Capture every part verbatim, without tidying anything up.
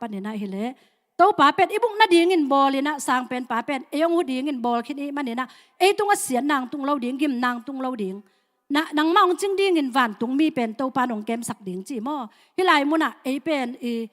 paninah hileh Topa pen i buk nadingin bawl inah, sangpenpa pen ei hong hu dingin bawl khin i hih maninah ei tungah siatna hong tung lo ding, gimna hong tung lo ding. Na, nangmah hong cing dingin vantungmi pen Topa in hong kemsak ding ci maw? Hih lai munah ei pen i,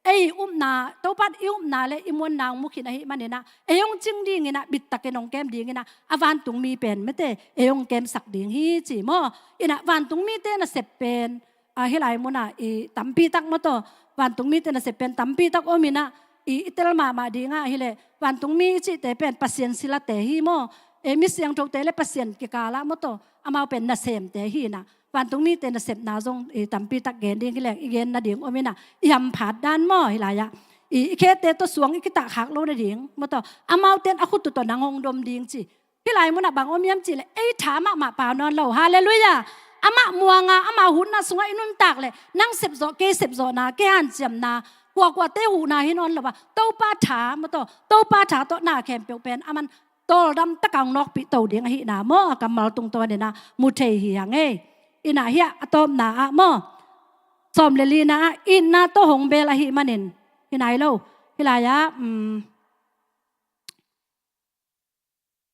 ei upna, Topa in i upna le i muanna hong mu khin ahih maninah ei hong cing dinginah bittakin hong kem dinginah a vantungmi pen mate ei hong kemsak ding hi ci maw? Inah vantungmite nasep pen, a, hih lai munah i tampi tak maw taw, vantungmite nasep pen tampi tak om inah i, i tel mahmah dingah hileh vantungmi i cihte pen Pasian silate hi maw? E, mi siangthote le Pasian kikalah maw taw, amau pen nasemte hi inah vantungmite nasepna zong i tampi tak gen ding hileh i gen nading om inah i hamphat dan maw? Hih lai-ah i, i khete tawh suang i kitahkhak lo nading maw taw, amaute in a khut uh tawh nang hong dom ding ci. Hih lai munah bang om hiam cihleh ei tha mahmah pau nawn lo. Halleluiah. Amah muanga, amah hutna sungah i nuntak leh nang sepzawh, kei sepzawhna, kei hanciamna, kuakuate huhna hi nawn lo a, Topa tha maw taw, Topa tha tawh na khempeuh pen aman tawldam taka hong nawkpih to ding ahihna maw, a kammal tungtawninah mu thei hi hang ei. Inah hiah a tawpna ah maw, sawm le lina ah itna tawh hong bel ahih manin, hi nai lo, hih lai-ah, um,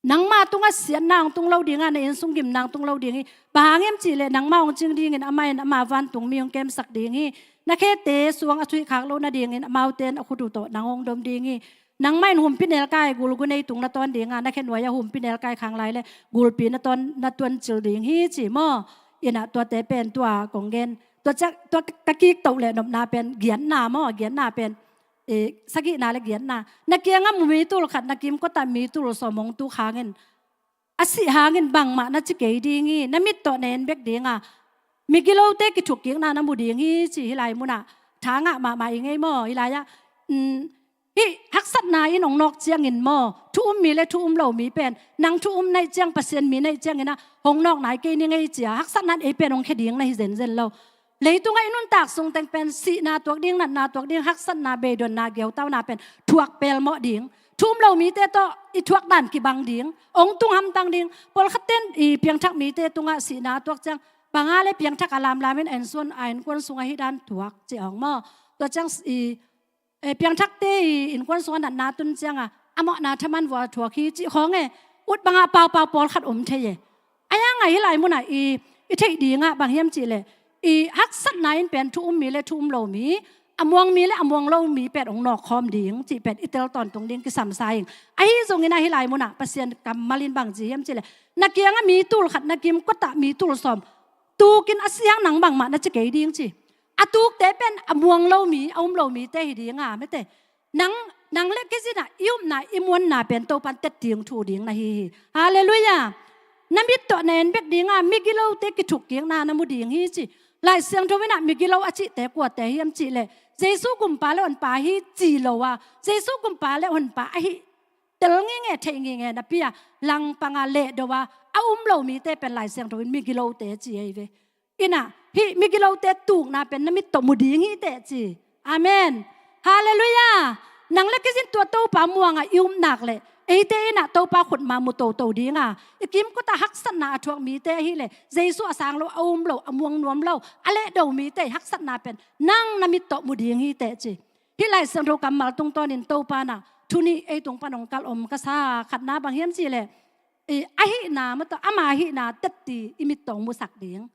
nangma tungah siatna hong tung lo dingah, na innsung gimna hong tung lo ding hi. Bang hang hiam cihleh nangma hong cing dingin amah in ama vantungmi hong kemsak ding hi. Na khete suang a thuihkhak lo nadingin amaute in a khut uh tawh nang hong dom ding hi. Nangmah in humpinelkai gulgunei tung na tawn dingah, na khenuai-ah humpinelkai khang lai le gulpi na tawn, na tuancil ding hi ci maw? Inah tuate pen tua kong gen, tua ciang, tua ka kiktoh leh nopna pen giatna maw, giatna pen, e, sagihna le giatna. Na kiangah mi tul khat, na kimkotah mi tul sawm hong tuk hangin, a sih hangin bangmah na ci kei ding hi. Na mit tawh na en bek dinga, migilote kithukkikna na mu ding hi ci. Hih lai munah tha ngah mahmah i ngei maw? Hih lai-ah, um, hih haksatna in hong nawk ciangin maw, thu um mi le thu um lo mi pen, nang thu um na hih ciang, Pasian mi na hih cianginah hong nawk nai kei ning ei ci-a haksatna in ei pen hong khia ding na hi zenzen lo. Leitungah i nuntak sungteng pen sihna tuak ding, natna tuak ding, haksatna, beidonna, geutauna pen thuak pelmawh ding. Thu um lo mite tawh i thuak dan kibang ding, hong tung hamtang ding. Pawlkhatte in i piangthak mite tungah sihna tuak ciang, banga le piangthak a lamlamin a innsuan, a innkuan sungah hih dan thuak ci hong maw? Tua ciang i, e, piangthakte i innkuan sungah natna tun cianga a mawhna thaman vua thuak hi cih khawng e, ut bangah paupau pawlkhat om thei e. Ahi hangah hih lai munah i, i theih dingah bang hiam cihleh, i haksatna in pen thu um mi le thu um lo mi, a muang mi le a muang lo mi pen hong nawkkhawm ding cih pen i tel tawntung ding kisam sa ing. Ahi zonginah hih lai munah Pasian kammal in bang ci hiam cihleh, na kiangah mi tul khat, na kimkotah mi tul sawm tukin a sih hang nang bangmah na ci kei ding ci. A tukte pen a muang lo mi, a um lo mite hi dinga, mete. Nang, nang le kei zinah i upna, i muanna pen Topan tet ding thu ding na hi hi. Halleluiah. Na mit tawh na en bek dinga migilote kithukkikna na mu ding hi ci. Lai Siangtho inah migilo a cihte kuate hiam cihleh, Jesu gumpa le honpa hi ci lo a, Jesu gumpa le honpa ahi tel ngingei, theih ngingei napi-a langpanga lehdo a, a um lo mite pen Lai Siangtho in migilote ci ei ve. Inah hih migilote tukna pen na mit tawh mu ding hi teh ci. Amen. Halleluiah. Nang le kei zin tua Topa muanga i um nak leh, eite inah Topa khutma mu toto dinga, i kimkotah haksatna a thuak mite ahileh, Jesu a sang lo, a um lo, a muang nuam lo, a lehdo mite haksatna pen nang na mit tawh mu ding hi teh ci. Hih Lai Siangtho kammal tungtawnin Topa inah thu nih ei tung pan hong kalh om ka sa. Khatna bang hiam cihleh, i, ahihna maw taw, ama ahihna tetti i mit tawh hong musak ding.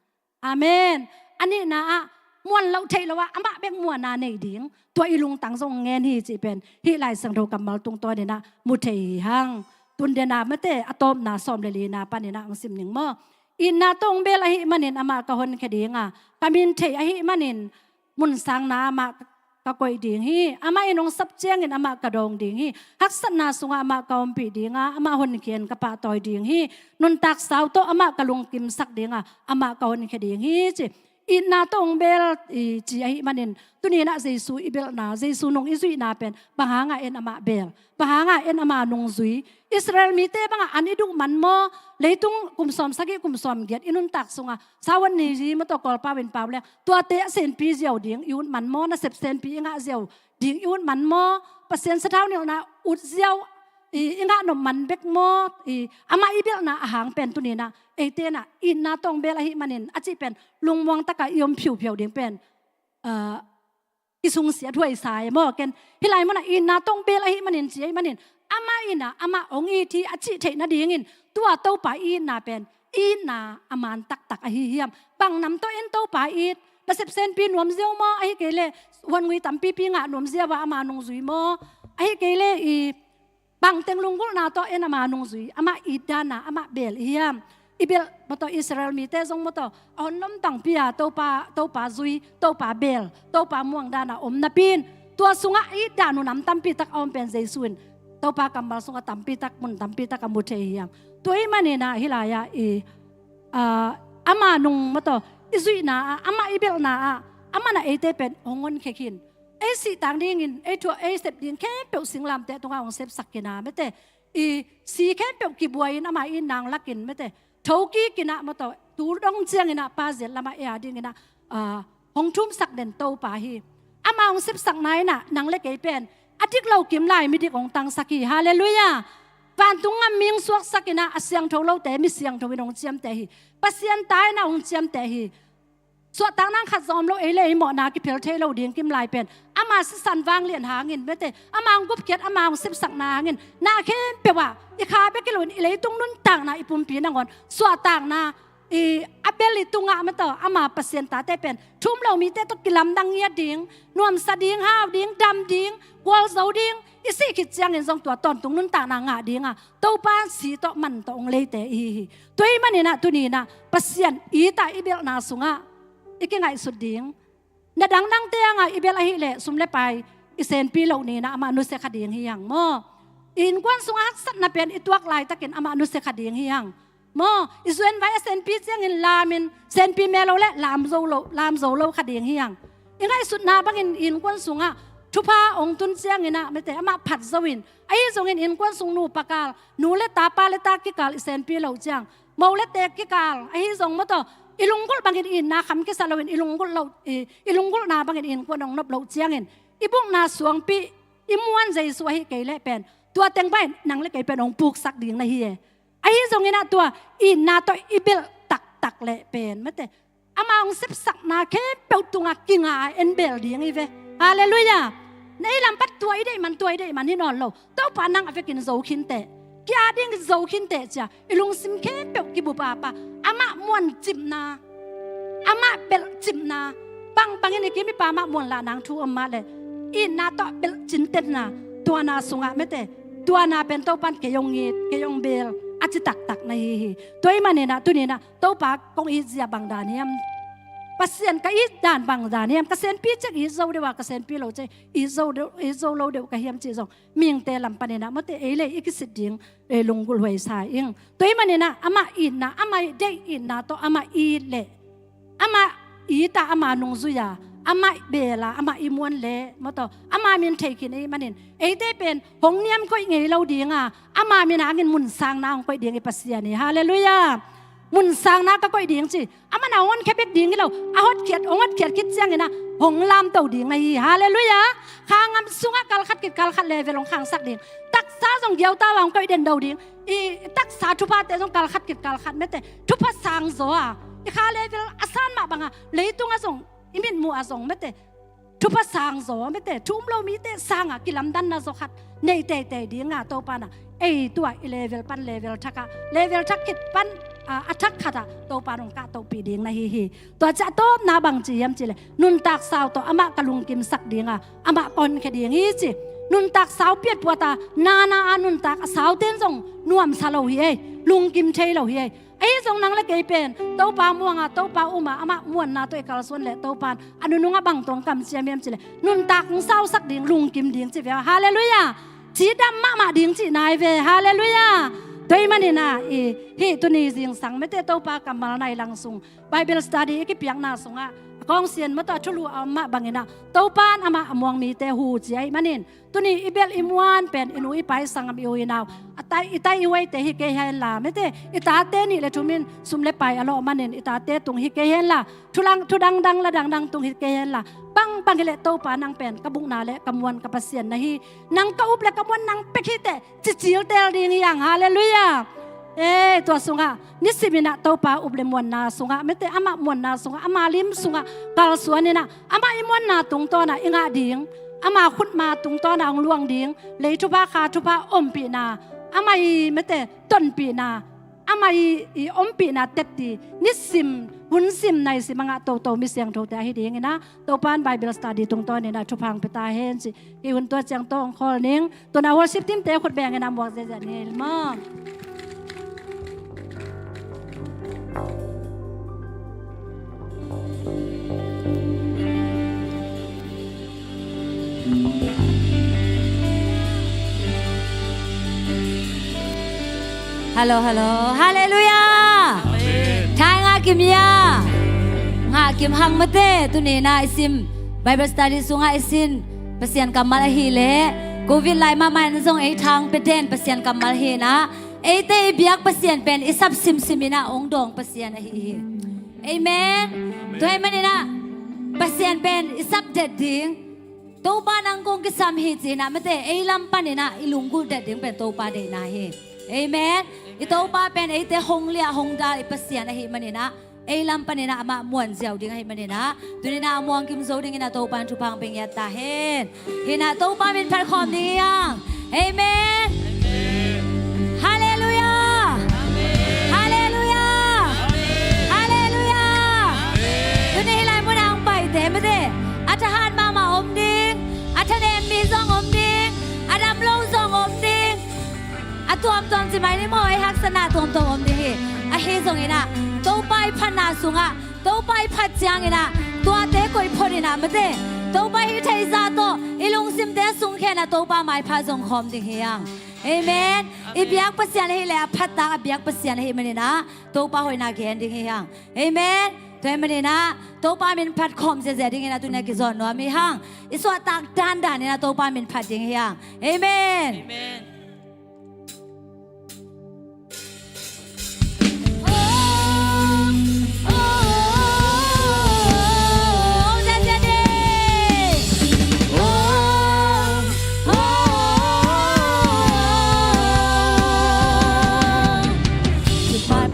Amen. A nihna ah, muan loh theih loh ah amah bek muanna nei ding, tua i lungtang zong ngen hi cih pen hih Lai Siangtho kammal tungtawninah mu thei hi hang. Tundena mate, a tawpna sawm le lina paninah hong sim ning maw? Itna tawh hong bel ahih manin amah ka honkhia dinga, ka min thei ahih manin mun sangna amah ka koih ding hi. Amah in hong sap ciangin amah ka dawng ding hi. Haksatna sungah amah ka ompih dinga, amah honkhia in ka pahtawi ding hi. Nuntak sau tawh amah ka lungkimsak dinga, amah ka honkhia ding hi ci. Itna tawh hong bel i ci ahih manin, tuninah Jesu i belhna, Jesu nung i zuihna pen bang hangah en amah bel, bang hangah en ama nungzui? Israel mite bangah an i duh man maw? Leitung kum sawm sagih, kum sawm giat i nuntak sungah, sawan ni hi maw taw, Kawlpau in pau le, tuate a senpi ziau ding i ut man maw? Nasep senpi i ngah ziau ding i ut man maw? Pasian sathau nilhna ut ziau i, i ngah nop man bek maw? I, amah i belhna a hang pen tuninah eite inah itna tawh hong bel ahih manin a cih pen lungmuang takah i om phiuphiau ding pen, ah, kisungsiat huaisa e maw. Ken hih lai munah itna tawh hong bel ahih manin ci ahih manin, amah in ah amah hong it hi a cih theih nadingin tua Topa itna pen itna a man taktak ahi hiam? Bang nam tawh en Topa it? Nasep senpi nuam ziau maw? Ahi kei leh huan ngui tampipi ngah nuam ziau a ama nungzui maw? Ahi kei leh i bangteng lunggulhna tawh en ama nungzui, amah it dan a amah bel hiam? I belh maw tawh Israel mite zong maw tawh a hon lom tangpi a Topa, Topa zui, Topa bel, Topa muang dan a om napi in, tua sungah it dan uh nam tampi tak a om pen Jesu in Topa kammal sungah tampi tak, mun tampi tak a mu thei hiam? Tua ahih manin ah hih lai-ah i, ah, ama nung maw tawh i zuihna ah, amah i belhna ah, amah in ah eite pen hong honkhia khin. Ei sih tang dingin, ei thu a ei sep ding khempeuh singlamteh tungah hong sepsak khin a mete, i si khempeuh kibuai-in ama itna hong lak in mete, thokik in ah maw tawh tu dong ciangin ah Pa' zia lamah ei a dingin ah, ah, hong thumsak den Topa hi. Ama hong sepsakna in ah nang le kei pen a dik lo kim lai midik hong tangsak hi. Halleluiah. Vantung gam mi hong suaksak in ah a siangtho lote mi siangtho in hong ciamteh hi. Pasian ta in ah hong ciamteh hi. Suahtakna khat zong om lo, ei le ei mawhna kiphel thei lo ding kim lai pen ama sisan vanglian hangin mete, ama hong gupkhiat, ama hong sepsakna hangin na khempeuh ah i kha bek hi loin i leitung nuntakna, i pumpi nangawn suahtakna i a bel i tungah maw tawh ama Pasian tate pen thu um lo mite tawh kilamdang ngiat ding, nuamsa ding, hau ding, dam ding, gualzo ding, i sih khit ciangin zong tua tawntung nuntakna ngah ding a Topa si tawh man tawh hong leite i hi hi. Tua ahih manin ah tuni in ah Pasian it a i belhna sungah i kingaihsut ding. Na dangdangte hangah i belh ahih leh sum le pai i senpi loh ni in ah amah nusia kha ding hi hang maw. I innkuan sungah haksatna pen i tuak laitakin amah nusia kha ding hi hang maw. I zuan vai a senpi ciangin lamin, senpi mel lo le lam zo lo, lam zo lo kha ding hi hang. I ngaihsutna bangin i innkuan sungah thupha hong tun ciangin ah mete, amah phat zo in, ahi zongin innkuan sung nupa kal, nu le ta, pa le ta kikal i senpi loh ciang, mo le tek kikal ahi zong maw tawh i lunggulh bangin itna kham kisa loin i lunggulh loh, i, i lunggulhna bangin innkuan hong nop loh ciangin i bukna suangpi, i muan Jesu ahih kei leh pen tua teng bangin nang le kei pen hong puksak ding na hi e. Ahi zongin ah tua itna tawh i belh taktak leh pen mete, ama hong sepsakna khempeuh tungah kinga a en bel ding hi ve. Halleluiah. Na i lam pan tua i deih man, tua i deih man hi nawn lo. Topa nang a vekin zo khinteh, ki-a ding zo khinteh cia i lungsim khempeuh kibup a pa, amah muancipna, amah belhcipna, bangbangin i kim i pa amah muanlah nang thu om mah leh itna tawh belhcintetna, tuana sungah mete, tuana pen Topan kei hong it, kei hong bel a ci taktak na hi hi. Tua ahih manin ah tuni in ah Topa kong it zia bang dan hiam? Pasian ka it dan bang dan hiam? Ka senpi ciang it zo deuh a, ka senpi lo ciang it zo deuh, it zo lo deuh ka hiam cih zong mihingte lam panin ah mawte ei le ei i kisit ding, ei lunggulh huaisa ing. Tua ahih manin ah amah itna, amah deih itna tawh amah it leh, amah it a, ama nungzui a, amah bel a, amah i muan leh maw tawh ama min thei khin ahih manin eite pen hong niam koih ngei lo ding a, ama min hangin mun sangna hong koih ding i Pasian hi. Halleluiah. Mun sangna ka koih ding ci, amah na hong honkhia bek ding hi lo, a hotkhiat, hong hotkhiat khit ciangin ah hong lamto ding na hi. Halleluiah. Kha ngam sungah kalkhat khit kalkhat level hong khangsak ding. Taksa zong giauta a hong koih den do ding. I taksa thuphate zong kalkhat khit kalkhat mete, thupha sang zaw a, i kha level a san mah bang a, leitung ah zong, i mitmuh ah zong mete, thupha sang zaw mete, thu um lo mite sang a kilamdanna zaw khat nei teitei ding a Topa in ah ei tua i level pan level thak ah, level thak khit pan, a, a thak khat ah Topa in hong kahtohpih ding na hi hi. Tua ciang a tawpna bang ci hiam cih leh nuntak sau tawh amah ka lungkimsak ding a, amah ka honkhia ding hi ci. Nuntak sau piatpuat a, nana a nuntak a saute in zong nuamsa lo hi ei, lungkim thei lo hi ei. Ahi zong nang le kei pen Topa muang a, Topa um a, amah muanna tawh i kalsuan leh Topa in a nunung ah bang tawh hong kamciam hiam cih leh nuntak hong sausak ding, lungkim ding ci ve. Halleluiah. Cidam mahmah ding cihna hi ve. Halleluiah. Tua ahih manin ah i, hih tuni zingsang mete Topa kammal nai lang sung Bible study i kipiakna sungah a kawngsian maw tawh a thulu a om mah bangin ah Topa in amah a muang mite hu ci ahih manin, tuni i belh i muan pen i nu i pa i sanggam i u i nau, a tai, i tai i huaite hi kei hen la mete, i tate nih le thum in sum le pai a lawh manin i tate tung hi kei hen la, thu lang, thu dangdang la dangdang tung hi kei hen la, bangbang hi leh Topa nang pen ka bukna le ka muan ka Pasian na hi, nang ka up le ka muan nang pek hi teh ci ciltel ding hi hang. Halleluiah. Ei, tua sungah nisiminah Topa up le muanna sungah, mete, amah muanna sungah, ama lim sungah kalsuaninah, amah i muanna tungtawnah i ngah ding, ama khutma tungtawnah hong luang ding, lei thupha kha thupha ompihna, amah i, mete, tonpihna, amah i, i ompihna tepti nisim, hunsim naisim a ngah toto mi siangthote ahi dinginah Topa in Bible study tungtawninah thupha hong pia ta hen ci. Hih hun tua ciang tawh hong khawl ning. Tuna worship team te khut benginah muak ziahziah ni maw. Hello, hello. Halleluiah. Amen. Thai ngah kim ia. Ngah kim hang mate, tuninah i sim Bible study sungah i sin Pasian kammal ahileh, covid lai mahmah in zong ei thang pia den Pasian kammal hinah, eite i biak Pasian pen i sap simsiminah hong dawng Pasian ahi hi. Amen. Tua ahih maninah Pasian pen i sap det ding. Topa nang kong kisam hi cinah mate, ei lam paninah i lunggulh det ding pen Topa deihna hi. Amen. I Topa pen eite hong liah hong dal i Pasian ahih maninah, ei lam paninah amah muan ziau ding ahih maninah, tuninah a muang kim zo dinginah Topa in thupha hong pia ngiat ta hen. Hinah Topa min phat khawm ding hi hang. Amen. Halleluiah. Halleluiah. Halleluiah. Tuni hih lai munah hong paite mate, a thahat mahmah om ding, a thanem mi zong om ding, a dam lo zong om ding. A tuamtuam ci mai ni maw, ei haksatna tuamtuam om ding hi. Ahi zonginah Topa i phatna sungah, Topa i phat cianginah tuate koih photinah mate, Topa i theih zah tawh i lungsimte sungkhenah Topa maipha zong khawm ding hi hang. Amen. I biak Pasian ahileh a phattak a biak Pasian ahih maninah Topa hoihna gen ding hi hang. Amen. Tua ahih maninah Topa min phat khawm ziahziah dinginah tunia kizawh nuam hi hang. I suahtak dandaninah Topa min phat ding hi hang. Amen. Amen.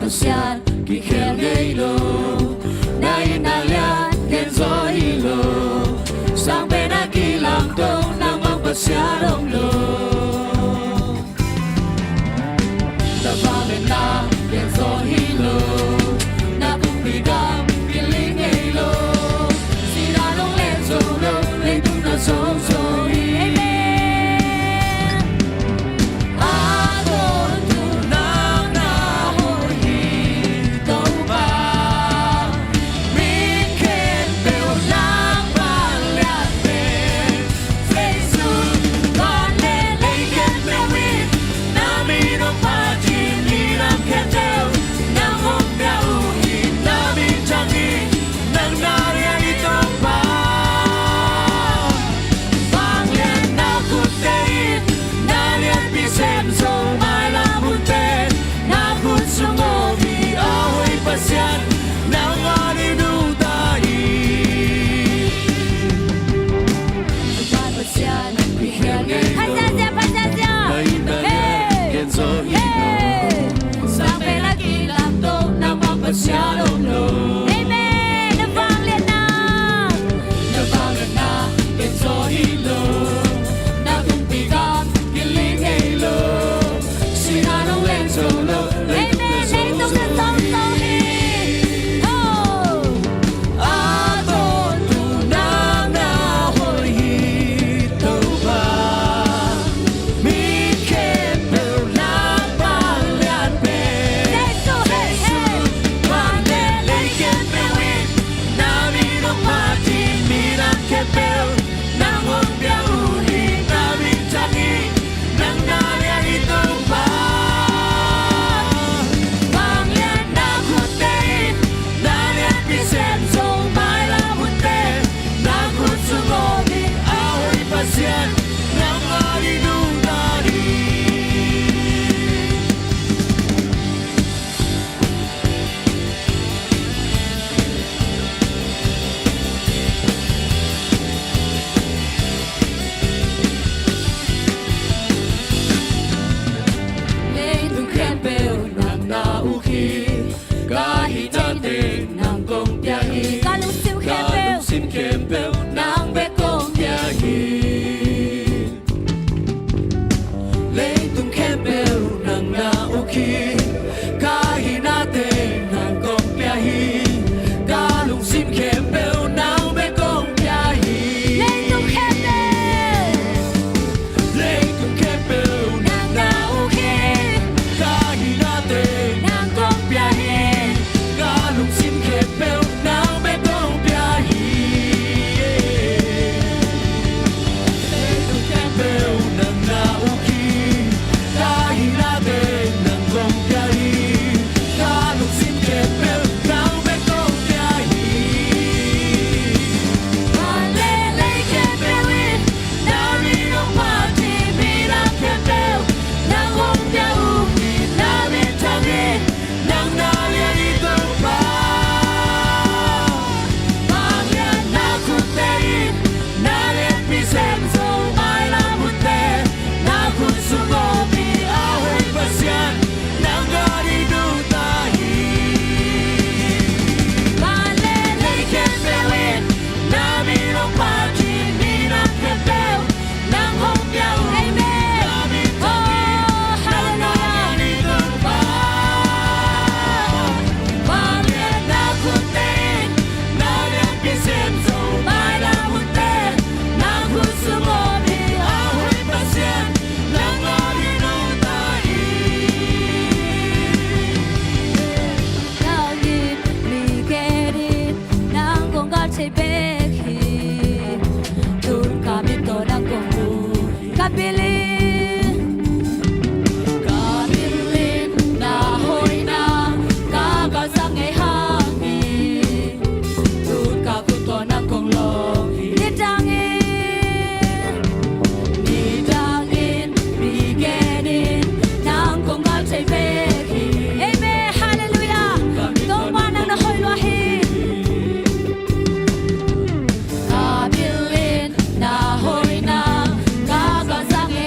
Pasian kikhel ngei lo, na itna lian gen zaw hi lo. Sang pen a kilamto, nangmah Pasian om lo. Na va pen na gen zaw hi lo, na pumpi gam kiling ngei lo. Sihna long len zo lo, leitung na zong zo hi. Amen. Ka hinate nang kong pia hi. Ka lungsim khempeuh nang bek kong pia hi. Leitung khempeuh, leitung khempeuh nang na uk hi. Ka hinate nang kong pia hi. Ka lungsim khempeuh nang bek kong pia hi. Leitung khempeuh nang na uk hi. Ka hinate nang kong pia hi. Ka lungsim khempeuh nang bek kong pia hi. Van le lei khempeuh in na min hong phat hi. Minam khempeuh nang hong pia uh hi. Na min thang hi. Nang na lian hi Topa. Vangliatna khutte in na lianpi sem zo. Mailam hunte na khut sung gawp hi. A hoih Pasian, nang gawh ding nungta hi. Van le lei khempeuh in na min hong phat hi. Minam khempeuh nang hong pia uh. Amen. Oh, hallelujah. Nang in mi gen in nang kong gal thei bek hi. Tun ka mit tawh nang kong mu hi. Ka bil in, ka bil in na hoihna ka galsak ngei hang hi. Tun ka khut tawh nang kong lawng hi. Nidang in, nidang in mi gen in nang kong gal thei bek hi. Amen. Hallelujah. Topa nang na hoih lua hi. Ka bil in na hoihna ka galsak ngei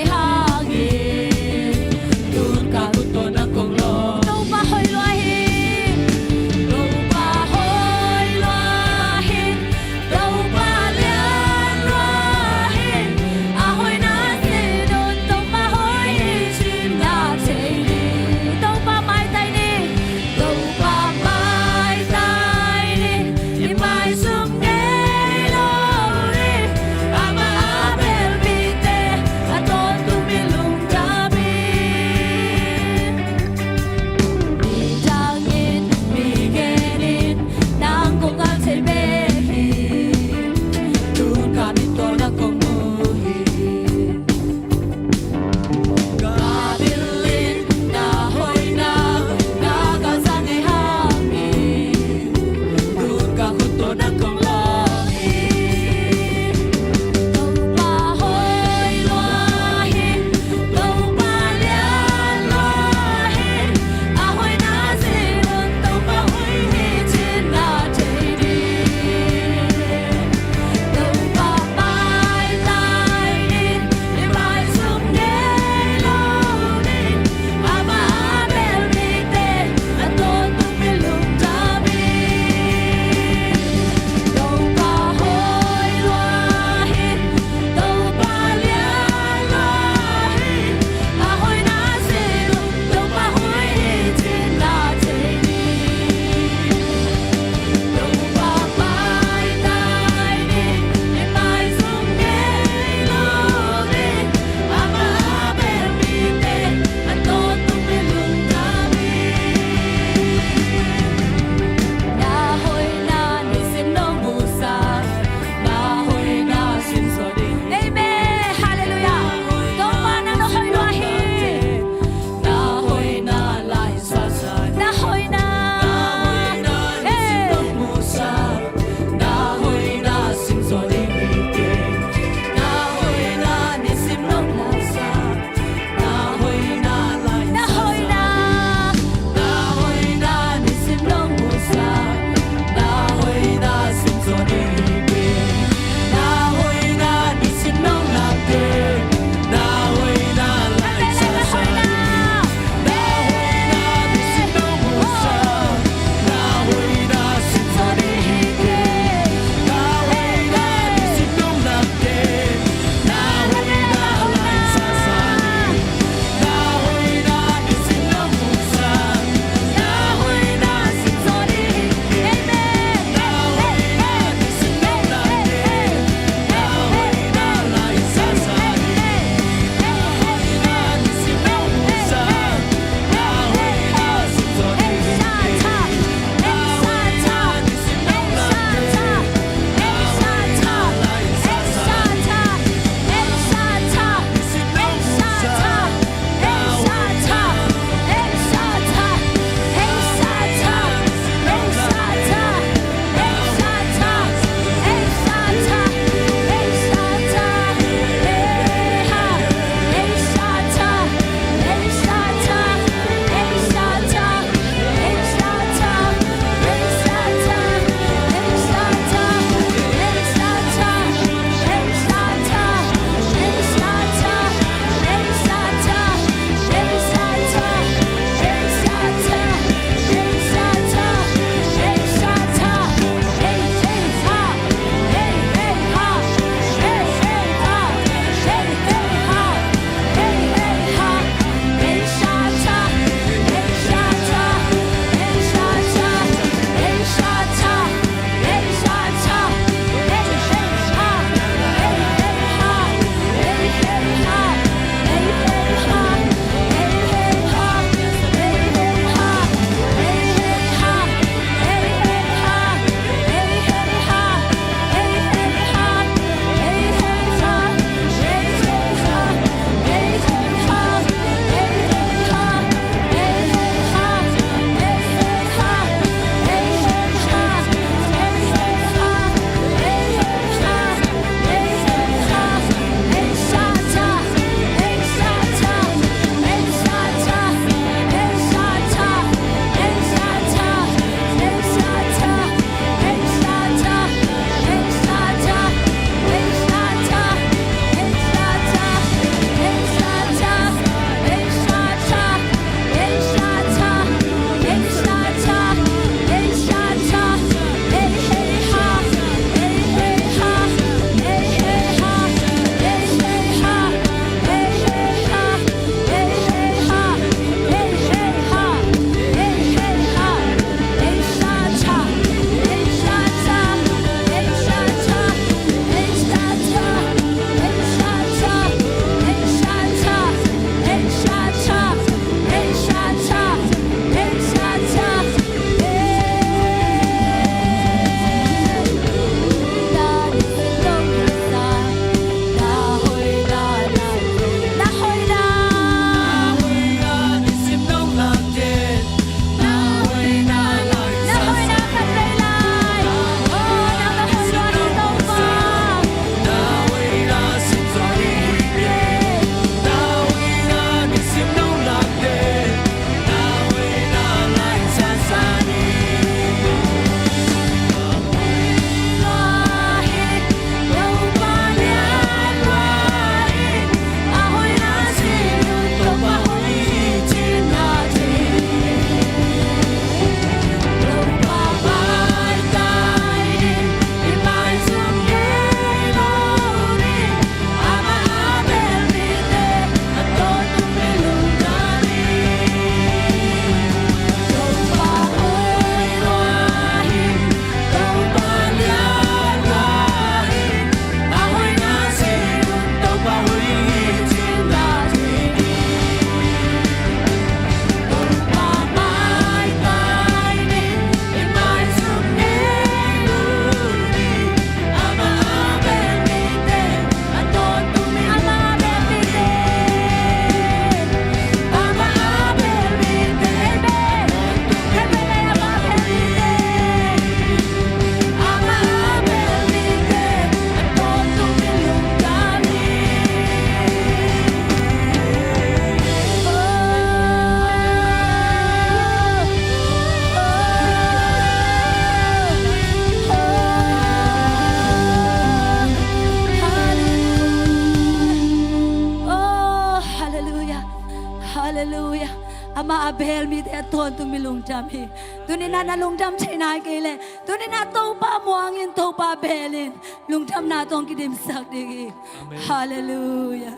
Halleluiah. Amah a beel mite a tawntung mi lungdam hi. Tuni-in ah na lungdam thei nai kei leh, tuni-in ah Topa muang in, Topa beel in, lungdamna tawh kidimsak ding hi. Amen. Halleluiah.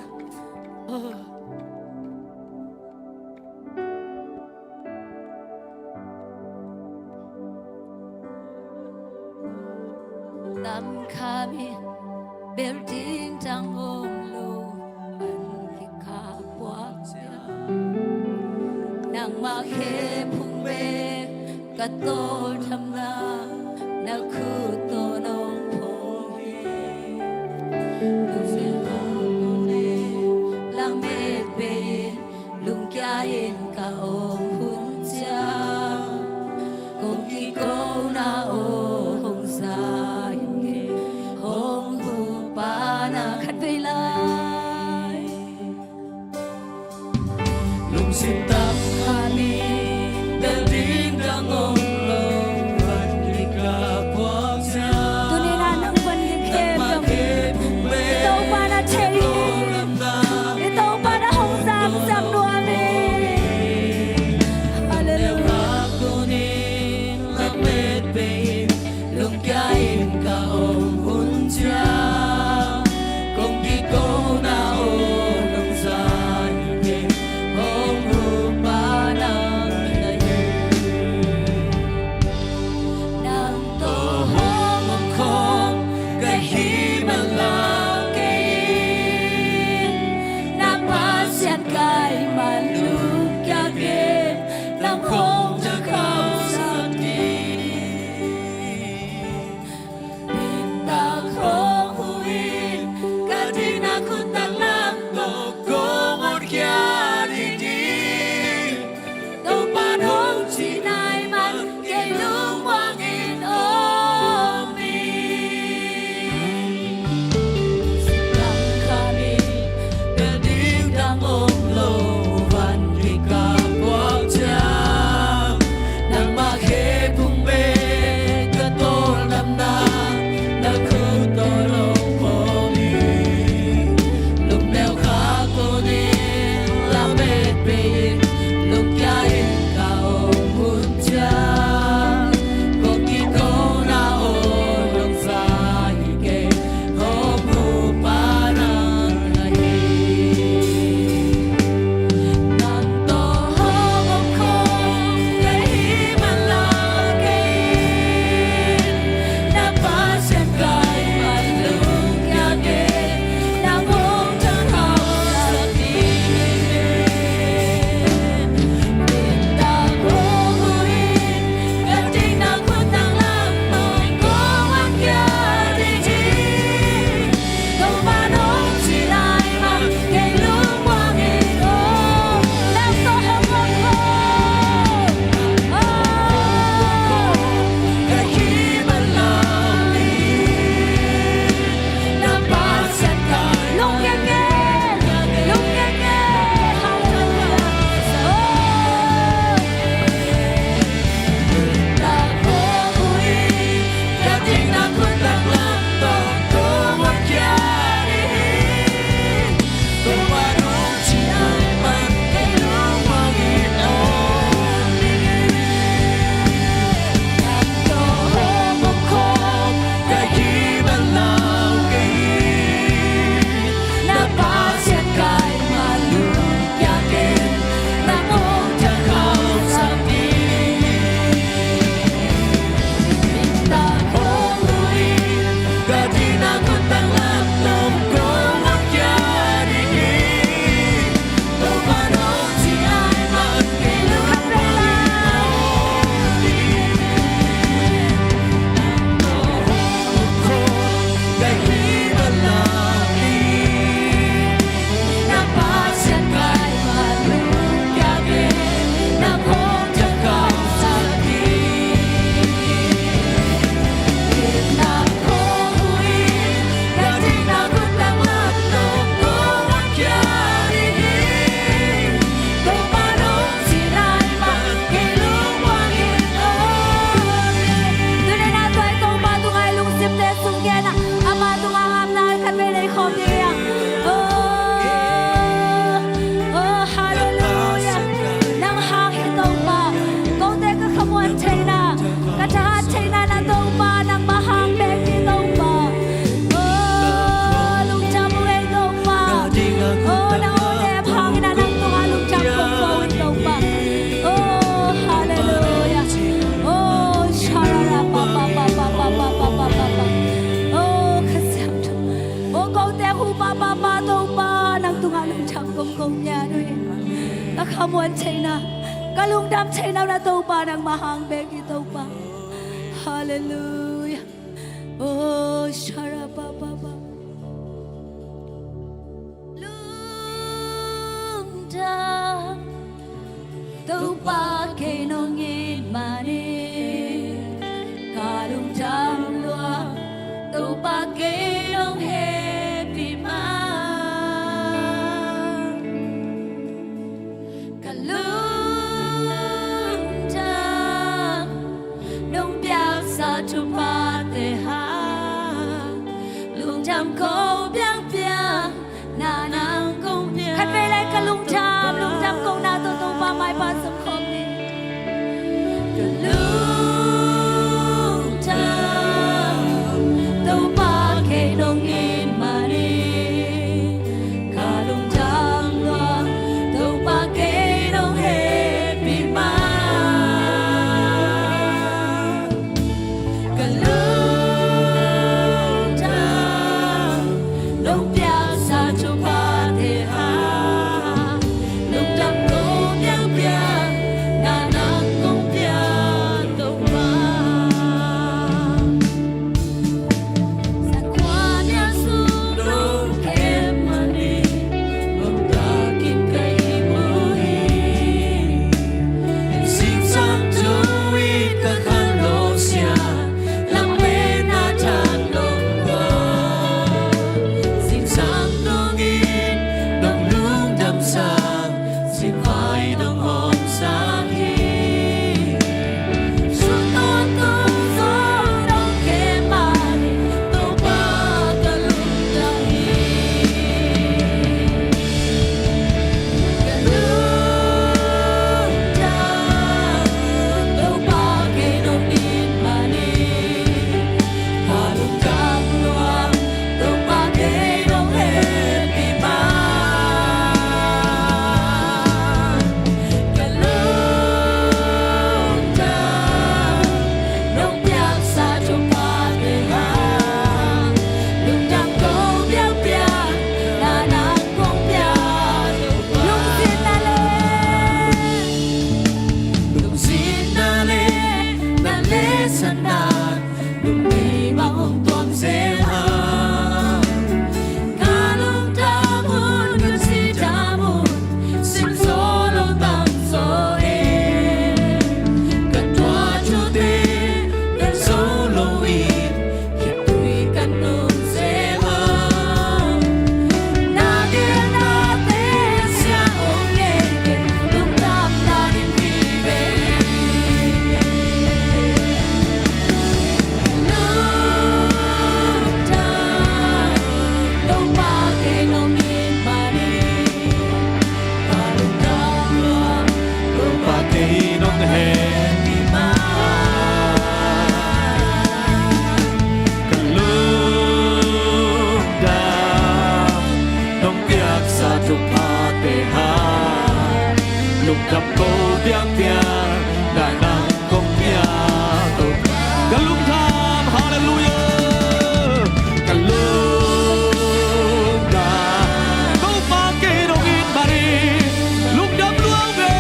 Oh. Tam kha mi, beel ding dang om lo, an kikap puak ciang, nangmah khe phung bek ka tawldamna, na khut tawh nong phawng hi. Lungsim kong lamet bei in, lungkia in ka om hun ciang, kong kikona aw hong za in, hong hupna khat vei lai. Lungsim tam kha mi, beel ding dang om lo, an kikap puak Kong ngiat uh hi. Ka khamuan theihna, ka lungdam theihna uh na Topa nangmah hang bek hi Topa. Halleluiah. Oh, sharapapapa. Lungdam, Topa kei nong it manin ka lungdam lua, Topa kei nong hehpih ma. Ka lungdam, nong piaksa thuphate hang lungdam ko biakpiak, na nang kong piak. Khatvei lai ka lungdam, lungdam kohna tawh Topa maipha zong khawm ni. Ka lungdam, Topa kei nong it manin ka lungdam lua, Topa kei nong hehpih ma. Ka lungdam, nong piaksa thuphate hang lungdam ko biakpiak, na nang kong piak Topa. Sang khua nial sung nong kem manin nuntak in ka ihmu hi. Zingsang tung in ka khanlawh sia, lam pen na than nong guan. Zingsang tung in nong lungdamsak, zingvai nong hawmsak hi. Sungtawn tung zong nong kem manin Topa ka lungdam hi. Ka lungdam, Topa kei nong it manin ka lungdam lua, Topa kei nong hehpih ma. Ka lungdam, nong piaksa thuphate hang lungdam ko biakpiak, na nang kong piak. Lungzinna le, lungzinna le na lesatna, numei bang hong tuam zel hang. Ka lungdam hun, ka cidam hun, sim zo lo, tam zo e. Ka tuah thute bel zo lo in, khitui ka nung zel hang. Na gelnate siang hong ngen kei, lungdamna ding vive. Lungdam, Topa kei nong it manin ka lungdam lua, Topa kei nong hehpih ma. Ka lungdam, nong piaksa thuphate hang lungdam ko biakpiak, na nang kong piak Topa. Ka lungdam, halleluiah. Ka lungdam, Topa kei nong it manin lungdam lua ve,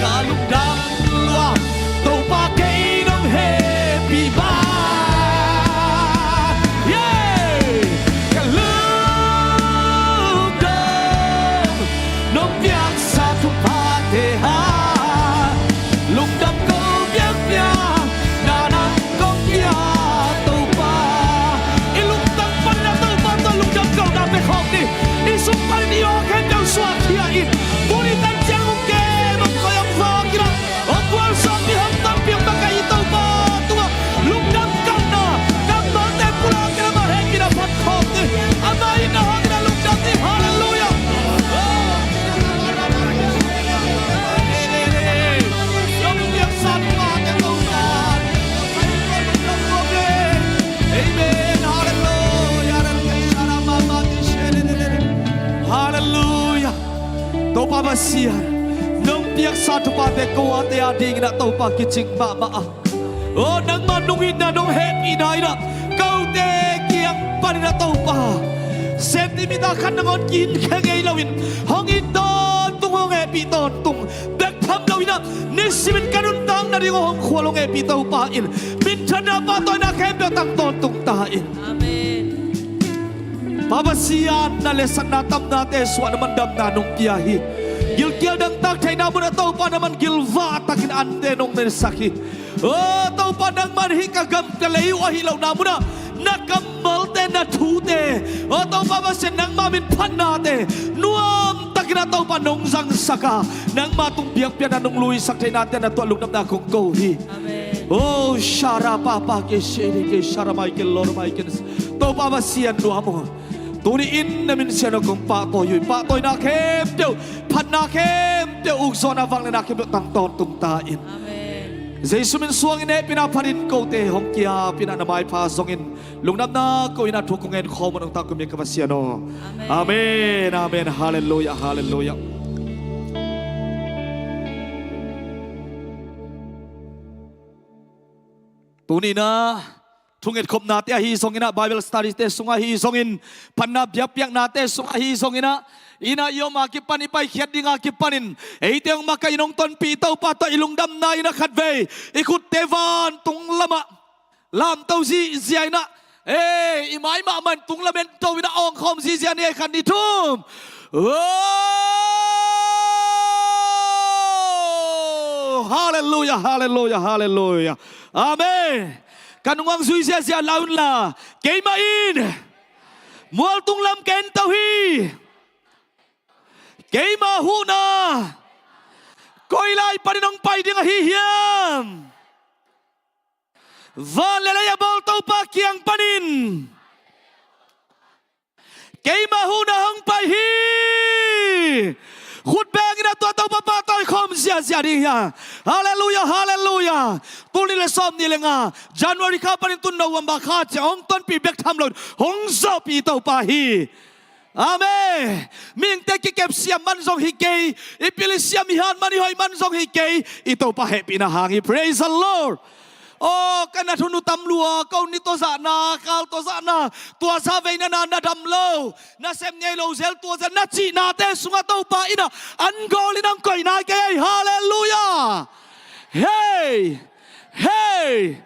ka lungdam lua, Topa kei nong hehpih ma. Yeah! Ka lungdam, nong piaksa thuphate hang lungdam ko biakpiak, na nang kong piak Topa. I lungtang panin a Topa tawh lungdam kohna pia khawm ni. I sung panin i aw khempeuh suahkhia in, tuni tan ciang hong kem, hong koih, hong vak in a, hong gualzawh mi, hong tonpih, hong makaih Topa tungah lungdam kohna, kammalte pulak in amah hehpihna phat khawm ni. Amah itna hangin a lungdam ni. Halleluiah. Amen. Halleluiah. Halleluiah. Topa Pasian, nong piaksa thuphate ko a te a dingin a Topa kicing mahmah a. O, nangmah nong itna, nong hehpihna in a, kote kiang panin a Topa, centimeter khat nangawn kihin khe ngei loin hong it tawntung bek tham lo in ah, nisimin ka nuntakna ding aw hong khual hong hehpih Topa in, minthanna pahtawina khempeuh tang tawntung ta in. Amen. Pa Pasian, na letsakna tamnate sungah na man damna nong pia hi. Gilkial dangtak theihna munah Topa na man gilvah takin ante nong nesak hi. Aw Topa, nangman hih ka gam ka lei uh ahi lohna munah na kammalte, na thute, aw Topa Pasian, nangma min phatnate nuamtakin ah Topa nong zangsak a, nangma tung biakpiakna nong luisak theihnate na tuah lungdamna kong ko hi. Amen. Aw Shara Papa ke Shede ke Shara Mai ke Lor Mai ke, Topa Pasian nuam aw, tuni in na min siangtho kong pahtawi uh hi. Pahtawina khempeuh, phatna khempeuh, ukzawhna vangliatna khempeuh tang tawntung ta in. Amen. Jesu min suangin hehpihna phatin kote hong kiapin ah na maipha zongin lungdamna ko in ah thu kong ngen khawm uh nong takkum hi ka Pasian aw. Amen. Amen. Amen. Halleluiah, halleluiah. Tuni in ah thungetkhopnate ahi zongin ah, Bible study-te sungah ahi zongin, phatna biakpiaknate sungah ahi zongin ah, i na i om a kipan, i paikhiat ding a kipanin eite hong makaih, hong tonpih Topa tawh i lungdamna in ah khatvei i khutte vantung lamah lamto zihziah in ah, ei, i mai mahmah in tung lamen to in ah awngkhawm zihziah ni. Ei, khat, nih, thum. Aw, halleluiah, halleluiah, halleluiah. Amen. Ka nungah zui ziahziah lai unla, keimah in mualtung lam ka ento hi. Keima huhna koi lai panin hong pai ding ahi hiam? Van le lei a bawl Topa kiang panin keima huhna hong pai hi. Khut bengin ah tua Topa pahtawi khawm ziahziah ding hi a. Halleluiah, halleluiah. Tul nih le sawmnih le nga January kha panin tu November kha ciang hong tonpih bek tham loin hong zawhpih Topa hi. Amen. Mihingte kikep siam man zong hi kei, i pil i siam i hat man, i hoih man zong hi kei, i Topa hehpihna hang hi. Praise the Lord. Aw, ka nat hun uh tam lua, ka un ni tawzahna, kal tawzahna, tua za veina na na dam lo, nasep ngei lo zel, tua zel na cihnate sungah Topa in ah an gawlin hong koih nai kei ei. Halleluiah. Hei, hei,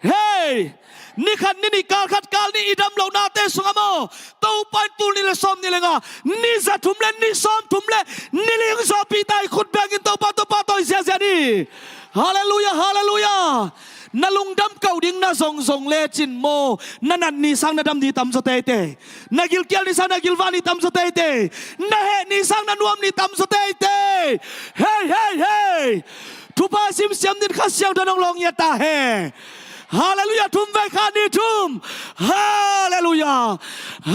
hei. Ni khat ni nih, kal khat kal nih i dam lohnate sungah maw, Topa in tul nih le sawmnih le nga, ni za thum le ni sawm thum le ni li hong zawhpih ta hi. Khut bengin Topa, Topa pahtawi ziahziah ni. Halleluiah, halleluiah. Na lungdam kau ding na zongzong lecin maw, na nat ni sang na dam ni tamzaw teitei. Na gilkial ni sang na gilvah ni tamzaw teitei. Na heh ni sang na nuam ni tamzaw teitei. Hei, hei, hei. Thupha simsiam dingin Kha Siangtho in hong lawng ngiat ta hen. Halleluiah. Thum vei, khat, nih, thum. Halleluiah.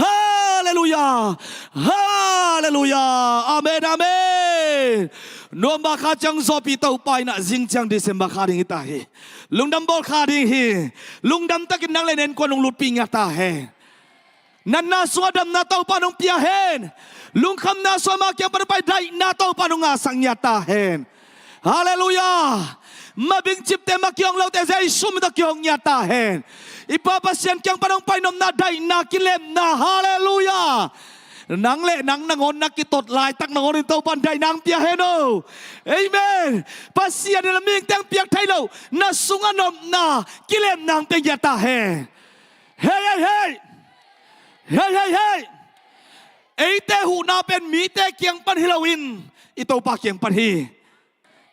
Halleluiah. Halleluiah. Amen, amen. November kha ciang zawhpih Topa in ah, zing ciang December kha ding hi ta hi. Lungdam bawl kha ding hi. Lungdam takin nang le na innkuan hong lutpih ngiat ta hen. Natna sungah damna Topa in hong pia hen. Lungkhamna sungah ama kiang pan hong pai daihna Topa in hong ngahsak ngiat ta hen. Halleluiah. Mabing cipte, ma kihong lote Jesu min tawh kihong ngiat ta hen. I Pa Pasian kiang pan hong pai nopna, daihna, kilemna. Halleluiah. Nang le nang nangawn na kitot laitak nangawn in Topa in daihna hong pia hen aw. Amen. Pasian in a mihingte hong piak thei loh na sungah nopna, kilemna hong pia ngiat ta hen. Hei, hei, hei. Hei, hei, hei. Eite huhna pen mite kiang pan hi loin i Topa kiang pan hi.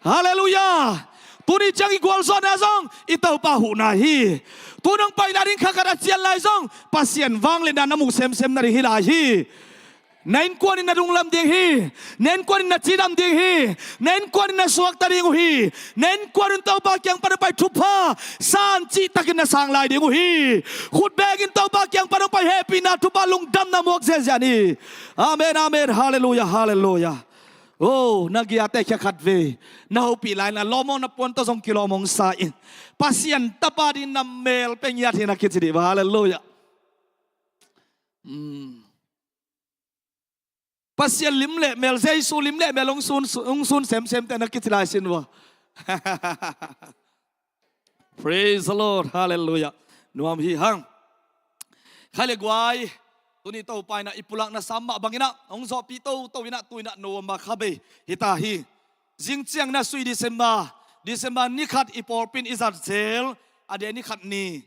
Halleluiah. Tuni ciang i gualzawhna zong i Topa huhna hi. Tu nong pai lai ding kha khat a cian lai zong Pasian vangliatna na muh semsem nading hi lai hi. Na innkuan in na dunglam ding hi. Na innkuan in na cidam ding hi. Na innkuan in na suakta ding uh hi. Na innkuan in Topa kiang pan a pai thupha san cihtakin na sang lai ding uh hi. Khut bengin Topa kiang pan a pai hehpihna, thupha, lungdamna muak ziahziah ni. Amen, amen. Halleluiah, halleluiah. Oh, na giate khia khat ve. Na hopih lai na lawmawng na puan tawh zong kilawmawng sa in, Pasian tapa ding na mel pia ngiat hi na kici dih. Halleluiah. Mm. Pasian lim le mel, Jesu lim le mel hong sun, hong sun semsem te na kici lai sin vua. Praise the Lord. Halleluiah. Nuam hi hang. Khai le guai. Tuni Topa in ah i pulakna sam mah bangin ah hong zawhpih toto in ah, tu in ah November kha bei hi ta hi. Zing ciang na sui December, December ni khat i pawlpi in i zat zel, a dia ni khat ni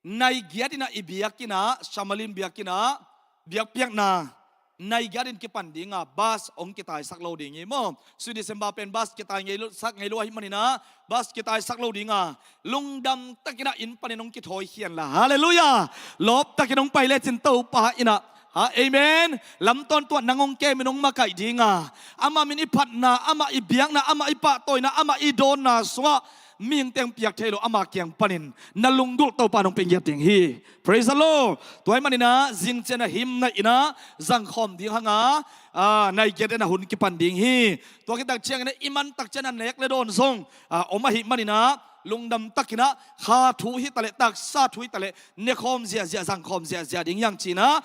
nai giat in ah i biakinn ah, Shamolin biakinn ah biakpiakna nai giat in kipan ding a, bus hong kitaisak lo ding hi maw. Sui December pen bus kitai ngei lo, sak ngei lo ahih manin ah bus kitaisak lo ding a, lungdam takin ah inn panin hong kithawi khia inla. Halleluiah. Lawp takin hong pai lecin Topa in ah, ha, amen, lamtawn tungah nang hong kem in hong makaih ding a, amah min i phatna, amah i biakna, amah i pahtawina, amah i dawnna sungah mihingte hong piak thei lo ama kiang panin na lunggulh Topa in hong pia ngiat ding hi. Praise the Lord. Tua ahih manin ah zing ciang a hymn in ah zangkhawm ding hang a, ah, nai giat in ah hun kipan ding hi. Tua khit tak ciangin ah i man tak ciang a nek le dawn zong, ah, om ahih manin ah lungdam takin ah kha thu hi ta leh, taksa thu hi ta leh, nekhawm ziahziah, zangkhawm ziahziah ding hi hang ci-in ah,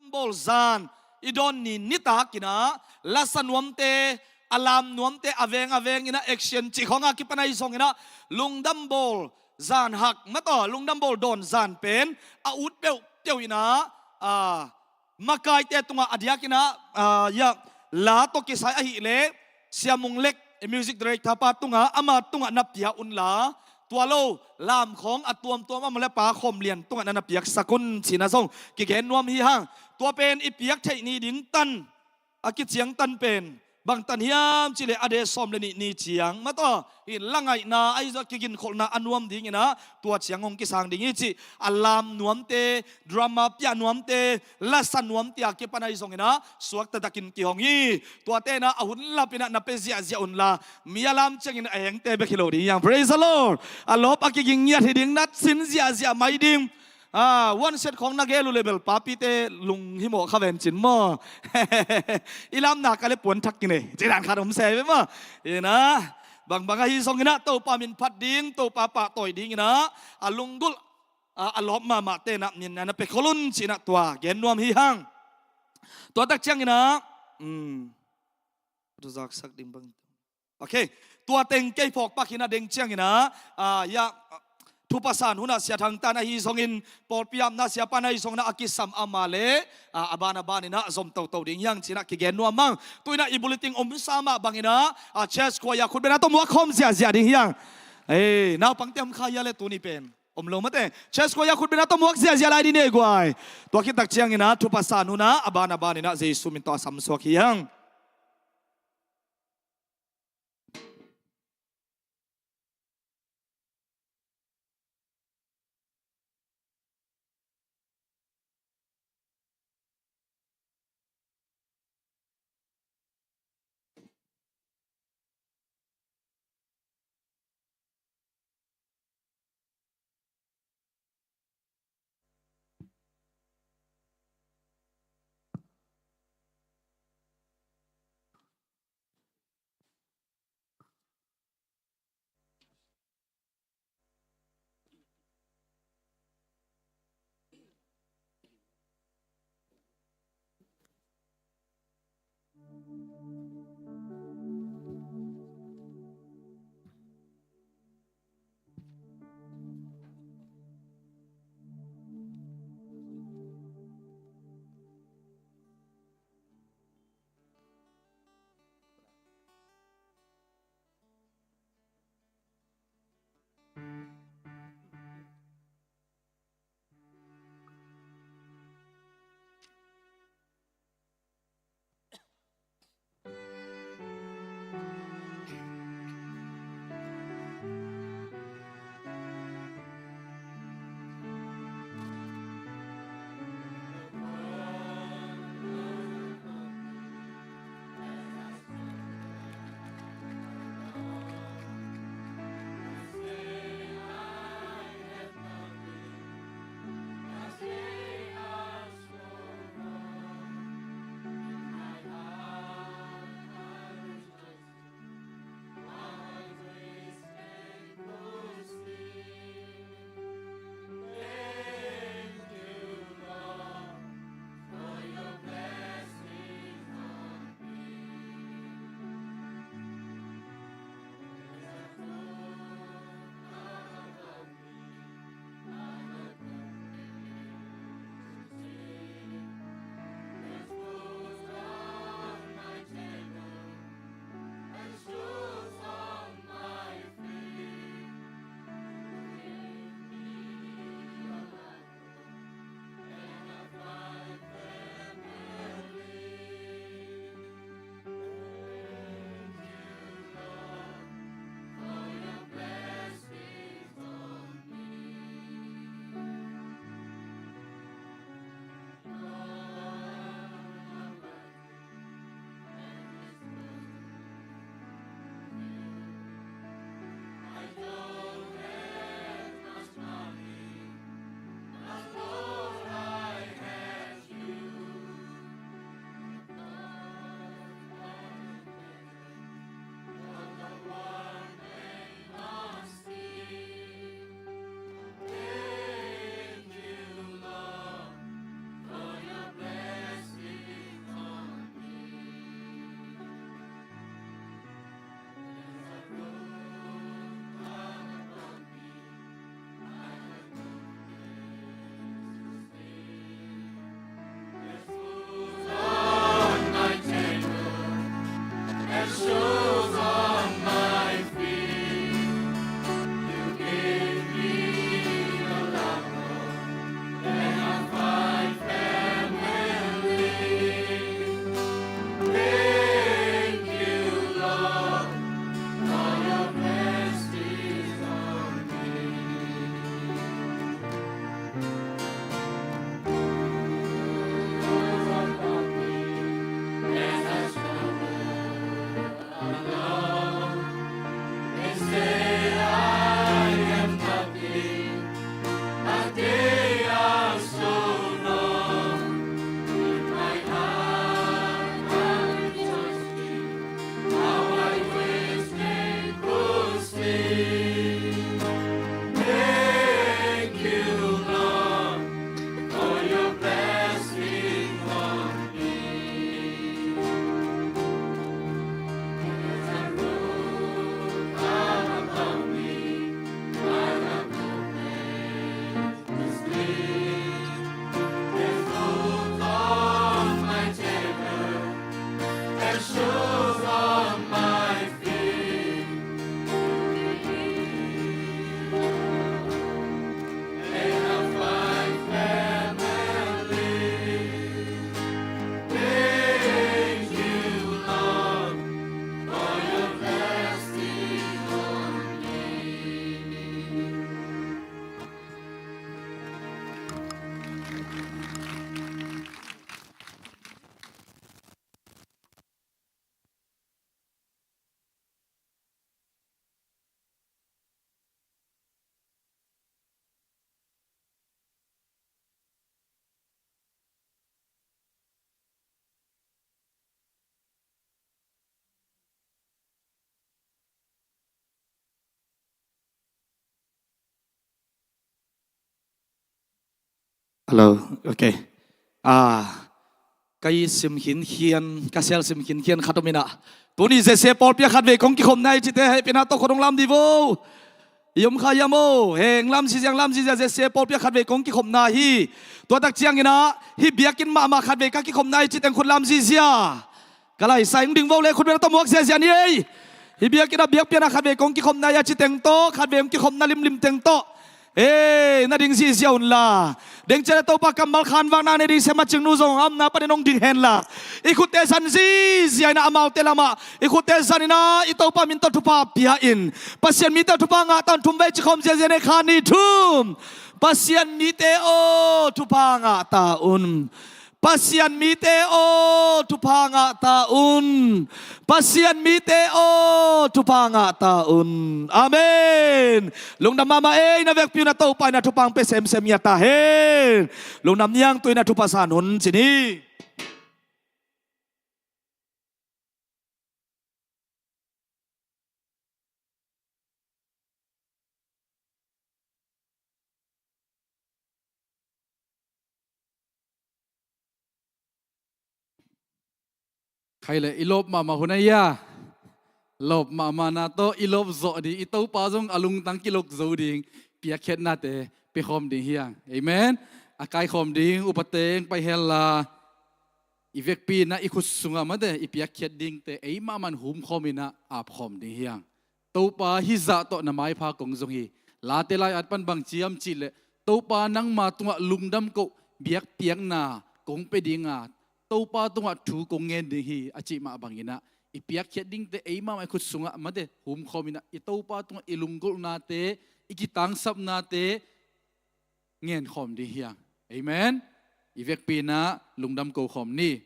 bawl zan i dawn ni nitak in ah, lasa nuamte, a lam nuamte, a veng a veng in ah action cih khawng a kipan ahi zongin ah, lungdam bawl zan hak mataw, lungdam bawl dawn zan pen a ut peuhpeuh in ah, ah, makaite tungah a diakin ah, ah, ya, la tawh kisai ahih leh Sia Mung Lek, music director pa tungah, ama tungah na pia unla, tua lo lam khawng a tuamtuam a ma le pa khawm lian tungah na na piaksak un ci-in ah zong kigen nuam hi hang. Tua pen i piak theih ni ding tan, a kiciang tan pen bang tan hiam cih leh a de sawm le nih ni ciang mataw, hi in la ngaihna ahi zong kiginkholhna a nuam dingin ah tua ciang hong kisang ding hi cih, a lam nuamte, drama piah nuamte, lasa nuamte a kipan ahi zongin ah suakta takin kihong hi. Tuate in ah a hun lapin ah na pia ziahziah unla, mi a lam ciangin a hengte bek hi lo ding hi hang. Praise the Lord. A lawp a kiging ngiat hi ding, na sin ziahziah mai ding. Ah, one set khawng na gel uh leh bel papite lunghimawh kha ven cin maw. I lamna ka le puan thak kine ci dan khat om se ve maw. Hi in ah, bangbang ahi zongin ah Topa min phat ding, Topa pahtawi dingin ah a lunggulh, ah, a lawp mahmahte in ah min na na pia khol un ci-in ah tua gen nuam hi hang. Tua tak ciangin ah, um, tu zaksak ding bang. Ok. Tua teng kei phawk pak hi in ah deng ciangin ah, ah, ya, Thupha San hun ah Sia Thang Tan ahi zongin, pawlpi apna siapa in ahi zongin ah a kisam ama le, ah, a ban a ban in ah zom toto ding hi hang ci-in ah kigen nuam hang. Tu-in ah i bulletin omsa mah bangin ah, ah, church choir khut beng na tawh muak khawm ziahziah ding hi hang. Ei, naupangte om kha hia le tuni pen. Om lo mate. Church choir khut beng na tawh muak ziahziah lai ding ni ei guai. Tua khit tak ciangin ah Thupha San hun ah a ban a ban in ah Jesu min tawh a samsuak hi hang. Hello. Okay. Ah, ka i sim khinkhian, ka sel sim khinkhian khat om inah, tuni Z C A pawlpi ah khatvei kong kikhopna hi cite hehpihna tawh khuadong lam dih vo. I om kha hiam aw? Heng, lam zizia, lam zizia, Z C A pawlpi ah khatvei kong kikhopna hi. Tua tak cianginah hih biakinn mahmah khatvei ka kikhopna hi citeng khut lam zizia. Ka laisa ing ding vo le, khut beng tawh muak ziazia ni ei. Hih biakinn ah biakpiakna khatvei kong kikhopna hi a citeng tawh, khatvei hong kikhopna limlim teng tawh, ei, na ding zihziah unla. Dengcian a Topa kammal khanvakna nei ding sem a cingnu zong a omna panin hong ding henla, i khutte zan zihziah inah amaute lamah i khutte zan inah i Topa min tawh thupha pia-in, Pasian mite aw thupha ngah ta un. Thum vei ci khawm ziazia ni, khat, nih, thum. Pasian mite aw thupha ngah ta un. Pasian mite aw thupha ngah ta un. Pasian mite aw thupha ngah ta un. Amen. Lungdam mahmah ei, na vekpi un a Topa in a thupha hong pia semsem ngiat ta hen. Lungdam niang, tu-in a thupha san hun ci ni. Khai le i lawp mahmah hun ahi a, lawp mahmahna tawh i lawp zawh ding, i Topa zong a lungtang kilok zo ding piakkhiatnate pia khawm ding hi hang. Amen. A kaikhawm ding upate hong pai henla, i vekpi inah i khut sungah mate i piakkhiat dingte ei mahmah in humkhawm inah apkhawm ding hi hang. Topa hih zah tawh na maipha kong zong hi. Late lai-at pan bang ci hiam cih leh, Topa nangma tungah lungdam koh biakpiakna kong pia ding a, Topa tungah thu kong ngen ding hi, a cih mah bang inah i piakkhiat dingte ei mahmah i khut sungah mate humkhawm inah i Topa tungah i lunggulhnate, i kitangsapnate ngen khawm ding hi hang. Amen. I vekpi inah lungdam ko khawm ni.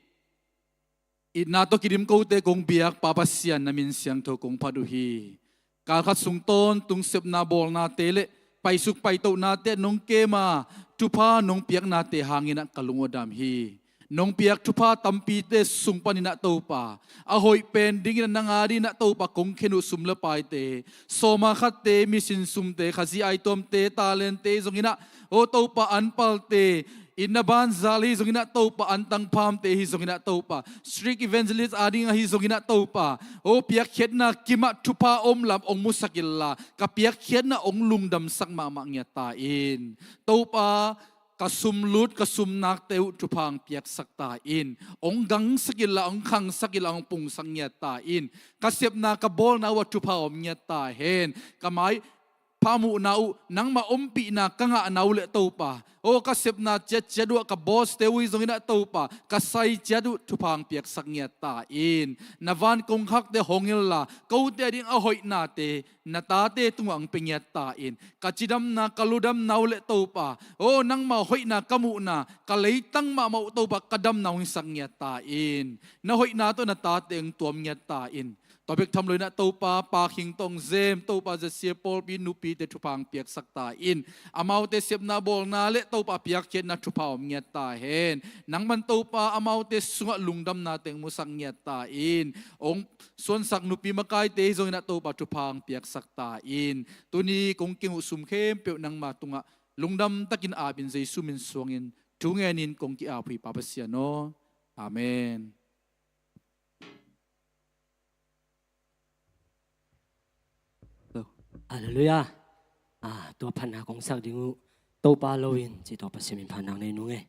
Itna tawh kidim kote kong biak Pa Pasian, na min siangtho kong phat uh hi. Kalkhat sung tawntung sepna bawlnate le paisuk paitohnate nong kem a, thupha nong piaknate hang inah ka lung aw dam hi. Nong piak thupha tampite sung pan inah Topa, a hoih pen ding inah nang a ding inah Topa kong khen uh sum le paite, sawma khatte, misin sumte, Khazih aituamte, talente zong inah, aw Topa, an palte, inn a banzal hi zong inah Topa, an tangphamte hi zong inah Topa, street evangelist a ding ahi zong inah Topa, aw piakkhiatna kimah thupha om lam hong musak inla, ka piakkhiatna hong lungdamsak mahmah ngiat ta in. Topa, ka sumlut, ka sumnakte uh thupha hong piaksak ta in. Hong gangsak inla, hong khangsak inla, hong pungsak ngiat ta in. Ka sepna, ka bawlna uh ah thupha om ngiat ta hen. Ka maipha muhna uh, nangmah ompihna ka ngahna uh le Topa, aw ka sepna ciatciat uh ah ka bawste uh hi zong inah Topa, ka sai ciat uh thupha hong piaksak ngiat ta in. Na van kongkhakte hong inla, kote a ding a hoihnate na tate tungah hong pia ngiat ta in. Ka cidamna, ka ludamna uh le Topa, aw nangma hoihna ka muhna, ka leitang mahmah uh Topa, ka damna hong hisak ngiat ta in. Na hoihna tawh na tate hong tuam ngiat ta in. Tua bek tham lo inah Topa, Pa Khing tawh hong zem Topa, Z C A pawlpi nupite thupha hong piaksak ta in. Amaute sepna bawlna le Topa piakkhiatna thupha om ngiat ta hen. Nangman Topa, amaute sungah lungdamnate hong musak ngiat ta in. Hong suansak nupi makaite hi zong inah Topa, thupha hong piaksak ta in. Tuni kong keng uh sum khempeuh nangma tungah lungdam takin apin Jesu min suangin thu ngenin kong ki-ap uh hi Pa Pasian aw. Amen. Halleluiah. Ah, tua phatna kong sak ding uh, Topa lo in ci tawh Pasian min phatna nei nung e.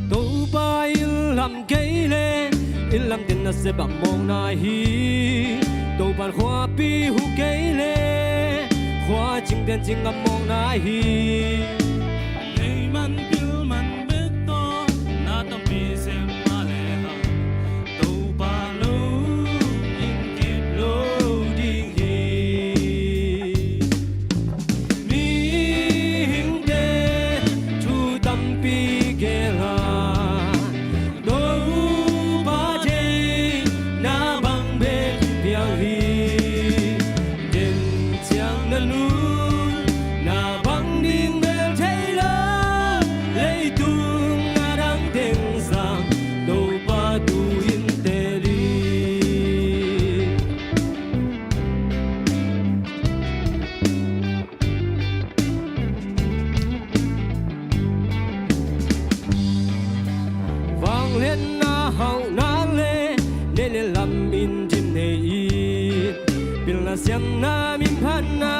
Topa in lam kei le, in lam ten na sep a mawkna hi. Topa in khuapi hu kei le, khua cing ten cing a mawkna hi. Nei man pil man bek tawh na tampi sep mah le hang, Topa lo in kip lo ding hi. Siamna min phatna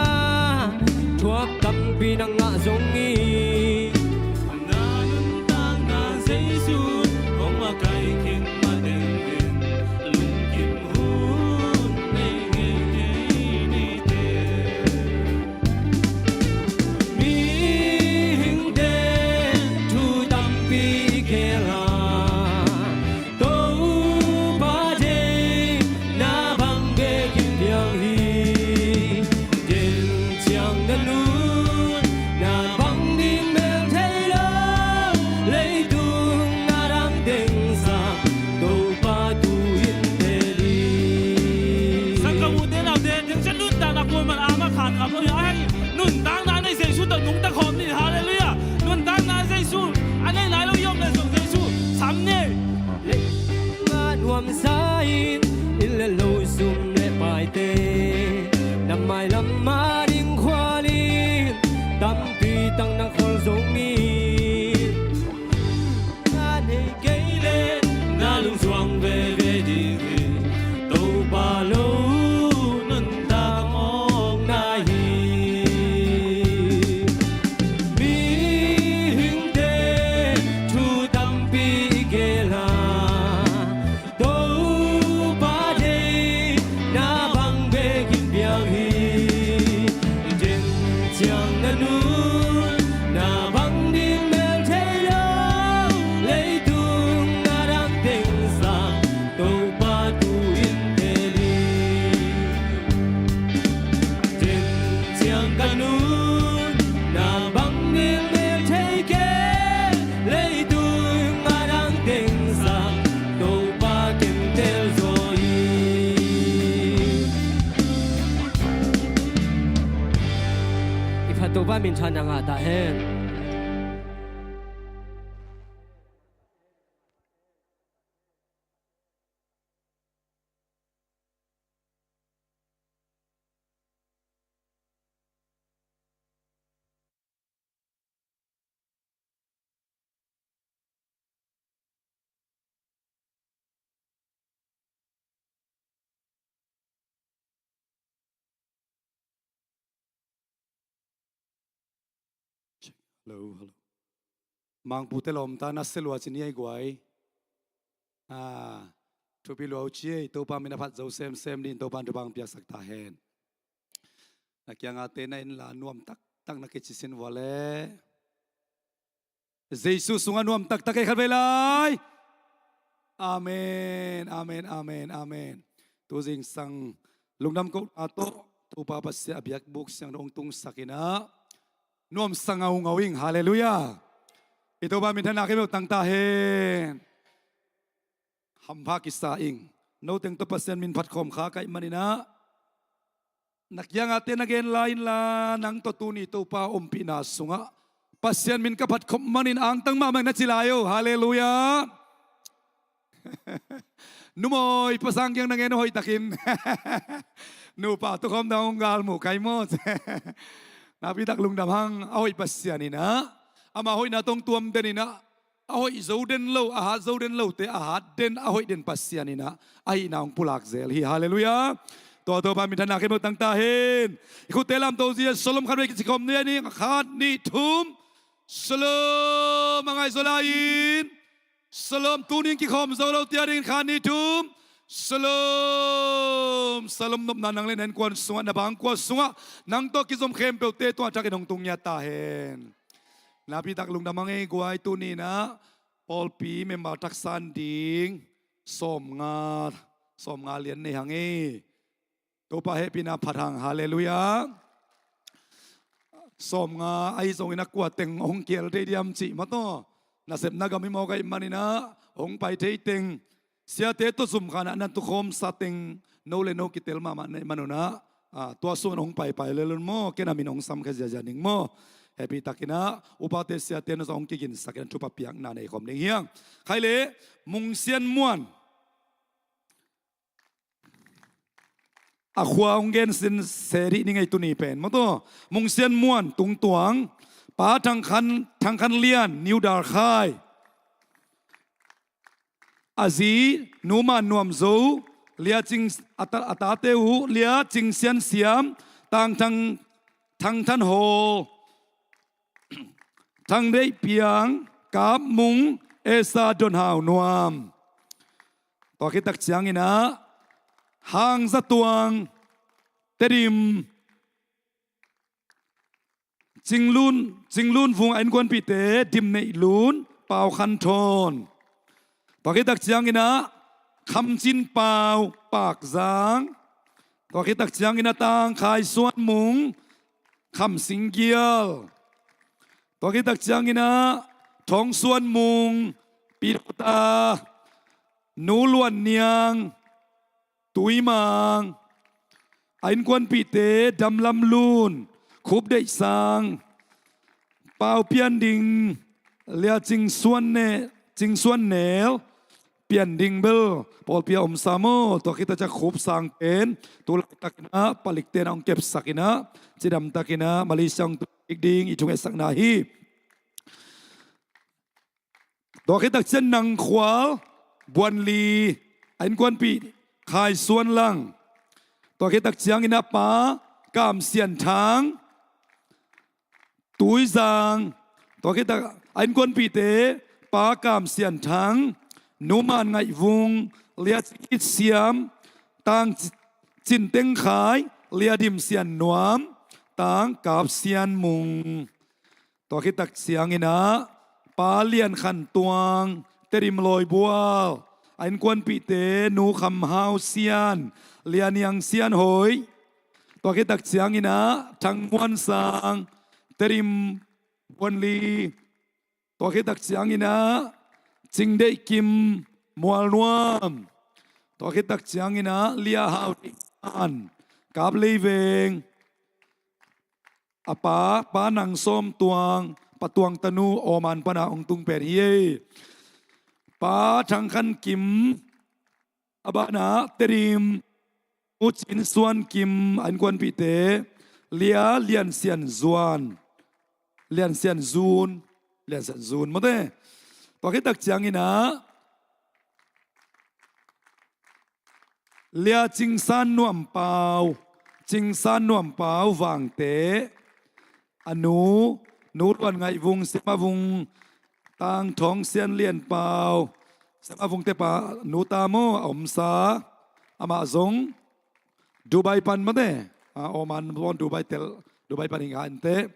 thuak tampi na ngah zong hi. Na nuntakna Jesu hong makaih khin mateng in lungkim hun nei ngei ngei ni te. Mihingte thu tampi kela Topa deihna bang bekin piang hi. Denciang na nunna bang ding mel thei lo, leitung a dang teng sang Topa tu-in tel hi. Sangkam ute naute, denciang nuntakna kuaman a ma khan ngam lo hi. Ahi nuntakna nei Jesu tawh nungta khawm ni. Halleluiah. Nuntakna Jesu a nei nai lo i om leh zong Jesu sam ni. Leitungah nuamsa in inn le lo, sum le paite na mailam a ding khual in tampi tak na khawl zong hi. Na nei kei leh na lungzuang veve ding hi. Topa lo nuntak mawkna hi. Mihingte thu tampi kela, Topa deihna bang bekin piang hi. Denciang na nunna bang ding mel thei lo, leitung a dang teng sang Topa tu-in tel hi. Denciang ka nunna bang ding mel thei kei, leitung a dang teng sang Topa ken tel zaw hi. I phat Topa minthanna ngah ta hen. Hello, hello. Mangpute lawmta na se lua ci ni ei guai. Ah, thupi lua uh ci ei, Topa min a phat zo semsem dingin Topa in thupha hong piaksak ta hen. Na kiangah te na inn la nuam taktak na kici sin vua le. Jesu sungah nuam taktak ei khat vei lai. Amen, amen, amen, amen. Tu zingsang lungdam kohna tawh Topa Pasian a biakbuk siang dong tungsak in ah nuamsa ngaungau ing. Halleluiah. I Topa minthanna khempeuh tang ta hen. Hampha kisa ing. Noteng tawh Pasian min phatkhawm kha ka hih manin ah, na kiangah te na gen lai inla, nang tawh tuni Topa ompihna sungah Pasian min ka phatkhawm manin angtang mahmah ing na ci lai o. Halleluiah. Numawi pasang kiang na ngen uh hoihtakin. Nupa tukhawm dang hong galmuh kai maw. Nakpitak lungdam hang. A hoih Pasian in ah, ama hoihna tawh hong tuam den in ah, a hoih zo den lo, a hat zo den lote a hat den, a hoih den Pasian in ah a hihna hong pulak zel hi. Halleluiah. Tua Topa minthanna khempeuh tang ta hen. I khutte lamto zia, shalom khat vei kici khawm ni. Khat, nih, thum. Shalom. A ngaihzaw lai-in shalom. Tuni in kikhawm zo lote a dingin khat, nih, thum. Shalom. Shalom nopna nang le na innkuan sungah, na bangkua sungah, nang tawh kizom khempeuhte tua thakin hong tung ngiat ta hen. Nakpitak lungdam hang ei guai. Tuni in ah pawlpi member taksan ding sawmnga, sawmnga lian nei hang ei. Topa hehpihna phat hang. Halleluiah. Sawmnga ahi zongin a kua teng hong kiel thei diam cih maw taw. Nasepna gam i mawk ahih manin ah hong pai thei teng, siate tawh zumkhan ah na tukhawmsa teng no le no kitel mahmah na hih manun ah, ah, tua sungah hong paipai lel un maw, ken a min hong samkhia ziazia ning maw. Hehpihtakin ah upate siate na zong hong kiginsakin ah thupha piakna nei khawm ding hi hang. Khai le, Mung Sian Muan. A khua hong gen sin se dih ni ngei tuni pen maw taw. Mung Sian Muan, Tungtuang. Pa Thang Khan, Thang Khan Lian, New Darkhai. A zi, Nu Man Nuam Zo, Lia Cing, a ta, a tate uh, Lia Cing Sian Siam, Tang Thang, Thang Than Hawl, Thang Deih Piang, Kap Mung, Esa Don Hau Nuam. Tua khit tak ciangin ah Hang Za Tuang, Tedim, Cing Lun, Cing Lun Vung a innkuanpihte, Dim Neih Lun, Pau Khan Thawn. Tua khit tak ciangin ah Kham Cin Pau, Pak Zang. Tua khit tak ciangin ah Tang Khai Suan Mung, Kham Sing Gial. Tua khit tak ciangin ah Thong Suan Mung, Pi Dota, Nu Luan Niang, Tui Mang. A innkuanpihte, Dam Lam Lun, Khup Deih Sang, Pau Pian Ding, Lia Cing Suan Ne, Cing Suan Nel, Pian Ding bel pawlpi a om sa maw. Tua khit tak ciang Khup Sang pen tu laitakin ah palikte in ah hong kepsak in ah, cidam takin ah Malaysia hong tung kik ding i thungetsakna hi. Tua khit tak ciang Nang Khual, Buan Li, a innkuanpih Khai Suan Lang. Tua khit tak ciangin ah Pa Kam Sian Thang, Tui Zang. Tua khit tak a innkuanpihte, Pa Kam Sian Thang, Nu Man Ngaih Vung, Lia Cing It Siam, Tang Cin Teng Khai, Lia Dim Sian Nuam, Tang Kap Sian Mung. Tua khit tak ciangin ah Pa Lian Khan Tuang, Tedim Lawi Bual, a innkuanpihte, Nu Kham Hau Sian, Lia Niang Sian Hoi. Tua khit tak ciangin ah Thang Muan Sang, Tedim Buan Li. Tua khit tak ciangin ah Cing Deih Kim, Mual Nuam. Tua khit tak ciangin ah Lia Hau Deih San, Kap Lei Veng. A pa, Pa Nang Sawm Tuang, Pa Tuang tanu, Aw Man pan ah hong tung pen hi ei. Pa Thang Khan Kim, a banah Tedim, U Cin Suan Kim, a innkuanpihte, Lia Lian Sian Zuan, Lian Sian Zun, Lian Sian Zun mawte. Tua khit tak ciangin ah Lia Cing San Nuam Pau, Cing San Nuam Pau Vangte, a nu, Nu Luan Ngaih Vung, Siamah Vung, Tang Thawng Sian Lian Pau, Siamah Vungte pa nu ta maw, a omsa, amah zong Dubai pan mawte, a, Oman pawn Dubai tel, Dubai pan hi ngah inteh.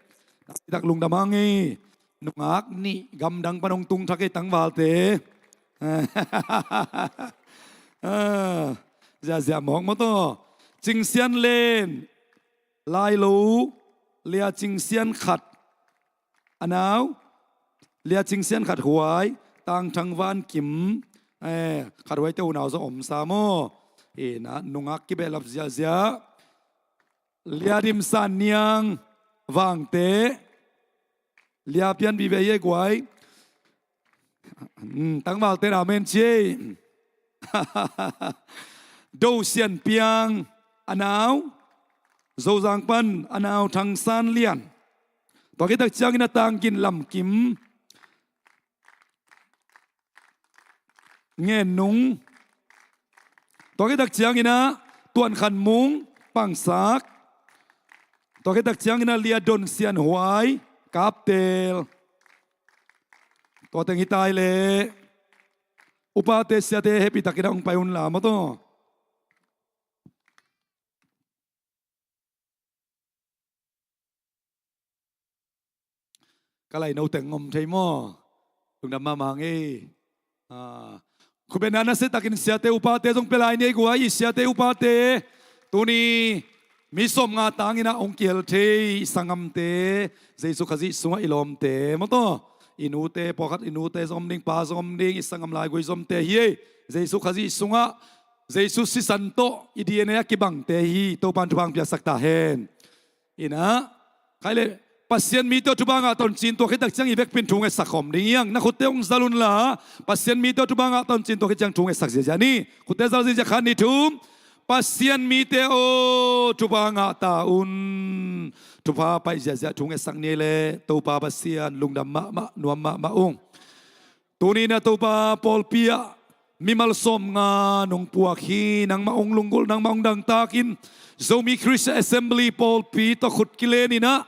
Nak lungdam hang ei, nungak nih gamdang pan hong tung thak ei tangvalte. Ah, ziahziah mawk maw taw. Cing Sian Len, Lailo, Lia Cing Sian Khat, a nau, Lia Cing Sian Khat Huai, Tang Thang Van Kim, eh, Khat Huaite unau zong omsa maw. Hi na, nungak kibehlap ziahziah. Lia Dim San Niang, Vangte, Lia Pian Vive Ye Guai. Hmm, tangvalte in amen ci ei. Do Sian Piang, a nau, Zozang pan, a nau Thang San Lian. Tua khit tak ciangin a Tang Gin Lam Kim, Ngen Nung. Tua khit tak ciangin a Tuan Khan Mung, Pangsak. Tua khit tak ciangin a Lia Don Sian Huai, Kaptel. Tua teng hi tai leh, upate siate hehpih takin a hong pai un la maw taw. Ka laino teng om thei maw? Lungdam mahmah hang ei. Ah, khutbetna nasia takin siate upate zong pia lai ni ei guai, i siate upate. Tuni mi sawmnga tangin a hong kihel thei i sanggamte, Jesu Khazih sungah i lawmte maw taw. I nute, pawlkhat i nute zong om ding, pa zong om ding, i sanggam laigui zomte hi ei. Jesu Khazih sungah Jesu sisan tawh i D N A a kibangte hi. Topa'n thupha hong piaksak ta hen. Inah, khai leh, Pasian mite aw, thupha ngah ta un ci-in, tua khit tak ciang i vekpi-in thu ngetsak khawm ding hi hang. Na khutte hong zal un la, Pasian mite aw, thupha ngah ta un ci-in, tua khit ciang thu ngetsak ziahziah ni. Khutte zal ziahziah, khat, nih, thum. Pasian mite aw, thupha ngah ta un. Thupha pai ziahziah thu ngetsak ni leh, Topa Pasian lungdam mahmah, nuam mahmah ung. Tuni-in a Topa pawlpi ah mimal sawmnga nong puak hi. Nangmah hong lunggulh, nangmah hong dangtakin Zomi Christian Assembly pawlpi tawh khut kileninah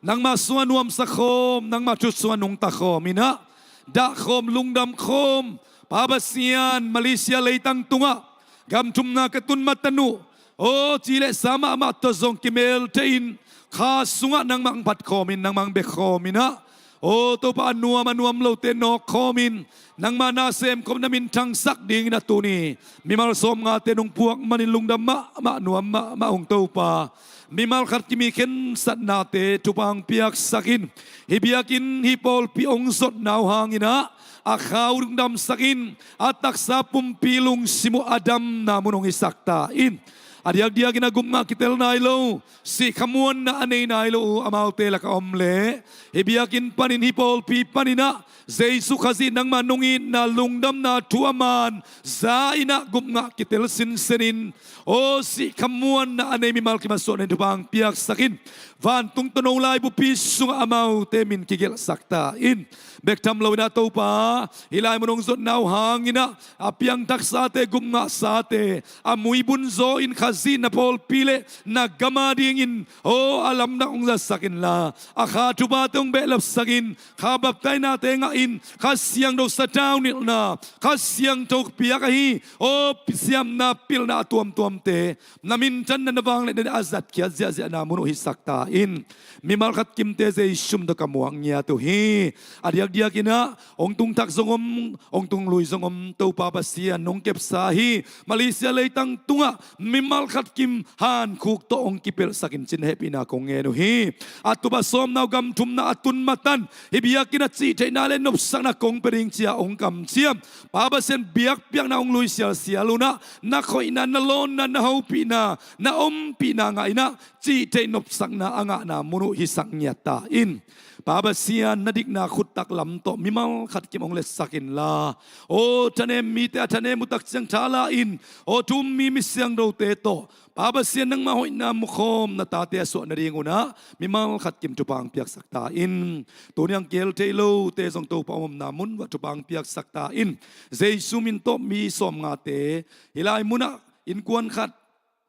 nangmah sungah nuamsa khawm, nangmah thu sungah nungta khawm inah dahkhawm, lungdam khawm, Pa Pasian, Malaysia leitang tungah gam thumna ka tun matan uh, aw, ci le sa mahmah tawh zong kimeltehin kha sungah nangmah hong phat khawmin, nangmah hong bek khawminah, aw Topa, a nuam a nuam lote nawk khawmin nangmah na semkhop, na min thangsak dingin a tuni mimal sawmngate nong puak manin lungdam mahmah, nuam mahmah ung Topa. Mimal khat kim i khensatnate thupha hong piaksak in. Hih biakinn, hih pawlpi hong zotna uh hanginah a kha uh hong damsak in, a taksa pumpi lungsim uh a damna mun hong hisak ta in. A diakdiakin a gupngah kitel nai lo, sih khamuanna a nei nai lo uh amaute lakah om leh, hih biakinn panin, hih pawlpi paninah Jesu Khazih nangmah nong itna, lungdamna thu a man za inah gupngah kitel sinsenin, aw, sih khamuanna a nei mimal kim a suahna in thupha hong piaksak in. Vantung tawh no laibupi sungah amaute min kigelhsak ta in. Bek tham loinah Topa, hih lai mun hong zotna uh hanginah a piangthaksate, gupngahsate a muibun zaw in Khazih na pawlpi le na gam a dingin, aw, a lamdang hong zatsak inla, a kha thuphate hong behlapsak in, kha baptainate ngah in, Kha Siangtho sathau nilhna, Kha Siangtho piak ahi, aw, siamna pilna a tuamtuamte na minthanna, na vangliatna a zatkhiat ziahziahna mun uh hisak ta in. Mimal khat kimte Jesu min tawh ka muak ngiat uh hi. A diakdiakinah hong tung thak zong om, hong tung lui zong om Topa Pasian, nong kepsa hi. Malaysia leitang tungah mimal khat kim hankhuk tawh hong kipelhsak in ci-in hehpihna kong ngen uh hi. A tup a sawmna uh gam thumna a tun matan, hih biakinn ah cihtheihna le nopsakna kong pia ding ci-a hong kamciam Pa Pasian, biakpiakna hong lui sialsial unah na khoihna, na lawnna, na hopihna, na ompihna ngah inah cihtheih nopsakna a ngahna mun uh hisak ngiat ta in. Pa Pasian, na dikna khuttak lam tawh mimal khat kim hong letsak inla, aw, thanem mite a thanem uh takciang thala in, aw, thu um mi, mi siangthote tawh Pa Pasian, nangmah hoihna mukhawm na tate a suah nading unah mimal khat kim thupha hong piaksak ta in. Tuni a kiel thei lote zong Topa omna mun uah thupha hong piaksak ta in. Jesu min tawh mi sawmngate hih lai munah innkuan khat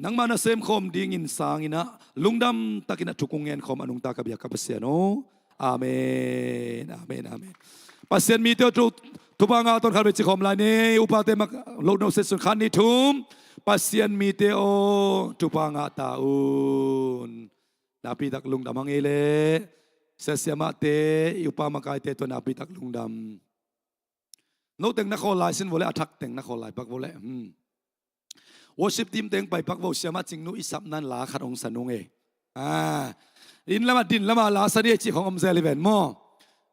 nangmah na semkhawm dingin sanginah lungdam takinah thu kong ngenkhawm a nungta ka biak ka Pasian aw. Amen, amen, amen. Pasian mite aw, thu, thupha ngah ta un. Khat vei ci khawm lai ni. Upate mak lo no se sun, khat, nih, thum. Pasian mite aw, thupha ngah ta un. Nakpi tak lungdam hang ei leh. Sia siamahte, i upa makaite tawh nakpi tak lungdam. No teng na khawl lai sin vo leh, a thak teng na khawl lai pak vo leh. Hmm. Worship team teng pai pak vo, siamah Cingnu i sapna in la khat hong sa nung e. Ah, inn lamah, din lamah la sa ni e cih khong om zel hi ven maw.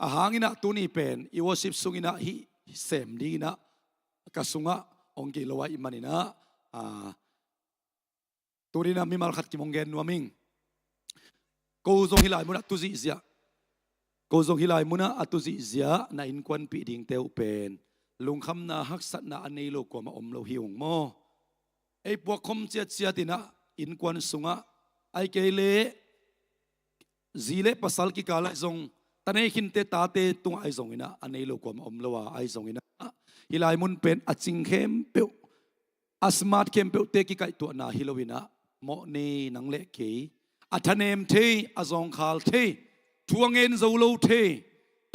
A hanginah tuni pen i worship sunginah hih sem dinginah ka sungah hong kei lo ahih maninah, ah, tuninah mimal khat kim hong gen nuam ing. Ko zong hih lai munah tu zihziah, ko zong hih lai munah a tu zihziah na innkuanpih dingte uh pen lungkhamna, haksatna a nei lo kuamah om lo hi ung maw. Ei puakkhom ciatciat inah innkuan sungah, ahih kei leh zi le pasal kikal ah zong, ta nei khinte tate tungah ahi zonginah a nei lo kuamah om lo a, ahi zonginah hih lai mun pen a cing khempeuh, a smart khempeuhte kikaihtuahna hi loinah, mawh nei nang le kei, a thanem thei, a zawngkhal thei, thu a ngen zo lo thei,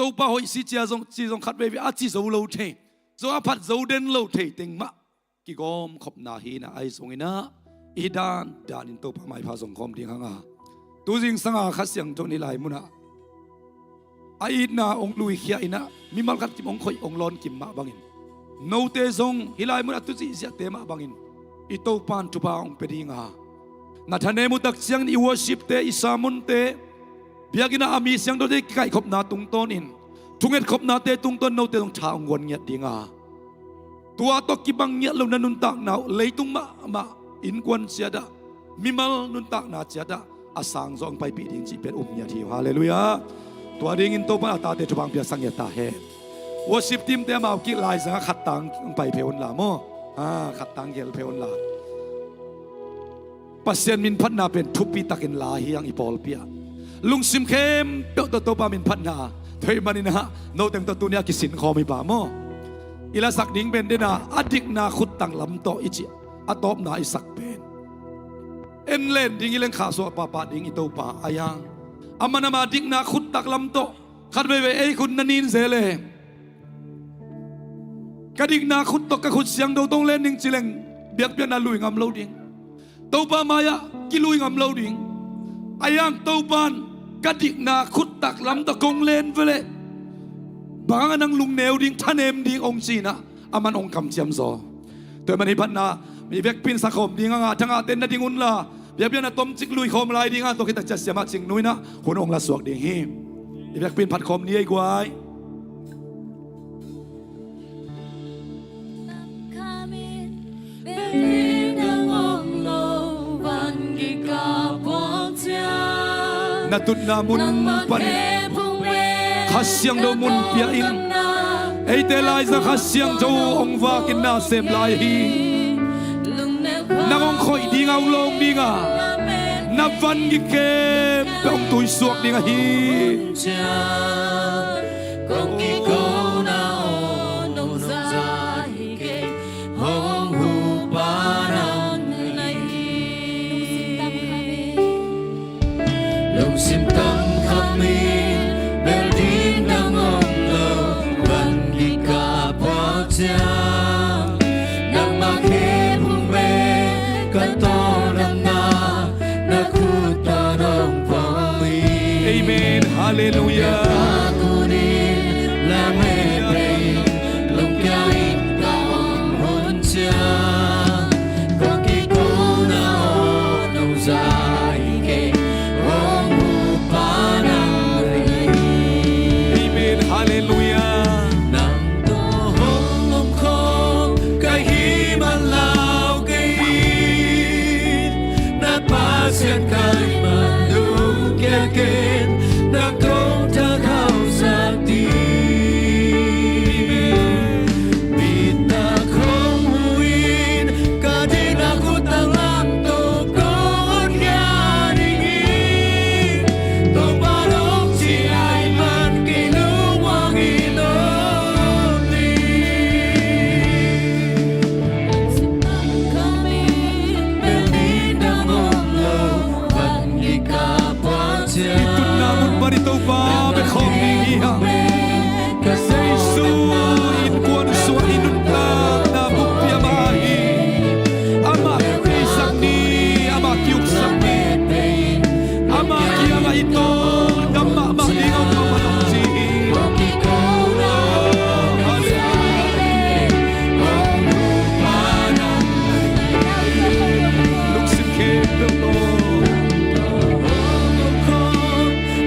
Topa hoih si cia zong, ci zong khat veivei a ci zo lo thei, zong a phat zo den lo thei teng mah kigawmkhopna hi inah, ahi zonginah i dandanin Topa maipha zongkhawm ding hang a, tu zingsanga Kha Siangtho in hih lai munah a itna hong luikhia inah mimal khat kim hong khoih hong lawn kim mah bangin, note zong hih lai munah tu zihziahte mah bangin i Topa in thupha hong pia ding a, na thanem uh takciangin i worshipte, i sermonte, biakinnah a mi siangthote kikaihkhopna tungtawnin, thungetkhopnate tungtawn note zong tha hong guan ngiat ding a, tua tawh kibang ngiat lo na nuntakna uh leitung mahmah, innkuan ciatah, mimal nuntakna ciatah a sangzaw hong paipih ding cih pen um ngiat hi uh. Halleluiah. Tua dingin Topa in a tate thupha hong piaksak ngiat ta hen. Worship teamte amau kik laizangah khattang hong pai phei unla maw. Ah, khattang gel phei unla. Pasian minphatna pen thupi takin la hi hang i pawlpi ah. Lungsim khempeuh tawh Topa minphatna thei maninah, no teng tawh tuni a kisinkhawm hi pah maw. i lasak ding pen dena a dikna khuttak lam tawh i cih a tawpna i sak pen en len ding i lengkhah suah pahpah ding i Topa a iang. Aman ama dikna khuttak lam tawh khat veivei ei khut na nin zel e. Ka dikna khut tawh ka khut siangtho tawh len ding ci leng biakpiakna lui ngam lo ding. Topa mai-ah kilui ngam lo ding. A iang Topan ka dikna khuttak lam tawh kong len veleh bang hang a nang lungneu ding, thanem ding hong ci-in ah aman hong kamciam zaw. Tua ahih manin hih phatna i vekpi in sakhawm ding a ngah thangah ten na ding unla, biakpiakna tomcik lui khawm lai ding a, tua khit tak ciang siamah Cing Nu in ah hun hong lasuak ding hi. I vekpi in phatkhawm ni ei guai. Na tutna mun panin Kha Siangtho mun pia in. Eite laiza Kha Siangtho hong vak in na sem lai hi. Nang hong khoih ding a, hong lawng ding a, na van gik khempeuh hong tuisuak ding ahi. Kong kikona aw nong za hi kei, hong hupa nang na hi. Lungsim tam khamin bel ding dang om lo, van gik a puak ciang nangmah khephung bek ka tawldamna na khut tawh nong pom hi. Amen. Halleluiah. Ka kunin lam heh pei, lungkia in ka om hun ciang kong kikona aw nong za hi kei, hong hupa nang na hi. Amen. Halleluiah. Nang tawh hong om khawm ka hih man lau kei in, na Pasian ka hih man lungkia kei in, nang kong thak hausa ding. Bitak hong hu in, ka dikna khuttak lam tawh kong hotkhiat ding hi. Topa nong cih ahih man kei lungmuang hi nawn ni. Bel ding dang om lo, van gik a puak ciang. I tutna mun pan i Topa bek khawm ding hi hang. Jesu innkuan suah i nuntakna buppi amah hi. Amah theisak ni, amah kiuksak ni. Amah kiangah i tawldam mahmah ding a om, amah nong ci hi. Lungsim khempeuh tawh.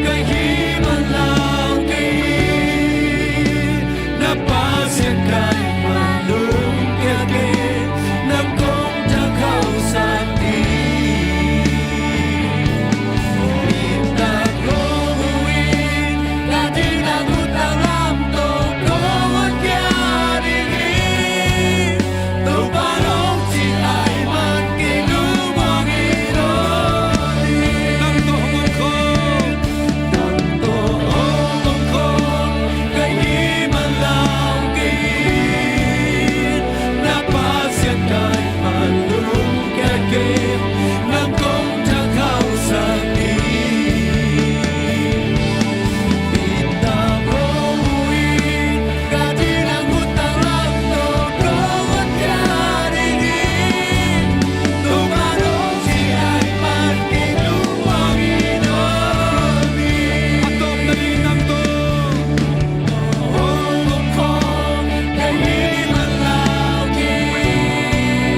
Ka hih man lau kei in, na Pasian ka hih man lungkia kei in, nang kong thak hausa ding. Bitak hong hu in, ka dikna khuttak lam tawh kong hotkhiat ding hi. Topa nong cih ahih man kei lungmuang hi nawn ni. Nang tawh hong om khawm, nang tawh hong om khawm ka hih man lau kei in, na Pasian ka hih man lungkia kei in, nang kong thak hausa ding. Bitak hong hu in, ka dikna khuttak lam tawh kong hotkhiat ding hi. Topa nong cih ahih man kei lungmuang hi nawn ni. A tawpna ding nang tawh hong om khawm ka hih man lau kei in,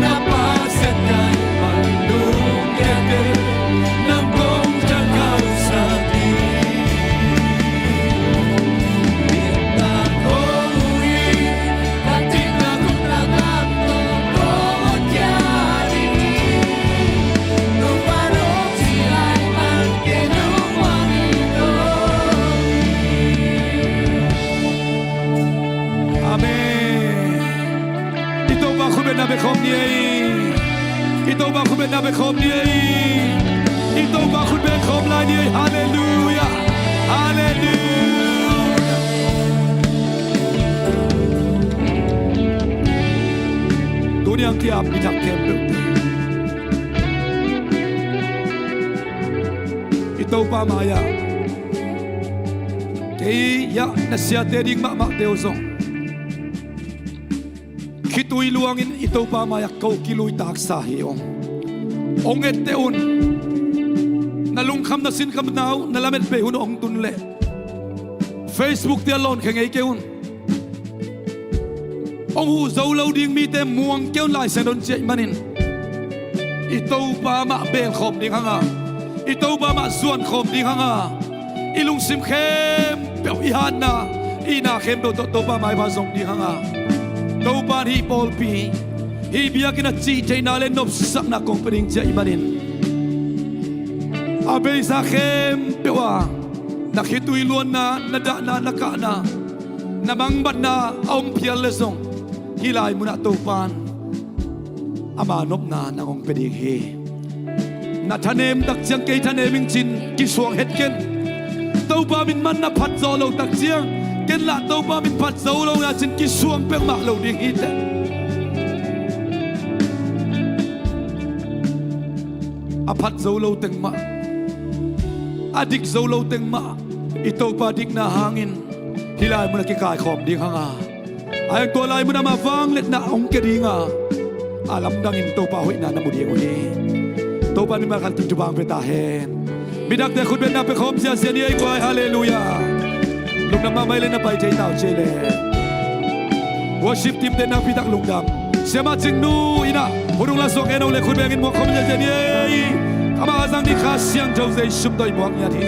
na Pasian ka hih man lungkia kei in, nang kong thak hausa ding. Bitak hong hu in, ka dikna khuttak lam tawh kong hotkhiat ding hi. Topa nong cih ahih man kei lungmuang hi nawn ni. Amen. I Topa khut beng na beng khawm ni ei. I Topa khut beng na beng khawm ni ei. I Topa khut beng khawm lai ni ei. Halleluiah. Halleluiah. Niang kiam mi thak khempeuh, i Topa mai-ah, kei ah na siate ding mahmahte uh zong khitui luangin i Topa mai-ah ko kilui taksa hi ung. Ong etteh un. Na lungkham na sinkhamna uh na lamet bei hun ong tun leh Facebook te ah lawnkhia ngei kei un. Ong huh zo lo ding mite muang kei un, Lai Siangtho in ciah ahih manin. I Topa mah belkhawm ding hang a, i Topa mah zuankhawm ding hang a, i lungsim khempeuh, i hatna, i na khempeuh tawh Topa maipha zong ding hang a, Topa in hih pawlpi, hih biakinn a cihtheihna le nopsakna kong pia ding ciah ahih manin, a beisa khempeuh ah na khitui luanna, na dahna, na kahna, na mangbatna a om phial leh zong, hih lai munah Topa in ama nopna nang ong pia ding hi. Na thanem tak ciang kei thanem ing cin kisuang het ken. Topa min man na phat zawh lo tak ciang ken lah Topa min phat zo lo na cin kisuang peuhmah lo ding hi teh. A phat zo lo teng mah, a dik zo lo teng mah, i Topa dikna hangin hih lai munah kikaikhawm ding hang a, a tua lai munah mah vangliatna hong kia ding a, a lamdangin Topa hoihna na mu ding uh hi. Topa in mimal khat tungah thupha pia ta hen. Midakte khutbetna pia khawm ziahziah ni ei guai. Halleluiah. Lungdam mahmah ei leh na pai thei ta uh ci ei leh. Worship team te nakpi tak lungdam. Siamah Cingnu in ah hun hong la suak en ong leh khut bengin muak khawm ziahziah ni ei. Amah a zang ding Kha Siangtho Zeisu min tawh i muak ngiat hi.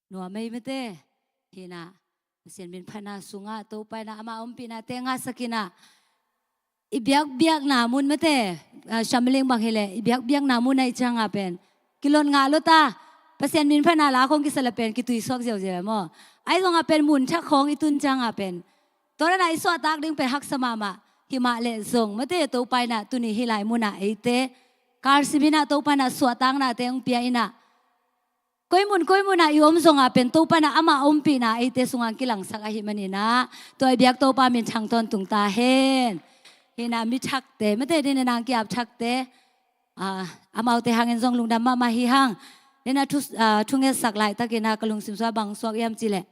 Nuam ei mate. Hi-in ah, Pasian min phatna sungah Topa in ah ama ompihnate ngasak in ah, i biakbiakna mun mate, ah, Shamling bang hi leh, i biakbiakna mun ahih ciangah pen kilon ngah lo ta. Pasian min phatna la khawng kisa leh pen kituisuak ziauziau e maw. Ahi zongah pen mun thak khawng i tun ciangah pen, tua dan ah i suahtak ding pen haksa mahmah. Hi mah leh zong mate, Topa in ah tuni hih lai munah eite kalsim in ah, Topa in ah suahtaknate hong pia in ah, koi mun koi munah i om zongah pen Topa in ah ama ompihna eite sungah kilangsak ahih manin ah, tua i biak Topa min thang tawntung ta hen. Hi-in ah mi thakte mate, ding in ah ki-ap thakte, ah, amaute hangin zong lungdam mahmah hi hang. Ding in ah thu, ah, thungetsak laitakin ah ka lungsim sungah bang suak hiam cih leh,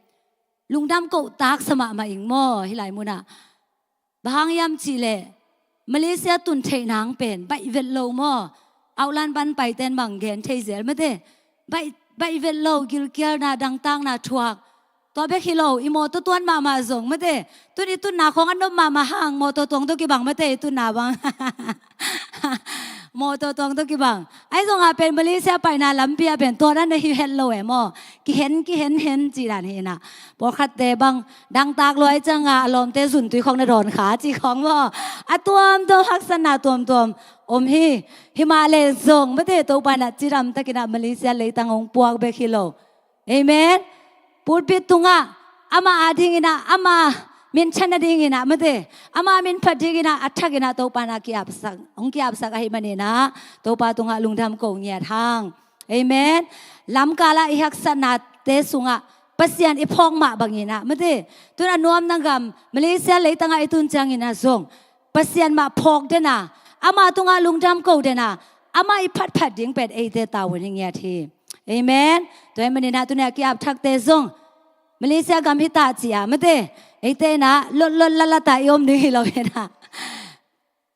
lungdam koh taksa mahmah ing maw hih lai munah. Bang hang hiam cih leh, Malaysia tun theih nang pen baih vet lo maw. Outline pan paite in bang gen thei zel mate. Baih, baih vet lo, gilkialna, dangtakna thuak. Tua bek hi lo, i mawtaw tuan mahmah zong mate. Tun i tunna khawng a nop mahmah hang, mawtaw tuang tawh kibang mate, i tunna bang. Mawtaw tuang tawh kibang. Ahi zongah pen Malaysia paina lampi ah pen tua dan a hi het lo e maw. Kihen, kihen, hen cih dan hi-in ah. Pawlkhatte bang dangtak lua ahih ciangah a lawmte zuntui khawng na dawn kha cih khawng maw. A tuamtuam haksatna tuamtuam om hi. Hi mah leh zong mate, Topa in ah cidam takin ah Malaysia leitang hong puak bek hi lo. Amen. Pulpit tungah ama adingin ah, ama minthan nadingin ah mate, ama min phat dingin ah a thakin ah Topa in ah ki-apsak, hong ki-apsak ahih manin ah Topa tungah lungdam ko ngiat hang. Amen. Lamkal ah i haksatnate sungah Pasian i phawk mah bangin ah mate, tun a nuamna gam Malaysia leitangah i tun ciangin ah zong Pasian mah phawk den a, ama tungah lungdam ko den a, amah i phatphat ding pen eite tavuan hi ngiat hi. Amen. Tua ahih manin ah tuni a ki-ap thakte zong Malaysia gam hi ta ci-a mate, eite in ah lotlot latlat a i om ding hi lo hi-in ah,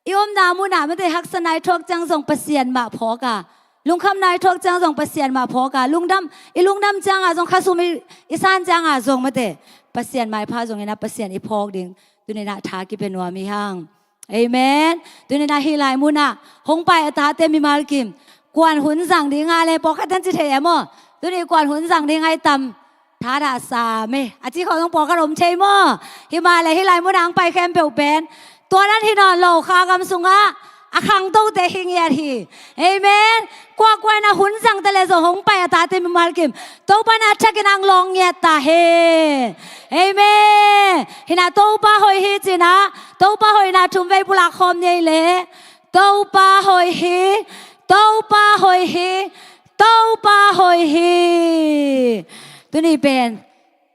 i omna munah mate, haksatna i thuak ciang zong Pasian mah phawk a, lungkhamna i thuak ciang zong Pasian mah phawk a, lungdam, i lungdam ciangah zong, khasum i, i san ciangah zong mate, Pasian maipha zongin ah Pasian i phawk ding tuni in ah tha kipia nuam hi hang. Amen. Tuni in ah hih lai munah hong pai a tate mimal kim, kuan hun zang ding a leh, pawlkhat in ci thei e maw. Tuni kuan hun zang ding a i tam, thadah sam e a ci khawng zong pawlkhat om thei maw. Hi mah leh hih lai munah hong pai khempeuh pen tua dan hi nawn lo, Kha gam sungah a khangtote hi ngiat hi. Amen. Kuakua in a hun zang ta le zong hong pai a tate mimal kim, Topa in a thakin ang lawng ngiat ta hen. Amen. Hi na Topa hoih hi ci na, Topa hoihna thum vei pulak khawm ni ei le. Topa hoih hi, Topa hoih hi, Topa hoih hi. Tuni pen,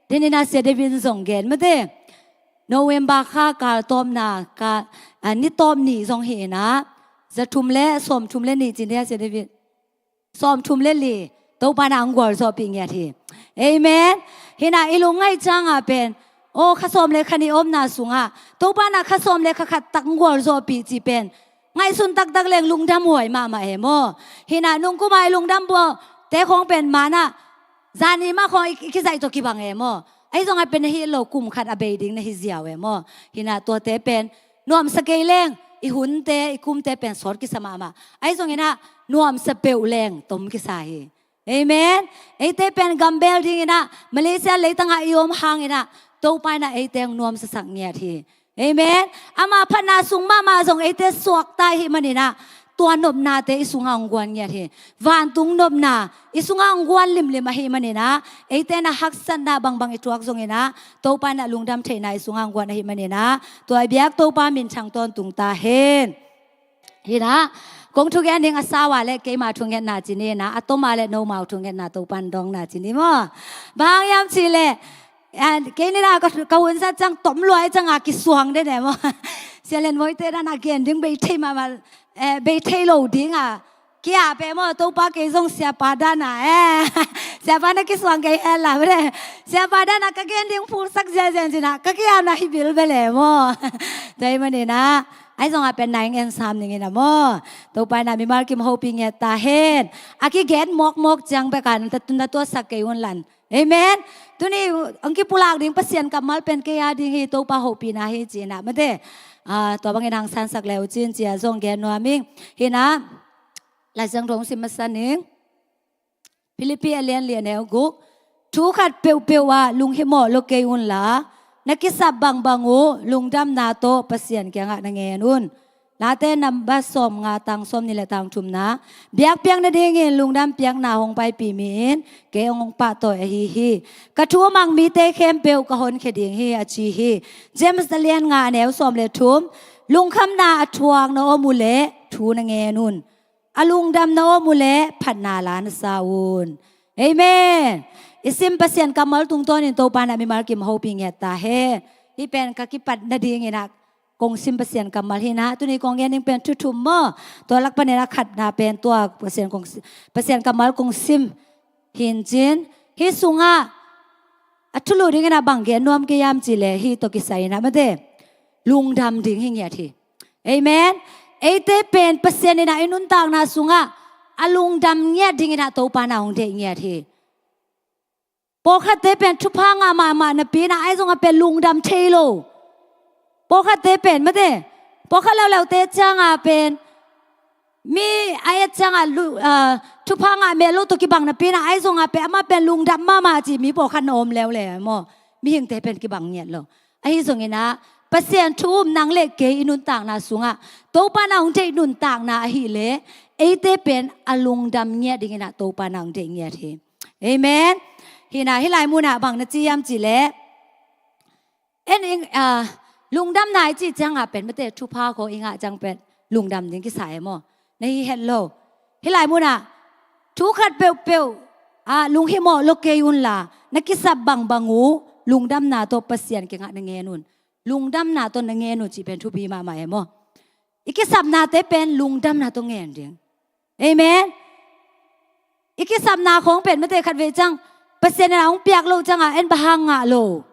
tuni na Sia David zong gen mate. November kha kal tawpna, ka, a, ni tawp ni zong hi ina. Za thum le, sawm thum le ni cin dia Sia David. Sawm thum le li, Topa na ang gualzawhpih ngiat hi. Amen. Hi na i lungngaih cianga pen, aw, kha sawm le kha ni omna sungah Topa na kha sawm le kha khat tak ang gualzawhpih ci pen ngaihsun taktak leng lungdam huai mahmah e maw. Hi na nungkuma i lungdam bualte khawng pen manah zani mah khawng i, i kizaih tawh kibang e maw. Ahi zongah pen na hi lo kum khat a bei ding na hi ziau e maw. Hi na tuate pen nuamsa kei leng i hunte, i kumte pen sawt kisa mahmah. Ahi zong ina nuamsa peuh leng tom kisa hi. Amen. Eite pen gambel ding ina Malaysia leitangah i om hang ina Topa ina eite ang nuamsasak ngiat hi. Amen. Ama phatna sung mahmah zong eite suakta i hih maninah tua nopnate i sungah hong guan ngiat hi. Vantung nopna i sungah hong guan limlim ahih maninah eite na haksatna bangbang i tuak zonginah Topa na lungdam theihna i sungah hong guan ahih maninah tua i biak Topa minthang tawntung ta hen. Hinah kong thugen ding a sau a le keima thungetna cini hinah a toma le nomau thungetna Topa in dawngna cini maw? Bang hiam cih leh kei nina ka, ka hun zat ciang tom luai cianga kisuang den e maw? Sia Lian Mawi te dana gen ding bei thei mahmah, eh, bei thei lo dinga kia pe maw? Topa kei zong siapa dana, eh, siapa na kisuang kei hen la maw de. Siapa dana ka gen ding phulsak ziazian cina ka kiamna hi bil bel e maw? Tua hi maninah ahi zongah pen na ing en sam ningin a maw? Topa ina mimal kim hopih ngiat ta hen. A kigen mawkmawk ciang beka na tuatsak kei un lan. Amen. Tuni ang kipulak ding Pasian kammal pen kei a ding hi, Topa hopihna hi cina mate. Ah, tua bangin hangsansak leu cin cia zong gen nuam ing. Hinah Lai Siangtho hong sim masa ning. Philippi a lian li a neu guk. Thu khat peuhpeuh ah lunghimawh lo kei unla na kisap bangbang uh lungdamna tawh Pasian kiangah na ngen un. Late namba sawm nga tang sawm ni le tang thumna. Biakpiak nadingin lungdam piakna hong paipih mi in kei hong pahtawi ahi hi. Ka thu a mang mite khempeuh ka honkhia ding hi a ci hi. James a lian nga a neu sawm le thum. Lungkhamna a thuak na om uh leh thu na ngen un. A lungdam na om uh leh phatna la na sa un. Amen. I sim Pasian kammal tungtawnin Topa na mimal kim hopih ngiat ta hen. Hih pen ka kipat nadinginah kong sim Pasian kammal hinah tuni kong gen ding pen thu thum maw? Tua lak panin a khatna pen tua Pasian kong si-, Pasian kammal kong sim hin cin. Hih sungah a thulu dinginah bang gen nuam kei hiam cih leh hih tawh kisai inah mate lungdam ding hi ngiat hi. Amen. Eite pen Pasian inah i nuntakna sungah a lungdam ngiat dinginah Topa na hong deih ngiat hi. Pawlkhatte pen thupha ngah mahmah napi inah ahi zongah pen lungdam thei lo. Pawlkhatte pen mate, pawlkhat leuleute cianga pen mi a et cianga lu-, ah, thupha ngah mel lo tawh kibang napi inah ahi zongah pen amah pen lungdam mahmah ci mi pawlkhat na om leuleu maw? Mihingte pen kibang ngiat lo. Ahi zonginah Pasian thu um nang le kei i nuntakna sungah Topa na hong deih nuntakna ahih leh eite pen a lungdam ngiat dinginah Topa na hong deih ngiat hi. Amen. Hinah hih lai munah bang na ci hiam cih leh en ing, ah, lungdamna i cih ciangah pen mate thupha khawng i ngah ciang pen lungdam ding kisa e maw? Na hi het lo. Hih lai munah thu khat peuhpeuh ah lunghimawh lo kei unla na kisap bangbang uh lungdamna tawh Pasian kiangah na ngen un. Lungdamna tawh na ngen un cih pen thupi mahmah e maw? I kisapnate pen lungdamna tawh ngen ding. Amen. I kisapna khawng pen mate khat vei ciang Pasian in a hong piak lo cianga en bang hang ngah lo.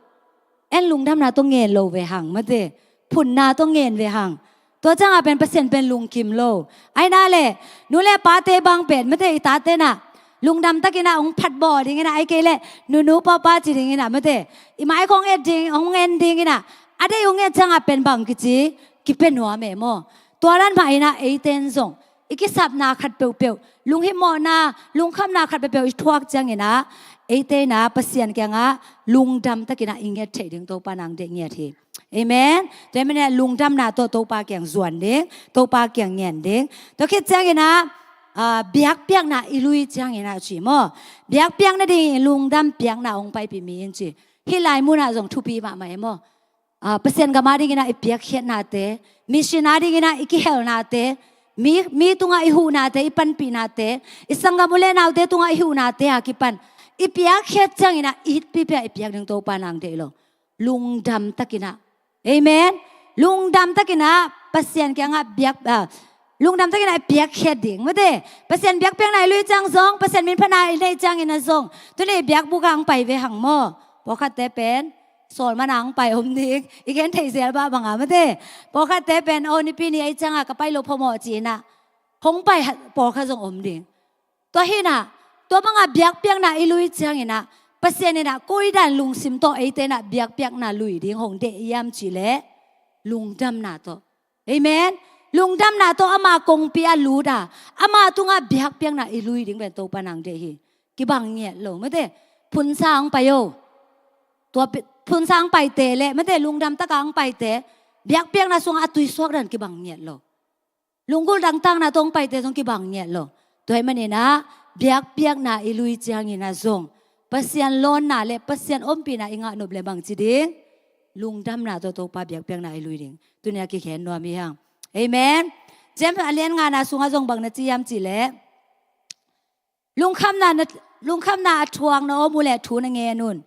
En lungdamna tawh ngen lo ve hang mate. Phunna tawh ngen ve hang. Tua cianga pen Pasian pen lungkim lo. Aina le nu le pate bang pen mate i tate na lungdam takinah hong phatbawh dinginah ai kei leh nunu papa ci dinginah mate i mai khawng et ding hong en dinginah a deih hong et cianga pen bang kici kipia nuam e maw? Tua dan mah inah eite in zong i kisapna khat peuhpeuh, lunghimawhna, lungkhamna khat peuhpeuh i thuak cianginah eite inah Pasian kiangah lungdam takinah i nget theih ding Topa nang deih ngiat hi. Amen. Tua ahih manin ah lungdamna tawh Topa kiang zuan ding, Topa kiang ngen ding. Tua khit ciangin ah, ah, biakpiakna i lui ciangin ah ci maw. Biakpiak nading lungdam piakna hong paipih mi in ci. Hih lai munah zong thupi mahmah e maw. Ah, Pasian gam a dingin ah i piakkhiatnate, mission a dingin ah i kihelnate, mi, mi tungah i huhnate, i panpihnate, i sanggam u le naute tungah i huhnate a kipan i piakkhiat ciangin ah i it pipi a i piak ding Topa in hong deih lo. Lungdam takin ah. Amen. Lungdam takin ah Pasian kiangah biak, ah, lungdam takin ah i piakkhiat ding. Mate, Pasian biakpiakna i lui ciang zong, Pasian min phatna i neih ciangin ah zong, tuni biakbuk ah hong pai ve hang maw. Pawlkhatte pen sawl man a hong pai om ding, i gen theih zel bah bang a mate. Pawlkhatte pen, aw, Nipi ni ahih ciangah ka pai loh phamawh ci-in ah hong pai pawlkhat zong om ding. Tua hi-in ah, tua bang a biakpiakna i lui ciangin ah, Pasian in ah koi dan lungsim tawh eite in ah biakpiakna lui ding hong deih hiam cih leh, lungdamna tawh. Amen. Lungdamna tawh ama kongpi ah lut a, ama tungah biakpiakna i lui ding pen Topa in hong deih hi. Kibang ngiat lo, mate. Phunsa hong pai o. Tua pi-, phunsa hong paite le, mate, lungdam tak a hong paite, biakpiakna sungah a tuisuak dan kibang ngiat lo. Lunggulh dangtakna tawh hong paite zong kibang ngiat lo. Tua ahih manin ah biakpiakna i lui ciangin ah zong, Pasian lawnna le Pasian ompihna i ngah nop leh bangci ding? Lungdamna tawh Topa biakpiakna i lui ding. Tuni a kikhen nuam hi hang. Amen. James a lian ngana sungah zong bang na ci hiam cih leh, lungkhamna na, lungkhamna a thuak na om uh leh thu na ngen un.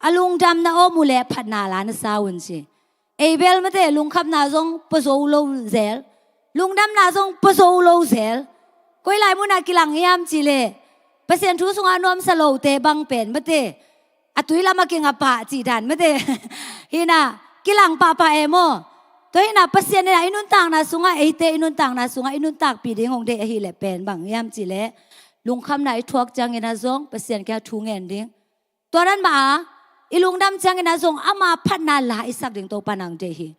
A lungdam na om uh leh phatna la na sa un ci. Ei bel mate, lungkhamna zong pua zo lo zel, lungdamna zong pua zo lo zel. Koi lai munah kilang hiam cih leh, Pasian thu sungah nuamsa lote bang pen mate, a tui lamah kinga pah cih dan mate. Hi-in ah kilang pahpah e maw. Tua hi-in ah Pasian in ah i nuntakna sungah, eite i nuntakna sungah i nuntakpih ding hong deih ahih leh pen bang hiam cih leh, lungkhamna i thuak ciangin ah zong Pasian kiangah thu ngen ding. Tua dan mah a, i lungdam ciangin ah zong ama phatna la i sak ding Topa in hong deih hi.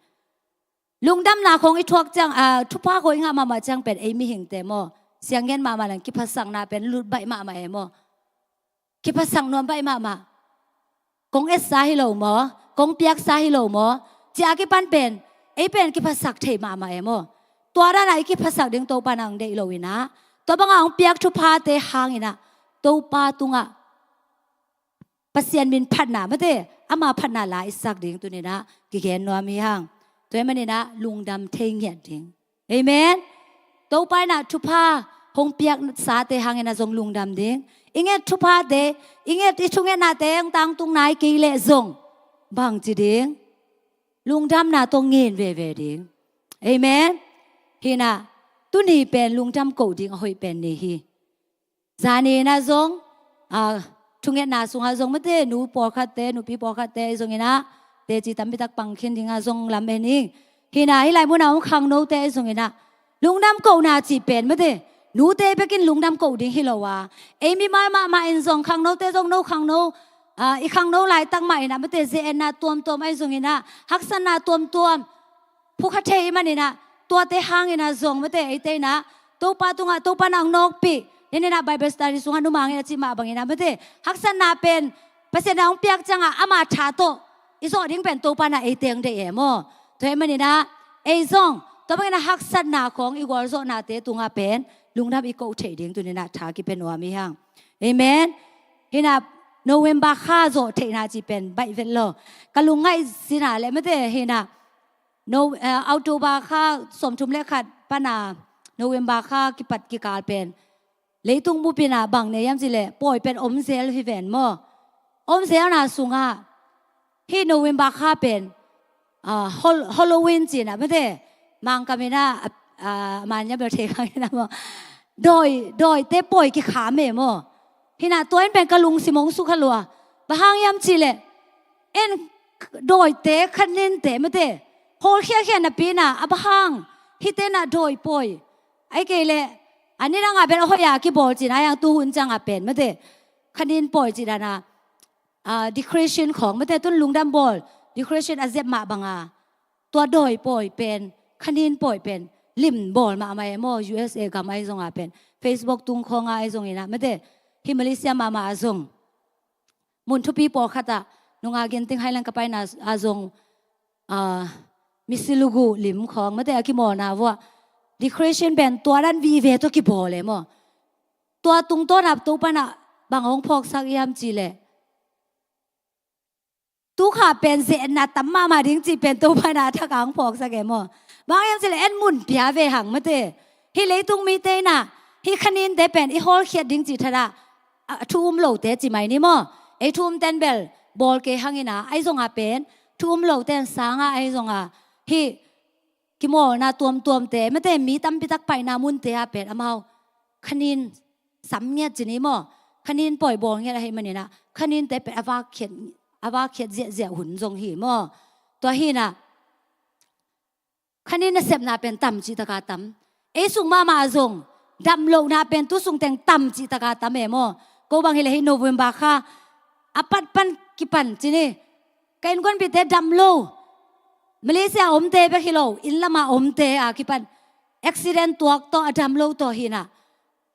Lungdamna khawng i thuak ciang, ah, thupha khawng i ngah mahmah ciang pen ei mihingte maw, siang gen mahmah leng kiphatsakna pen lut baih mahmah e maw. Kiphatsak nuam baih mahmah. Kong etsa hi lo maw, kong piaksa hi lo maw, ci a kipan pen ei pen kiphatsak thei mahmah e maw. Tua dan a i kiphatsak ding Topa in hong deih lo-in ah, tua bang a hong piak thuphate hangin ah Topa tungah Pasian min phatna mate, ama phatna la i sak ding tuni-in ah kigen nuam hi hang. Tua ahih manin ah lungdam thei ngiat ding. Amen. Topa in ah thupha hong piaksate hangin ah zong lungdam ding. I nget thuphate, i nget i thungetnate hong tangtung nai kei leh zong bangci ding? Lungdamna tawh ngen veve ding. Amen. Hi-in ah tuni pen lungdam koh ding a hoih pen ni hi. Zani in ah zong, ah, thungetna sungah zong mate, nu pawlkhatte, nupi pawlkhatte ahi zongin ah, teci tampi tak pang khin ding a zong lam en ing. Hi-in ah hih lai munah hong khangnote ahi zongin ah, lungdam kohna cih pen mate, nute bekin lungdam koh ding hi lo a, ei mimal mahmah in zong, khangnote zong no khangno, ah, i khangno laitak mah in ah mate, ze-etna tuamtuam ahi zongin ah, haksatna tuamtuam phukha thei ahih manin ah, tuate hangin ah zong mate, eite in ah Topa tungah, Topa in ah hong nawkpih, en in ah Bible study sungah numang in a cih mah bangin ah mate, haksatna pen Pasian in ah hong piak ciangah ama tha tawh i zawh ding pen Topa in ah eite hong deih e maw. Tua ahih manin ah ei zong tua bangin ah haksatna khawng i gualzawhnate tungah pen lungdam i koh theih ding tuni-in ah tha kipia nuam hi hang. Amen. Hi-in ah November kha zawh theihna cih pen baih vet lo. Ka lungngaih sin a leh mate, hi-in ah No, eh, October kha sawmthum le khat pan a November kha kipat kikal pen leitung bup in ah bang nei hiam cih leh pawi pen om zel hi ven maw. Om zelna sungah hih November kha pen, ah, Hol-, Halloween ci-in ah mate, Mangkam in ah, ah, a man hiam bel thei kha ing in ah maw, dawi, dawite pawi kikham e maw. Hi-in ah tua in pen ka lungsim hong sukha lua. Bang hang hiam cih leh, en, dawite, khaninte mate, hawlkhiakhia napi in ah, a bang hang hihte in ah dawi pawi, ahih kei leh a nidang a bel a hoih a kibawl ci-in ah, a hiang tuhun ciang a pen mate, khanin pawi cih dan a, ah, decoration khawng mate, tun lungdam bawl decoration a zep mah bang a, tua dawi pawi pen, khanin pawi pen lim bawl mahmah e maw, U S A gam ahi zong a pen, Facebook tung khawng a ahi zongin ah mate, hih Malaysia mahmah a zong, mun thupi pawlkhat ah, nunga genting hai lang ka paina a zong, ah, misi luguh lim khawng mate a kimawlna vuah decoration pen tua dan vive tawh kibawl e maw. Tua tungtawn ah Topa in ah bang hong phawksak hiam cih leh, tu kha pen ze-etna tam mahmah ding cih pen Topa in ah a thak ah hong phawksak e maw. Bang hiam cih leh en mun pia ve hang mate. Hih leitung mite in ah hih khaninte pen i hawlkhiat ding cih thadah a thu um lote ci mai ni maw. Ei thu umten bel bawl kei hang in ah, ahi zongah pen thu um loten sangah ahi zongah hih kimawlna tuamtuamte mate, mi tampi tak paina munte ah pen amau khanin sam ngiat ci ni maw. Khanin pawi bawl ngiat ahih manin ah khaninte pen a vakkhiat, a vakkhiat ziahziah hun zong hi maw. Tua hi in ah khanin nasepna pen tam cih tak a tam. Ei sung mahmah zong damlohna pen tu sungteng tam cih tak a tam e maw. Ko bang hi leh hih November kha a pat pan kipan ci ni, ka innkuanpihte damlo, Malaysia omte bek hi lo, inn lamah omte a kipan accident tuak tawh a damlo tawh hi in ah,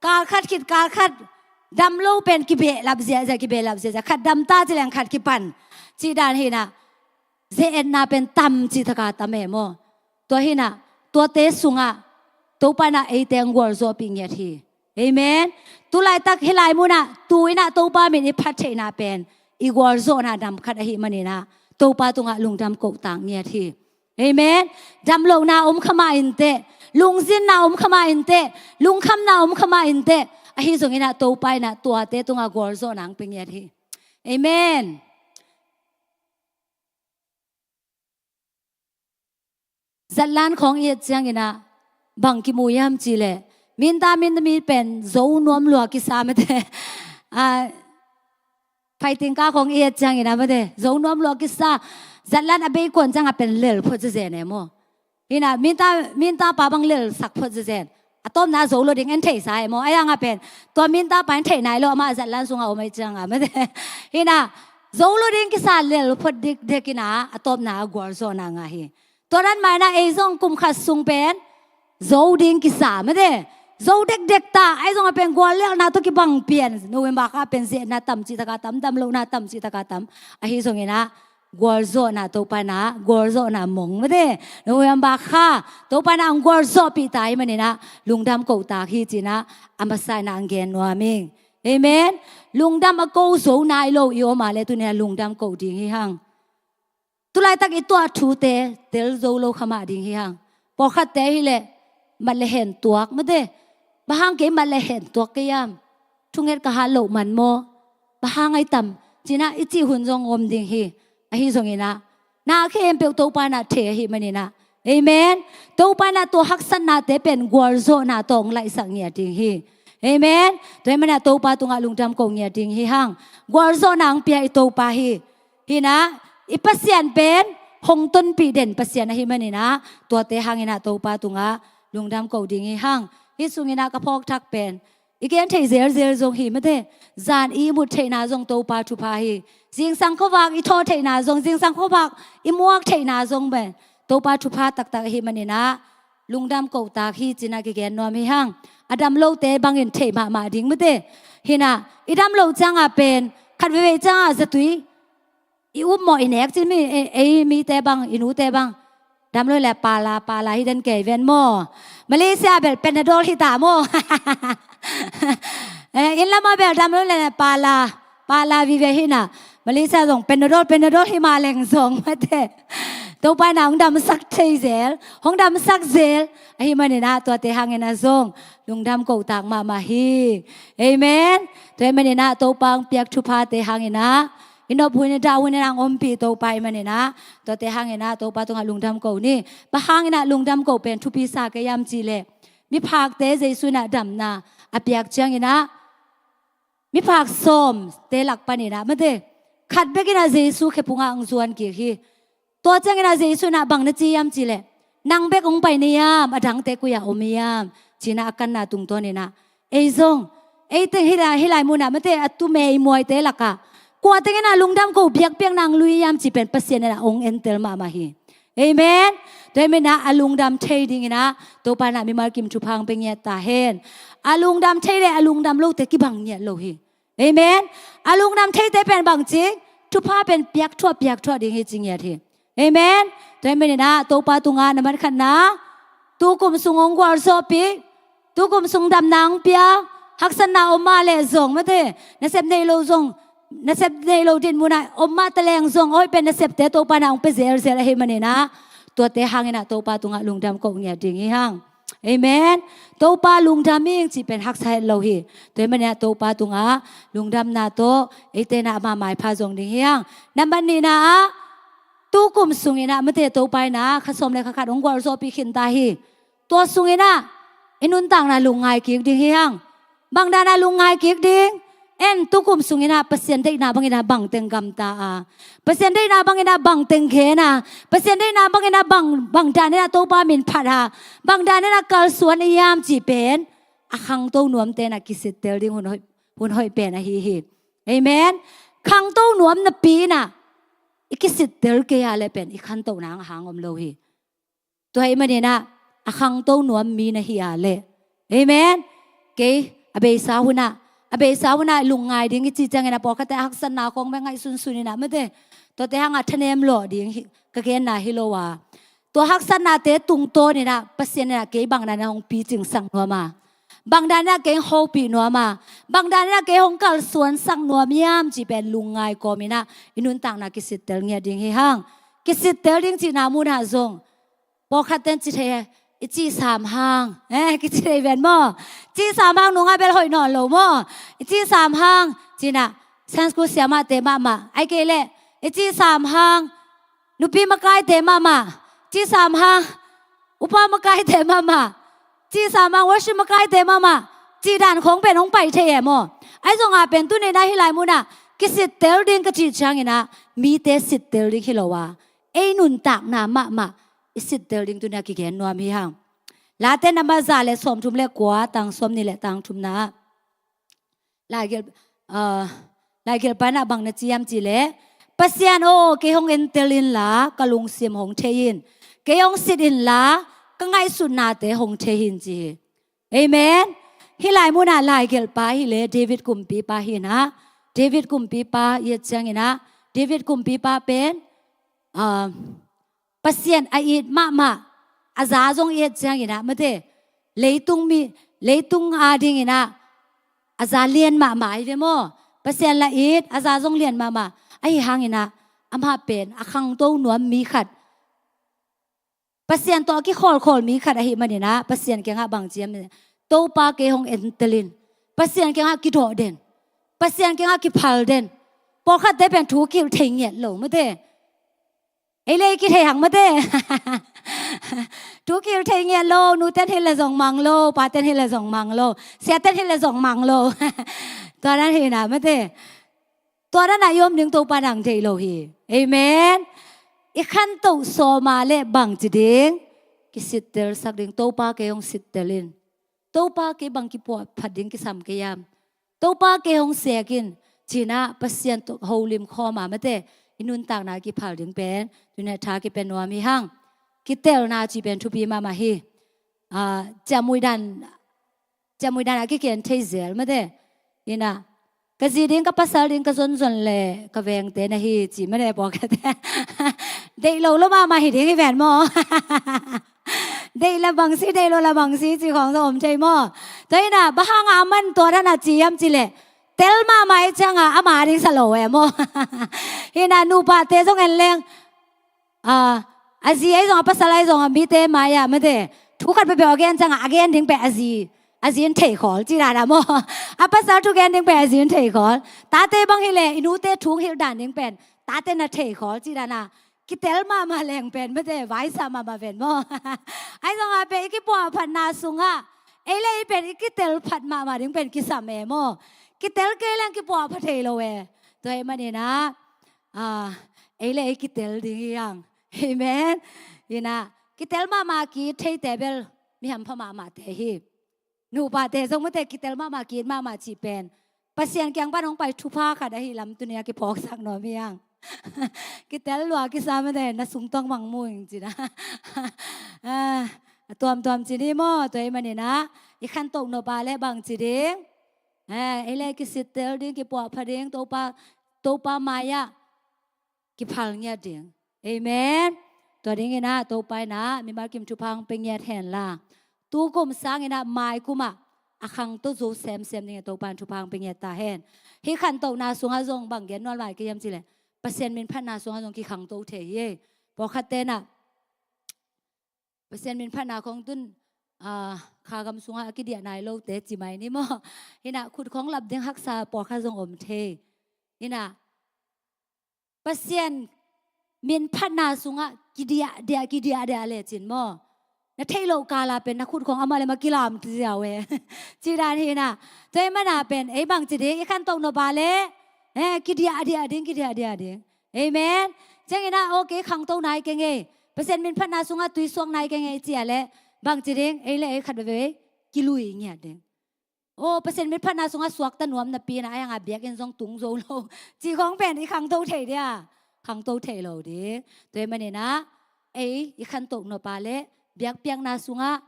kal khat khit kal khat damlo pen kibehlap ziahziah, kibehlap ziahziah, khat dam ta ci leng khat kipan cih dan hi in ah, ze-etna pen tam cih tak a tam e maw. Tua hi in ah tuate sungah Topa in ah eite hong gualzawhpih ngiat hi. Amen. Tu laitak hih lai munah tu in ah Topa min i phat theihna pen i gualzawhna nam khat ahih manin ah Topa tungah lungdam kohtak ngiat hi. Amen. Damlohna om kha mah inteh, lungzinna om kha mah inteh, lungkhamna om kha mah inteh, ahi zongin ah Topa in ah tuate tungah gualzawhna hong pia ngiat hi. Amen. Zatlan khawng i et ciangin ah bang kimu hiam cih leh, minta, minta mi pen zo nuam lua kisa mate. Ah, phaitingka khawng i et ciangin ah mate, zo nuam lua kisa. Zatlan a bei kuan ciangah pen lel phot zezen e maw. Hi in ah minta, minta pa bang lelsak phot zezen. A tawpna zo lo ding en theihsa e maw. Ahi zongah pen tua minta pa in theih nai lo, amah zatlan sungah om ahih ciangah mate. Hi in ah zo lo ding kisa, lel phot dikdek in ah a tawpna a gualzawhna ngah hi. Tua dan mah in ah ei zong kum khat sung pen zo ding kisa mate. Zo dekdek ta, ahi zongah pen guallelhna tawh kibang pian. November kha pen ze-etna tam cih tak a tam, damlohna tam cih tak a tam. Ahi zongin ah gualzawhna Topa in ah gualzawhna mong mate. November kha Topa in ah hong gualzawhpih ta ahih manin ah lungdam kohtak hi ci-in ah a masa in ah hong gen nuam ing. Amen. Lungdam a ko zo nai lo i om a leh tuni-in ah lungdam ko ding hi hang. Tu laitak i tuah thute tel zo lo kha mah ding hi hang. Pawlkhatte hi leh mat le hen tuak mate. Bang hang kei mat le hen tuak kei hiam? Thunget ka hat loh man maw? Bang hang ahi tam? Ci-in ah i cih hun zong om ding hi. Ahi zongin ah na khempeuh Topa in ah thei ahih manin ah. Amen. Topa in ah tua haksatnate pen gualzawhna tawh hong laihsak ngiat ding hi. Amen. Tua ahih manin ah Topa tungah lungdam ko ngiat ding hi hang. Gualzawhna hong pia i Topa hi. Hi in ah i Pasian pen hong tonpih den Pasian ahih manin ah tuate hangin ah Topa tungah lungdam ko ding hi hang. Hih sungin ah ka phawk thak pen i gen thei zelzel zong hi mate. Zan i ihmut theihna zong Topa thupha hi. Zingsang khuavak i thawh theihna zong, zingsang khuavak i muak theihna zong pen Topa thupha taktak ahih manin ah lungdam kohtak hi ci-in ah kigen nuam hi hang. A dam lote bangin thei mahmah ding mate. Hi in ah i dam loh ciangah pen khat veivei ciangah zatui i upmawh i nek ci mi, ei, ei mite bang, i nute bang dam lo leh pala, pala hi den kei ven maw. Malaysia bel Panadol hi ta maw. Eh, inn lamah bel dam lo leh pala, pala vive hi in ah. Malaysia zong Panadol, Panadol hi mah leng zong mate. Topa in ah hong damsak thei zel, hong damsak zel ahih manin ah tuate hangin ah zong lungdam kohtak mahmah hi. Amen. Tua ahih manin ah Topa hong piak thuphate hangin ah i nop hun, i dah hun in ah hong ompih Topa ahih manin ah tuate hangin ah Topa tungah lungdam ko ni. Bang hangin ah lungdam ko pen thupi sa kei hiam cih leh, miphakte Jesu in ah damna a piak ciangin ah miphak sawmte lak panin ah mate, khat bek in ah Jesu khephungah hong zuan kik hi. Tua ciangin ah Jesu in ah bang na ci hiam cih leh, nang bek hong pai na hiam, a dangte koi-ah om hiam, ci-in ah a kanna tungtawnin ah ei zong, ei teng hih lai, hih lai munah mate, a tumei muaite lakah kua teng in ah lungdam ko biakpiakna hong lui hiam cih pen Pasian in ah hong entel mahmah hi. Amen. Tua ahih manin ah a lungdam thei dingin ah Topa in ah mimal kim thupha hong pia ngiat ta hen. A lungdam thei leh a lungdam lote kibang ngiat lo hi. Amen. A lungdam theite pen bangci, thupha pen piak thuah, piak thuah ding hi ci ngiat hi. Amen. Tua hi maninah Topa tungah na matkhatna, tukum sung hong gualzawhpih, tukum sung damna hong pia, haksatna om mah leh zong mate, nasep neih lo zong, nasep neih lo dinmunah om mah taleng zong, a hoih pen nasepte Topa na hong pia zelzel ahi maninah, tuate hanginah Topa tungah lungdam koh ngiat ding hi hang. Amen. Topa lungdam ing cih pen haksa het lo hi. Tua hi maninah Topa tungah lungdamna tawh eite na ama maipha zong ding hi hang. Nambat nihna ah, tukum sunginah mate Topa inah kha sawm le kha khat hong gualzawhpih khinta hi. Tua sunginah i nuntakna lungngai kik ding hi hang. Bangdanah lungngai kik ding? En, tukum sunginah Pasian deihna banginah bangteng gamta a, Pasian deihna banginah bangteng gen a, Pasian deihna banginah bang, bangdaninah Topa min phat a, bangdaninah kalsuan i hiam cih pen a khangto nuamte inah kisittel ding hun hoih, hun hoih pen ahi hi. Amen. Khangto nuam napi inah i kisittel kei a leh pen i khantohna a hang om lo hi. Tua hi maninah a khangto nuam mi na hi a leh, amen, kei a beisa hunah, a beisa hunah lungngai ding i cih ciangin a pawlkhatte a haksatna khawng bek ngaihsunsun inah mate, tuate hangah thanem lawh ding hi, ka genna hi lo a, tua haksatnate tungtawninah Pasian inah kei bangdanah hong picingsak nuam a, bangdanah kei hong hopih nuam a, bangdanah kei hong kalsuansak nuam hiam cih pen lungngai kawminah i nuntakna kisittel ngiat ding hi hang. Kisittel ding cihna munah zong pawlkhatte in ci thei, i cisam hang, eh, kici thei ven maw? Cisam hang nungah bel hoih nawn lo maw? I cisam hang cinah Sunday school siamahte mahmah, ahih kei leh i cisam hang nupi makaite mahmah, cisam hang upa makaite mahmah, cisam hang worship makaite mahmah, cih dan khawng pen hong pai thei e maw? Ahi zongah pen tuninah hih lai munah kisittel ding ka cih cianginah mite sittel ding hi lo a, ei nuntakna mahmah i sittel ding tunia kigen nuam hi hang. Late nambat za le sawmthum le kua, tang sawmnih le tang thumna ah, laigelh, ah, laigelhpa inah bang na ci hiam cih leh, Pasian aw, kei hong entel inla ka lungsim hong thei in, kei hong sit inla ka ngaihsutnate hong thei in ci hi. Amen. Hih lai munah laigelhpa hileh David kumpipa hinah, David kumpipa i et cianginah, David kumpipa pen, ah, Pasian a it mahmah, a za zong i et cianginah mate, leitung mi, leitung adinginah a za lian mahmah ahi ve maw? Pasian lah it, a za zong lian mahmah. Ahi hanginah amah pen a khangto nuam mi khat, Pasian tawh a kikhawlkhawl mi khat ahi maninah Pasian kiangah bang ci hiam, Topa kei hong entel in, Pasian kiangah kidawh den, Pasian kiangah kiphal den. Pawlkhatte pen thu kihilh thei ngiat lo mate. Ei le ei kithei hang mate. Thu kihilh thei ngiat lo, nute in hilh le zong mang lo, pate in hilh le zong mang lo, siate in hilh le zong mang lo. Tua dan hinah mate. Tua danah i om ding Topa nang deih lo hi. Amen. I khantoh sawma le bang ci ding? Kisittelsak ding, Topa kei hong sittel in. Topa kei bang kipuahphat ding kisam kei hiam? Topa kei hong sek in, cinah Pasian tawh holim khawma mate, i nuntakna kiphal ding pen tuni a tha kipia nuam hi hang. Kitelna cih pen thupi mahmah hi. Ah, ciamui dan, ciamui dan a kiken thei zel mate. Inah, ka zi ding, ka pasal ding, ka zonzon le ka vengte na hi ci mate pawlkhatte. Deih lo lo mahmah hi ding hi ven maw? Deih la bang si, deih lo la bang si ci khawng zong om thei maw? Tua hinah, bang hangah aman tua danah ci hiam cih leh, tel mahmah i ciangah ama ding sa lo e maw? Hinah, nupate zong en leng, ah, a zi ahi zong, a pasal ahi zong, a mite mai-ah mate, thu khat peuhpeuh a gen ciangah a gen ding pen a zi, a zi in thei khawl ci danah maw? A pasal thu gen ding pen a zi in thei khawl. Tate bang hileh i nute thu hong hilh dan ding pen tate na thei khawl ci danah kitel mahmah leng pen mate, vaisa mahmah ven maw? Ahi zongah pen i kipuahphatna sungah ei le ei pen i kitel phat mahmah ding pen kisam e maw? Kitel kei leng kipuahpha thei lo e. Tua hi maninah, ah, ei le ei kitel ding hi hang. Amen. Hinah, kitel mahmah ki theite bel mi hampha mahmahte hi. Nupate zong mate, kitel mahmah ki it mahmah cih pen Pasian kiang pan hong pai thupha khat ahi lam tuni a kiphawksak nuam hi hang. Kitel lua kisa mate, na sungtawng mangmu ing cinah. Ah, a tuamtuam cin hi maw? Tua hi maninah i khantoh nop a le bang ci ding? Eh, ei le ei kisittel ding, kipuahpha ding, Topa, Topa mai-ah kiphal ngiat ding. Amen. Tua dingin ah Topa in ah mimal kim thupha hong pia ngiat hen la, tu kum sangin ah mai kum ah a khangto zo semsem dingin Topa in thupha hong pia ngiat ta hen. Hih khantohna sungah zong bang gen nuam lai ka hiam cih leh, Pasian min phatna sungah zong kikhangto thei hi. Pawlkhatte in ah Pasian min phatna khong tun, ah, kha gam sungah a kidiah nai lote ci mai ni maw. Hi in ah khut khong lap ding haksa pawlkhat zong om thei. Hi in ah Pasian min phatna sungah kidiahdiah, kidiahdiah lecin maw, na theih loh kala pen na khut khong amah le amah kilam ziau e. Cih dan hi in ah. Tua ahih manin ah pen ei bangci ding, i khantoh nop a leh, eh, kidiahdiah ding, kidiahdiah ding. Amen. Ciangin ah, okay, khangto nai keng ei, Pasian min phatna sungah tuisuak nai keng ei ci a leh bangci ding, ei le ei khat veve kilui ngiat ding. Aw, Pasian min phatna sungah suakta nuam napi in ah, ahi hang a biakinn zong tung zo lo cih khong pen i khangto thei dia? Khangto thei lo ding. Tua ahih manin ah ei i khantoh nop a leh biakpiakna sungah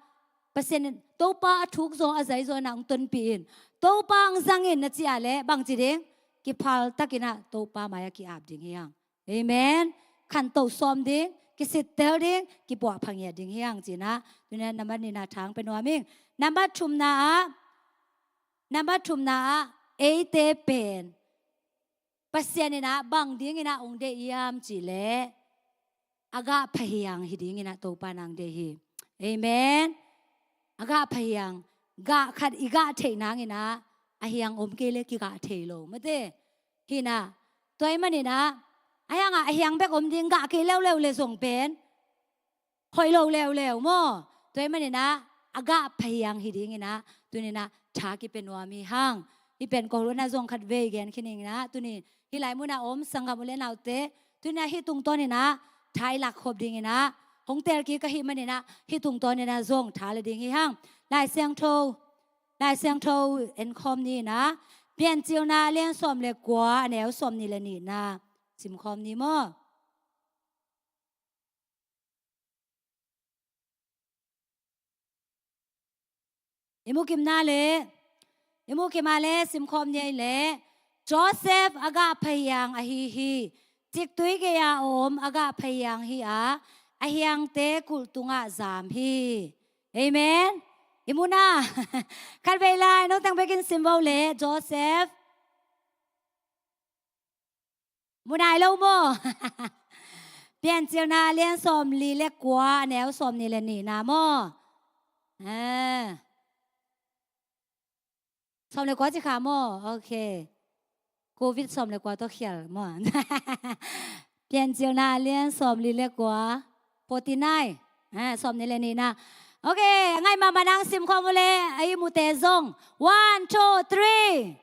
Pasian in Topa a thuk zaw, a zai zaw in ah hong tonpih in, Topa hong zang in na ci a leh bangci ding? Kiphal takin ah Topa mai-ah ki-ap ding hi hang. Amen. Khantoh sawm ding, kisittel ding, kipuahpha ngiat ding hi hang ci in ah, tuni-in ah nambat nihna tha hong pia nuam ing. Nambat thumna ah, nambat thumna ah, eite pen Pasian in ah bang dingin ah hong deih hiam cih leh, a gah pha hiang hi dingin ah Topa in ah hong deih hi. Amen. A gah pha hiang, gah khat i gah theih nangin ah a hiang om kei leh kigah thei lo, mate. Hi in ah, tua ahih manin ah, ahi hang a hiang bek om ding, gah kei leuleu leh zong pen hoih lo leuleu maw. Tua ahih manin ah a gah pha hiang hi dingin ah tuni-in ah tha kipia nuam hi hang. Hih pen kong lungdam zong khat vei gen khin ing in ah, tuni hih lai munah om sanggam u le naute, tuni-in ah hih tungtawnin ah tha i lak khop dingin ah hong teel kik ahih manin ah hih tungtawnin ah zong tha la ding hi hang. Lai Siangtho, Lai Siangtho en khawm ni in ah, Piancilna a lian sawm le kua, a neu sawmnih le nihna sim khawm ni maw. I mu kim na leh, i mu kim a leh sim khawm ni ei leh, Joseph a gah pha hiang ahi hi. Ciktui gei-a om a gah pha hiang hi a, a hiangte kulh tungah zam hi. Amen. I mu na? Khat vei lai, no teng bekin sim vo leh, Joseph. Mu nai lo maw? Piancilna a lian sawmli le kua, a neu sawmnih le nihna maw? Eh. Sawm le kua ci kha maw? Okay. Covid sawm le kua tawh khial maw? Piancilna a lian sawmli le kua, forty-nine. Eh, sawmnih le nihna. Okay, a ngai mahmah nang sim khawm uh leh, a i mute zong. One, two, three.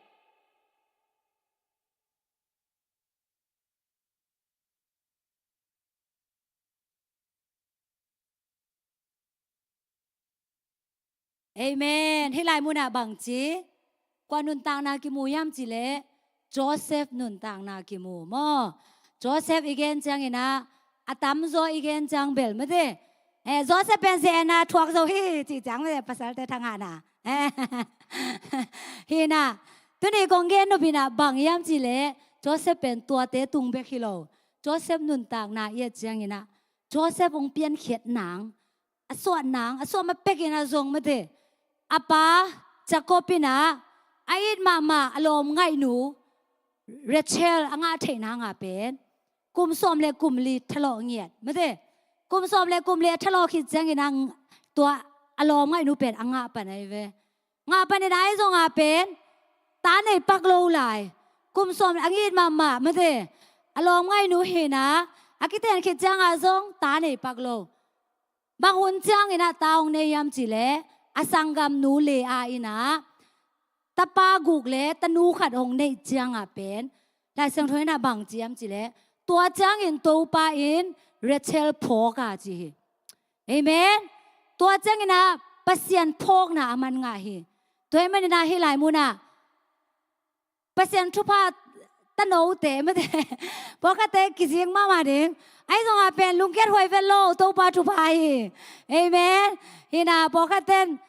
Amen. Hih lai munah bangci, kua nuntakna kimu hiam cih leh, Joseph nuntakna kimu maw. Joseph i gen ciangin ah, a tamzaw i gen ciang bel mate. Eh, Joseph pen ze-etna thuak zo hi, cih ciang mate, pasalte thangahna. Eh, hi in ah, tuni kong gen nop in ah bang hiam cih leh, Joseph pen tuate tung bek hi lo. Joseph nuntakna i et ciangin ah, Joseph hong piankhiat nang, a suah nang, a suah ma pekin a zong mate. A pa Jacob in ah, a it mahmah a lawm ngaihnu Rachel a ngah theih nang a pen, kum sawm le kum li thalawh ngiat mate. Kum sawm le kum li a thalawh khit ciangin ah, tua a lawm ngaihnu pen a ngah pan ahi ve. Ngah panin ah ahi zong a pen, ta nei pak lo lai. Kum sawm a ngit mahmah mate. A lawm ngaihnu hi in ah, a kiten khit ciang ah zong ta nei pak lo. Bang hun ciangin ah ta hong nei hiam cih leh, a sanggamnu Leah in ah tapa guk le tanu khat hong neih ciang ah pen, Lai Siangtho in ah bang ci hiam cih leh, tua ciangin Topa in Rachel phawk a ci hi. Amen. Tua ciangin ah Pasian phawkna a man ngah hi. Tua ahih manin ah hih lai munah Pasian thupha tanote mate, pawlkhatte kizing mahmah ding. Ahi zong a pen lungkiat huai vet lo, Topa thupha hi. Amen. Hi in ah pawlkhatten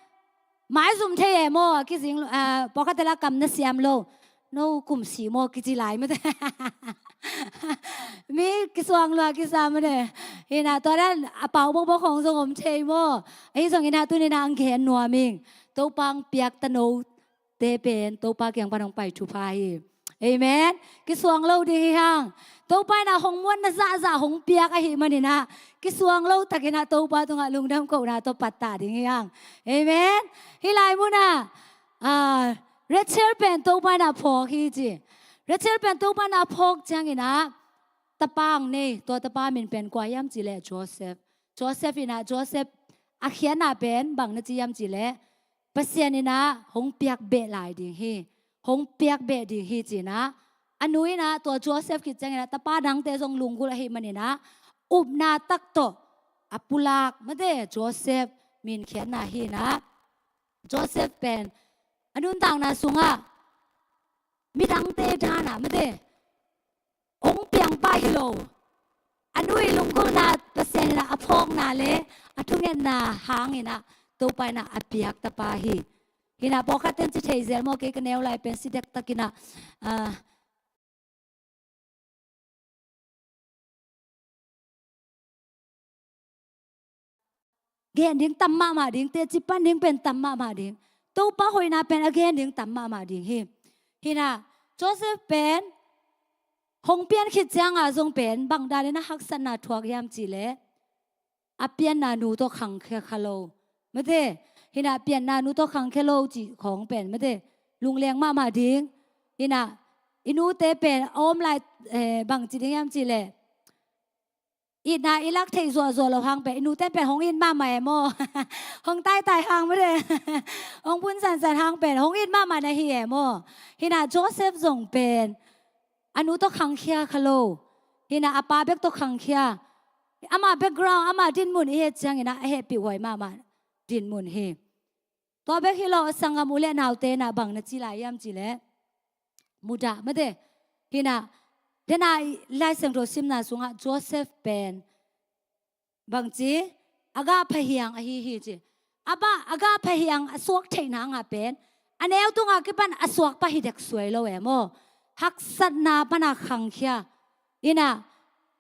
maizum thei e maw, kizing, ah, pawlkhatte la kam na siam lo. No kum si maw kici lai mate. Mi kisuang lua kisa mah de. Hi na, tua dan a pau bokbok hong zong om thei maw. Ahi zongin ah tuni-in ah hong gen nuam ing. Topa hong piak tanote pen Topa kiang pan hong pai thupha hi. Amen. Kisuang lo ding hi hang. Topa in ah hong muanna zahzah hong piak ahih manin ah kisuang lo takin ah Topa tungah lungdam kohna tawh pattah ding hi hang. Amen. Hih lai munah, ah, Rachel pen Topa in ah phawk hi ci. Rachel pen Topa in ah phawk ciangin ah tapa hong nei, tua tapa min pen kua hiam cih leh Joseph. Joseph in ah, Joseph a khiatna pen bang na ci hiam cih leh Pasian in ah hong piak beh lai ding hi, hong piak beh ding hi ci-in ah, a nu in ah tua Joseph khit ciangin ah tapa dangte zong lunggulh ahih manin ah upna tak tawh a pulak, mate, Joseph min khiatna hi-in ah, Joseph pen a nuntakna sungah midangte dan ah, mate, hong piang pa hi lo. A nu ii lunggulhna, Pasian in ah a phawkna le a thungetna hangin ah Topa in ah a piak tapa hi. Hi na, pawlkhat ten ci thei zel maw, kei ka neu lai pen si dektak in ah, ah, gen ding tam mahmah ding, teci pan ding pen tam mahmah ding. Topa hoihna pen a gen ding tam mahmah ding hi. Hi na, Joseph pen hong pian khit ciangah zong pen bang dan in ah haksatna thuak hiam cih leh a pianna nu tawh khangkhia kha lo. Mate, hi na, a pianna nu tawh khangkhia lo cih khawng pen, mate, lungleng mahmah ding. Hi na, i nute pen a om lai, eh, bang ci ding hiam cih leh itna i lak theih zuahzuah loh hang pen i nute pen hong it mahmah e maw. Hong taitai hang, mate, hong phun sansan hang pen hong it mahmah na hi e maw. Hi na, Joseph zong pen a nu tawh khangkhia kha lo. Hi na, a pa bek tawh khangkhia. Ama background, ama dinmun i het ciangin ah a hehpihhuai mahmah dinmun hi. Tua bek hi lo, a sanggam u le naute in ah bang na ci lai hiam cih leh mudah, mate. Hi na, den a i Lai Siangtho simna sungah Joseph pen bang ci, a gah phahiang ahi hi ci. A bah, a gah phahiang a suak theih nangah pen a neu tungah kipan a suak pah hi dek suai lo e maw. Haksatna pan a khangkhia. Hi na,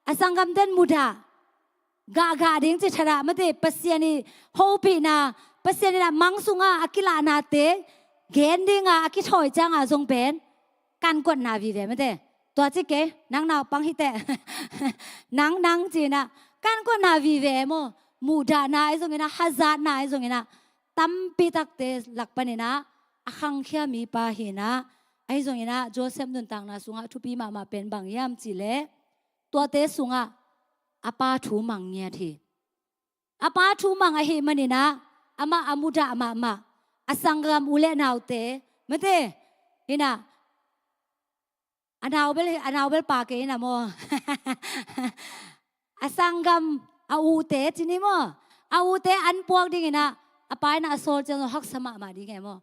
a sanggamten mudah, gahgah ding ci thadah, mate, Pasian ii hopihna, Pasian in ah mang sungah a kilahnate gen dingah a kithawi ciangah zong pen kankuatna vive, mate. Tua ci kei, nang naupang hi teh. Nang, nang ci-in ah kankuatna vive maw. Muhdahna ahi zongin ah, hazatna ahi zongin ah, tampi takte lak panin ah a khangkhia mipa hi-in ah, ahi zongin ah Joseph nuntakna sungah thupi mahmah pen bang hiam cih leh tuate sungah a pa thu mang ngiat hi. A pa thu mang ahih manin ah amah a mudah mahmah, a sanggam u le naute, mate, hi na, a nau bel, a nau bel pa kei hi na maw. A sanggam, a ute ci ni maw. A ute an puak dingin ah a pa in ah a sawl ciang zong haksa mahmah ding e maw.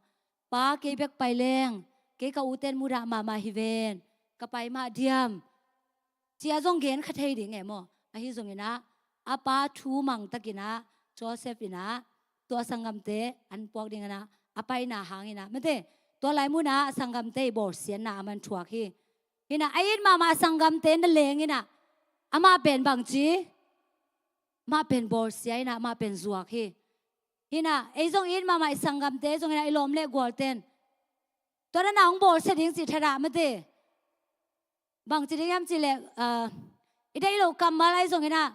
Pa, kei bek pai leng, kei ka uten mudah mahmah hi ven, ka pai mah diam, ci-a zong gen kha thei ding e maw. Ahi zongin ah a pa thu mang takin ah Joseph in ah tua sanggamte an puak dingin ah a paina hangin ah, mate, tua lai munah a sanggamte ii bawlsiatna a man thuak hi. Hi na, a it mahmah a sanggamte na leng in ah, amah pen bang ci, amah pen bawlsia in ah, amah pen zuak hi. Hi na, ei zong i it mahmah i sanggamte zongin ah, i lawm le gualten tua dan a hong bawlsia ding cih thadah, mate. Bang ci ding hiam cih leh, ah, i deih loh kammal ahi zongin ah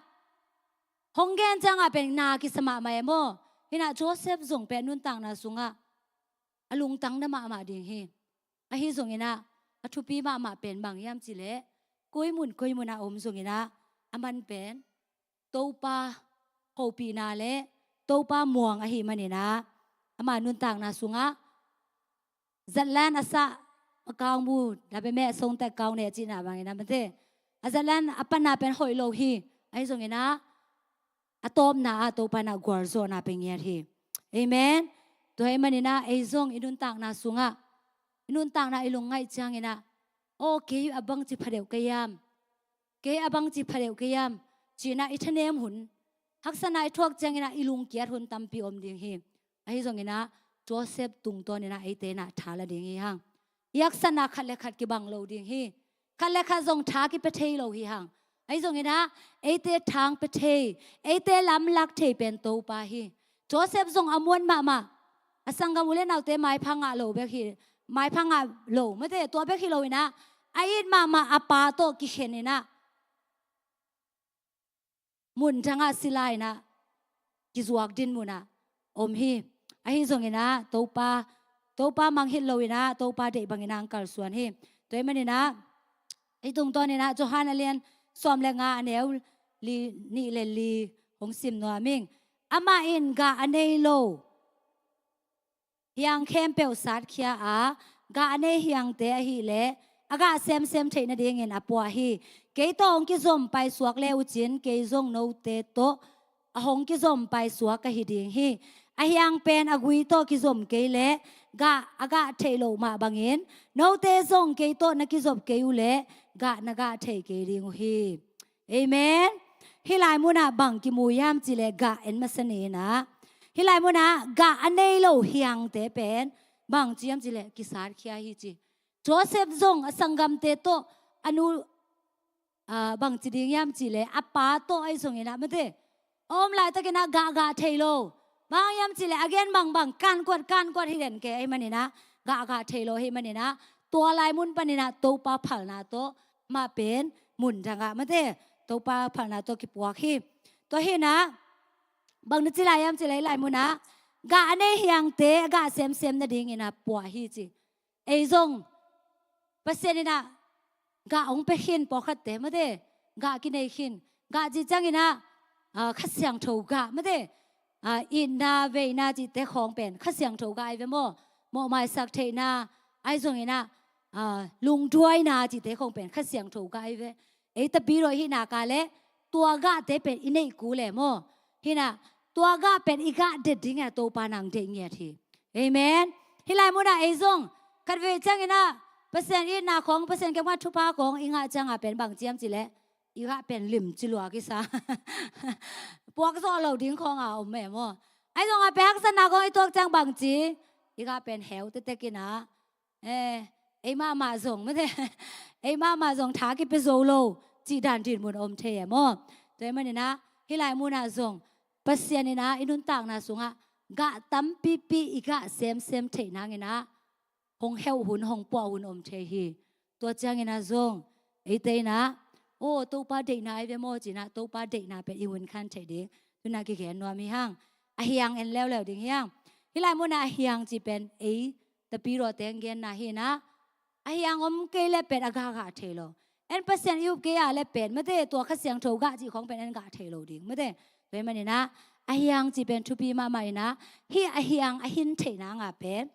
hong gen ciangah pen na kisa mahmah e maw. Hi na, Joseph zong pen nuntakna sungah a lungtang na mahmah ding hi. Ahi zongin ah a thupi mahmah pen bang hiam cih leh, koi mun koi mun ah om zongin ah a man pen Topa hopihna le Topa muang ahih manin ah, ama nuntakna sungah zatlan a sah, a kau mu, na bia meh songte kau ne cihna bangin ah, mate, a zatlan a panna pen hoih lo hi. Ahi zongin ah a tawpna ah Topa in ah gualzawhna pe ngiat hi. Amen. Tua ahih manin ah ei zong i nuntakna sungah, i nuntakna i lungngaih ciangin ah, aw, kei a bangci pha deuh ka hiam, kei a bangci pha deuh ka hiam, ci-in ah i thanem hun, haksatna i thuak ciangin ah i lungkiat hun tampi om ding hi. Ahi zongin ah Joseph tungtawnin ah eite in ah tha la ding hi hang. I haksatna khat le khat kibang lo ding hi. Khat le khat zong tha kipia thei lo hi hang. Ahi zongin ah, eite thang pia thei, eite lamlak thei pen Topa hi. Joseph zong a muan mahmah, a sanggam u le naute maipha ngah lo bek hi, maipha ngah lo, mate, tua bek hi lo in ah, a it mahmah a pa tawh kikhen in ah, mun dangah sila in ah, kizuak dinmun ah om hi. Ahi zongin ah, Topa, Topa mangngilh lo in ah, Topa deih bangin ah hong kalsuan hi. Tua ahih manin ah, i tungtawn in ah, Johan a lian sawm le nga, a neu li, nih le li hong sim nuam ing. Amah in gah a nei lo hiang khempeuh satkhia a, gah a nei hiangte ahih leh a gah semsem theih nadingin a puah hi. Kei tawh hong kizom paisuak le uh cin, kei zong note tawh a hong kizom paisuak ka hi ding hi. A hiang pen a gui tawh kizom kei leh gah a gah theih loh mah bangin, note zong kei tawh na kizop kei uh leh gah na gah thei kei ding uh hi. Amen. Hih lai munah bang kimu hiam cih leh gah en masa ni in ah, hih lai munah gah a nei lo hiangte pen bang ci hiam cih leh kisatkhia hi ci. Joseph zong a sanggamte tawh, a nu, ah, bang ci ding hiam cih leh a pa tawh ahi zongin ah, mate, a om laitakin ah gah gah thei lo. Bang hiam cih leh a gen bangbang kankuat kankuat hi den kei ahih manin ah, gah gah thei lo ahih manin ah, tua lai mun panin ah Topa phalna tawh, mah pen mun dangah, mate, Topa phalna tawh kipuak hi. Tua hi in ah, bang na ci lai hiam cih leh hih lai munah gah a nei hiangte a gah semsem nadingin ah puah hi ci. Ei zong Pasian in ah gah hong pia khin, pawlkhatte, mate, gah kinei khin. Gah cih ciangin ah, ah, Kha Siangtho gah, mate, ah, itna veina cihte khawng pen Kha Siangtho gah ahi ve maw. Mawhmaisak theihna, ahi zongin ah, ah, lungduaina cihte khawng pen Kha Siangtho gah ahi ve. Ei tapidaw i hih nak leh tua gahte pen i neih kul e maw. Hi in ah, tua gah pen i gah det dingin ah Topa in hong deih ngiat hi. Amen. Hih lai munah ei zong khatvei ciangin ah Pasian itna khawng, Pasian kiangah thupha khawng i ngah ciangah pen bang ci hiam cih leh i gah pen limci lua kisa. Puak zawh lo ding khawng a om e maw. Ahi zongah pen haksatna khawng i tuak ciang bang ci, i gah pen heu tektek in ah, eh, ei mahmah zong, mate, ei mahmah zong tha kipia zo lo cih dan dinmun om thei e maw. Tua ahih manin ah hih lai munah zong Pasian in ah i nuntakna sungah gah tampipi i gah semsem theih nangin ah hong heuh hun, hong puah hun om thei hi. Tua ciangin ah zong eite in ah, aw, Topa deihna ahi ve maw ci in ah, Topa deihna pen i hun khan theih ding tu in ah kigen nuam hi hang. A hiang en leuleu ding hi hang. Hih lai munah a hiang cih pen ei tapidawte hong genna hi in ah, a hiang om kei leh pen a gah gah thei lo. En Pasian i up kei a leh pen, mate, tua Kha Siangtho gah cih khawng pen en gah thei lo ding, mate. Tua ahih manin ah a hiang cih pen thupi mahmah in ah, hih a hiang a hin theih nangah pen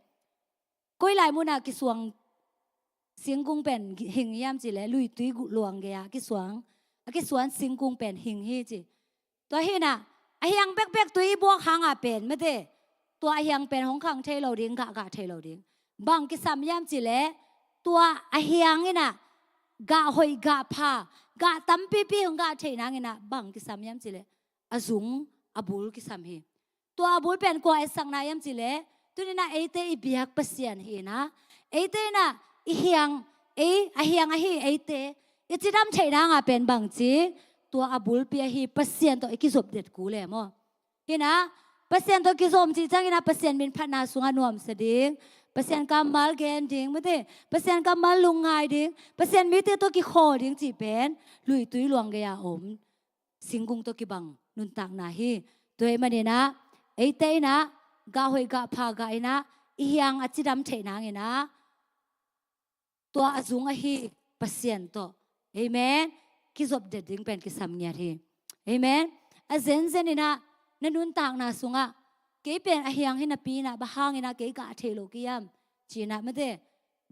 koi lai munah kisuang singkung pen hing hiam cih leh luitui luang gei-ah kisuang, a kisuan singkung pen hing hi ci. Tua hi in ah, a hiang bekbek tui i buak hangah pen, mate, tua a hiang pen hong khang thei lo ding, gah gah thei lo ding. Bang kisam hiam cih leh tua a hiang in ah gah hoih, gah pha, gah tampipi hong gah theih nangin ah bang kisam hiam cih leh a zung, a bul kisam hi. Tua a bul pen kua etsakna hiam cih leh, tuni in ah eite i biak Pasian hi in ah, eite in ah i hiang, ei, a hiang ahi eite i cidam theih nangah pen bang ci, tua a bulpi ahi Pasian tawh i kizop det kul e maw. Hi in ah, Pasian tawh kizom cih ciangin ah Pasian minphatna sungah nuamsa ding, Pasian kammal gen ding, mate, Pasian kammal lungngai ding, Pasian mite tawh kikhawl ding cih pen luitui luang gei-a om singkung tawh kibang nuntakna hi. Tua ahih manin ah eite in ah gah hoih, gah pha, gah in ah i hiang a cidam theih nangin ah tua a zung ahi Pasian tawh, amen, kizop det ding pen kisam ngiat hi. Amen. A zenzen in ah na nuntakna sungah kei pen a hiang hi napi in ah bang hangin ah kei gah thei lo kei hiam ci in ah, mate,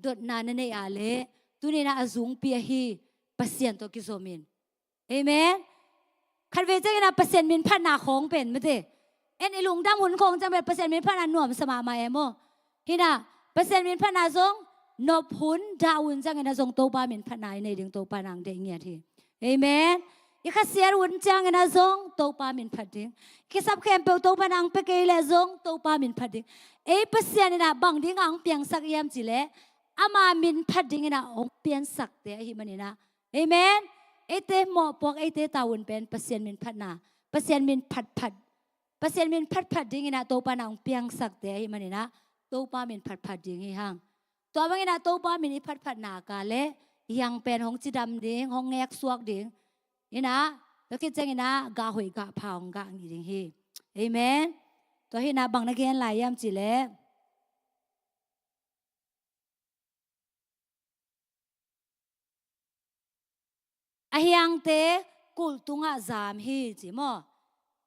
dotna na neih a leh tuni in ah a zungpi ahi Pasian tawh kizom in. Amen. Khatvei ciangin ah Pasian minphatna khawng pen, mate, en i lungdam hun khawng ciang pen Pasian minphatna nuamsa mahmah e maw. Hi in ah Pasian minphatna zong nop hun, dah hun ciangin ah zong Topa minphatna i nei ding Topa in hong deih ngiat hi. Amen. I khasiat hun ciangin ah zong Topa minphat ding. Kisap khempeuh Topa in hong pia kei leh zong Topa minphat ding. Ei Pasian in ah bang dingin hong piangsak hiam cih leh ama min phat dingin ah hong piansakte ahih manin ah. Amen. Eite mawhpuak, eite tavuan pen Pasian min phatna, Pasian min phatphat, Pasian min phatphat dingin ah Topa in ah hong piansakte ahih manin ah Topa min phatphat ding hi hang. Tua bangin ah Topa min i phatphat nak leh i hiang pen hong cidam ding, hong ngeksuak ding. Hi-in ah, tua khit ciangin ah gah hoih gah pha hong gah ngih ding hi. Amen. Tua hi-in ah bang na gen lai hiam cih leh, a hiangte kulh tungah zam hi ci maw?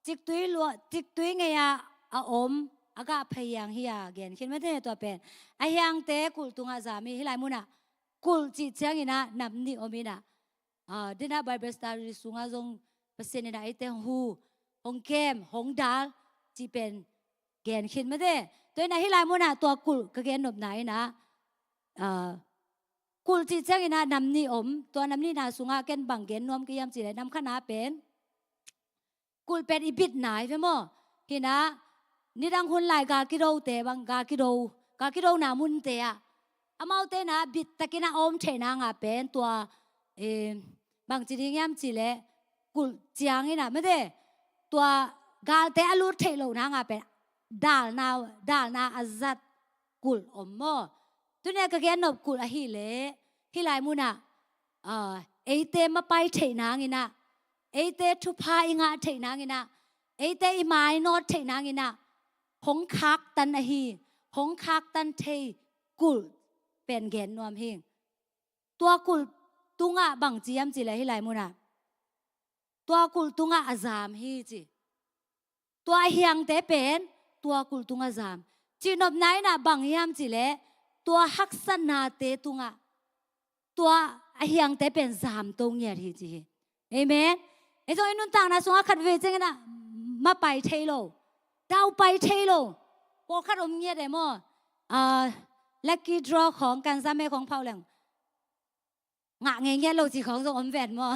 Ciktui lua, ciktui ngei-ah a om, a gah pha hiang hi a gen khin mate tua pen. A hiangte kulh tungah zam hi, hih lai munah kulh cih ciangin ah nam nih om in ah. Ah, dena Bible study sungah zong Pasian in ah eite hong hu, hong kem, hong dal cih pen gen khin mate. Tua hi-in ah hih lai munah tua kulh ka gen nopna in ah, ah, kulh cih ciangin ah nam nih om, tua nam nihna sungah ken bang gen nuam ka hiam cih leh nam khatna pen kulh pen i bitna hi ve maw? Hi-in ah nidang hun lai gal kidote bang, gal kido, gal kidona munte ah amaute in ah bittakin ah a om theih nang ah pen tua, eh, bangci ding hiam cih leh kulh ciangin ah mate, tua galte a lut theih loh nang ah pen dalna, dalna a zat kulh om maw? Tuni-a ka gen nop kulh ahih leh hih lai munah, ah, eite mapai theih nangin ah, eite thupha i ngah theih nangin ah, eite i mainawt theih nangin ah hong khaktan ahi, hong khaktan thei kulh pen gen nuam hi. Tua kulh tungah bangci hiam cih leh hih lai munah tua kulh tungah a zam hi ci. Tua a hiangte pen tua kulh tungah zam. Cihnopna in ah bang hiam cih leh tua haksatnate tungah tua a hiangte pen zamto ngiat hi ci hi. Amen. Ei zong i nuntakna sungah khatvei ciangin ah mapai thei lo, daupai thei lo, pawlkhat om ngiat e maw? Ah, lucky draw khawng, kanzame khawng phauh leng ngah ngei ngiat lo ci khawng zong om ven maw?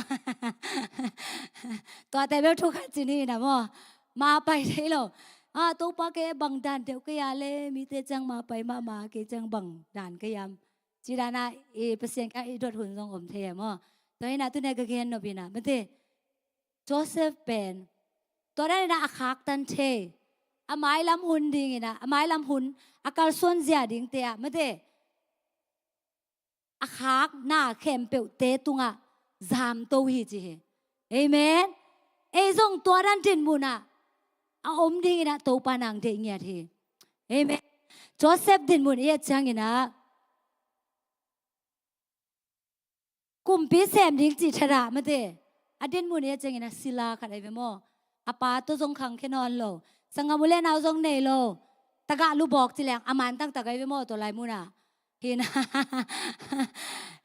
Tuate bel thu khat ci ni na maw? Mapai thei lo. Ah, Topa kei bang dan deuh kei a le, mite ciang mapai mahmah, kei ciang bang dan kei hiam? Ci dan a i Pasian ka i dot hun zong om thei e maw? Tua hi-in ah tuni-a ka gen nop in ah mate, Joseph pen tua dan in ah a khaktan thei, a mailam hun dingin ah, a mailam hun a kalsuan zia dingte ah mate, a khakna khempeuhte tungah zamto hi ci hi. Amen. Ei zong tua dan dinmun ah a om dingin ah Topa in ah deih ngiat hi. Amen. Joseph dinmun i et ciangin ah kumpi sem ding cih thadah mate, a dinmun i et ciangin ah sila khat ahi ve maw? A pa tawh zong khangkhia nawn lo, sanggam u le nau zong nei lo, tagah lubawk ci leng a man taktak ahi ve maw tua lai munah? Hi-in ah,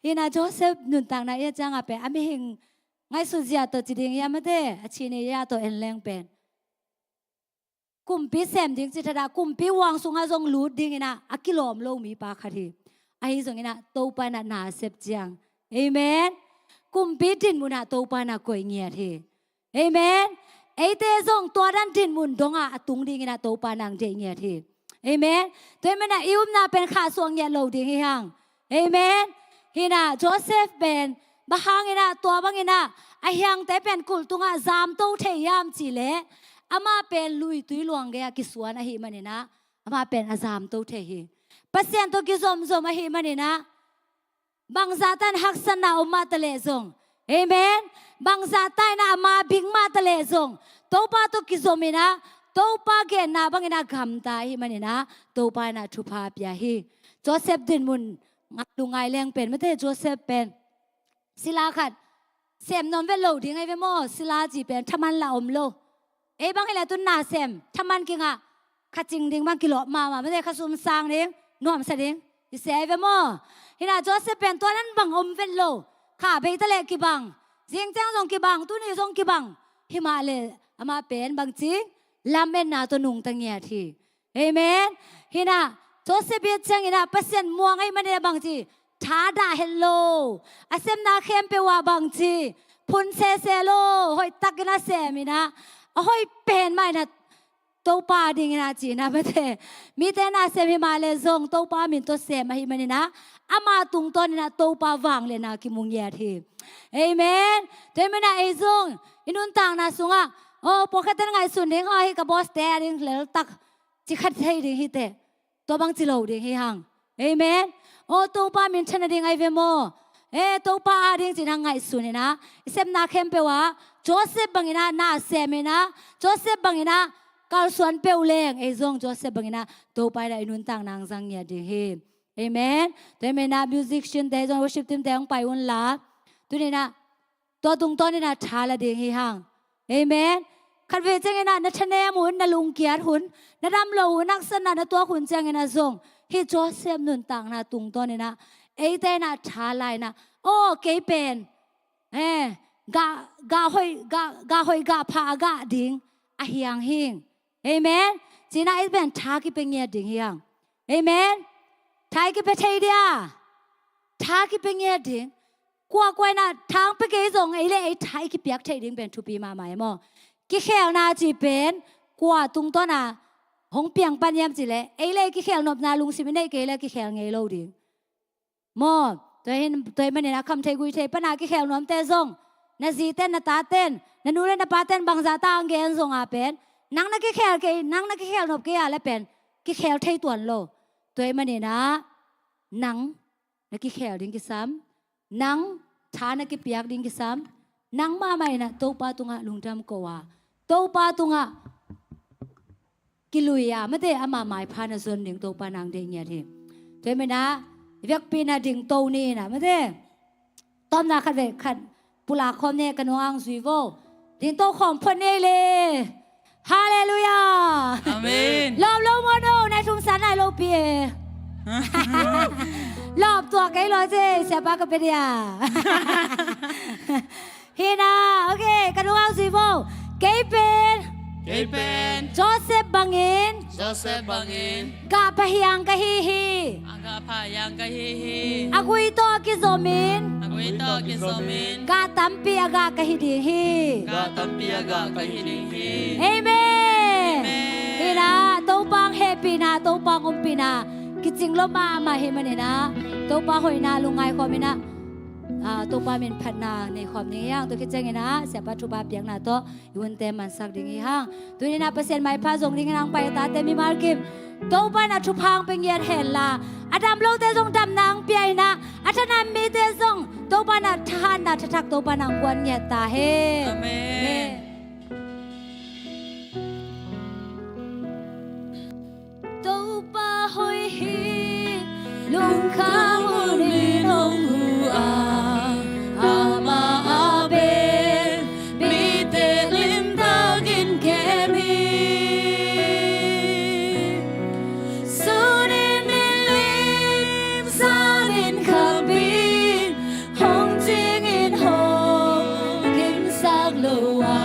hi-in ah Joseph nuntakna i et ciang ah pen a mihing ngaihsut zia tawh ci ding hiam mate, a cih ni zia tawh en leng pen kumpi sem ding cih thadah, kumpi huang sungah zong lut dingin ah a kilawm lo mipa khat hi. Ahi zongin ah Topa in ah na a sep ciang, amen, kumpi dinmun ah Topa in ah koih ngiat hi. Amen. Eite zong tua dan dinmun dongah a tung dingin ah Topa in ah deih ngiat hi. Amen. Tua ahih manin ah i upna pen khahsuah ngiat lo ding hi hang. Amen. Hi-in ah Joseph pen bang hangin ah tua bangin ah a hiangte pen kulh tungah zamto thei hiam cih leh, amah pen luitui luang gei-ah kisuan ahih manin ah amah pen a zamto thei hi. Pasian tawh kizomzom ahih manin ah bangzah tan haksatna om mah taleh zong, amen, bangzah tan ah ama bing mah taleh zong, Topa tawh kizom in ah Topa genna bangin ah gamta ahih manin ah Topa in ah thupha pia hi. Joseph dinmun lungngai leng pen mate, Joseph pen sila khat sem nuam vet lo ding ahi ve maw? Sila cih pen thaman lah om lo. Ei bang hi leh tu-in na sem thaman kingah, kha cing ding bang kilawh mahmah mate, kha sum sang ding, nuamsa ding i sia ahi ve maw? Hi-in ah Joseph pen tua dan bang om vet lo. Kha bei taleh kibang, zing ciang zong kibang, tuni zong kibang. Hi mah leh amah pen bangci, lametna tawh nungta ngiat hi. Amen. Hi-in ah Joseph i et ciangin ah Pasian muang ahih manin ah bangci, thadah het lo, a semna khempeuh ah bangci, phun sese lo, hoihtakin a sem in ah, a hoih pen mah in ah Topa dingin ah ci-in ah mate. Mite na sem hi mah leh zong Topa min tawh sem ahih manin ah ama tungtawnin ah Topa vangliatna kimu ngiat hi. Amen. Tua ahih manin ah ei zong i nuntakna sungah, aw, pawlkhatte in ngaihsun ding, aw, hih ka boss te a ding leltak ci kha thei ding hi teh. Tua bang ci lo ding hi hang. Amen. Aw, Topa minthanna ding ahi ve maw? Eh, Topa a ding ci-in ah ngaihsun in ah, i sepna khempeuh ah Joseph bangin ah na sem in ah, Joseph bangin ah kalsuan peuh leng ei zong Joseph bangin ah Topa in ah i nuntakna hong zang ngiat ding hi. Amen. Tua ahih manin ah musician te zong, worship team te hong pai un la. Tuni-in ah tua tungtawnin ah tha la ding hi hang. Amen. Khatvei ciangin ah na thanem hun, na lungkiat hun, na dam lo hun, haksatna na tuak hun ciangin ah zong hih Joseph nuntakna tungtawnin ah eite in ah tha la in ah, aw, kei pen, eh, gah, gah hoih, gah, gah hoih gah pha a gah ding a hiang hing. Amen. Ci-in ah ei pen tha kipia ngiat ding hi hang. Amen. Tha i kipia thei dia. Tha kipia ngiat ding. Kuakua in ah tha hong pia kei zong ei leh ei tha i kipiak theih ding pen thupi mahmah e maw? Kikhelna cih pen kua tungtawn a hong piang pan hiam cih leh ei leh ei kikhel nopna lungsim i neih kei leh kikhel ngei lo ding. Maw, tua hi, tua ahih manin ah khamtheih guihtheih pan a kikhel nuamte zong, na zite in, na tate in, na nu leh na pate in bangzah ta hong gen zong a pen, nang na kikhel kei, nang na kikhel nop kei a leh pen kikhel thei tuan lo. Tua ahih manin ah nang na kikhel ding kisam, nang tha na kipiak ding kisam, nang mahmah in ah Topa tungah lungdam ko a, Topa tungah kilui a, mate, ama maipha na zon ding Topa in hong deih ngiat hi. Tua ahih manin ah i biakpiakna dingto ni in ah, mate, tawpna khat vei khat pulak khawm ni, ka nungah hong zui vo. Dingto khawm phot ni ei le. Halleluiah. Amen. Lawp lo maw no, nai thum san nai lo pi e. Lawp tuak kei lo ci, siapa ka pia dia. Hi in ah, okay, ka nungah hong zui vo. Kei pen, kei pen Joseph bangin, Joseph bangin gah pha hiang ka hi hi. A gah pha hiang ka hi hi. A gui tawh a kizomin, a gui tawh a kizomin gah tampi a gah ka hi ding hi. Gah tampi a gah ka hi ding hi. Amen. Amen. Hi in ah, Topa hong hehpihna, Topa hong ompihna kicing lo mahmah ahih manin ah, Topa hoihna lungngai khawm in ah, ah, Topa min phatna nei khawm ding hi hang. Tua khit ciangin ah siapa thupha piakna tawh i hunte mansak ding hi hang. Tuni in ah Pasian maipha zong dingin hong pai a tate mimal kim, Topa in ah thupha hong pia ngiat hen la, a dam lote zong damna hong pia in ah, a thanem mite zong Topa in ah thahatna thathak Topa in ah hong guan ngiat ta hen. Amen. Amen. Topa hoih hi, lungkham hunin hong huh a, amah a pen mite limtakin kem hi. Sunin nilim, zanin khampin, hong cingin hong kimsak lo a,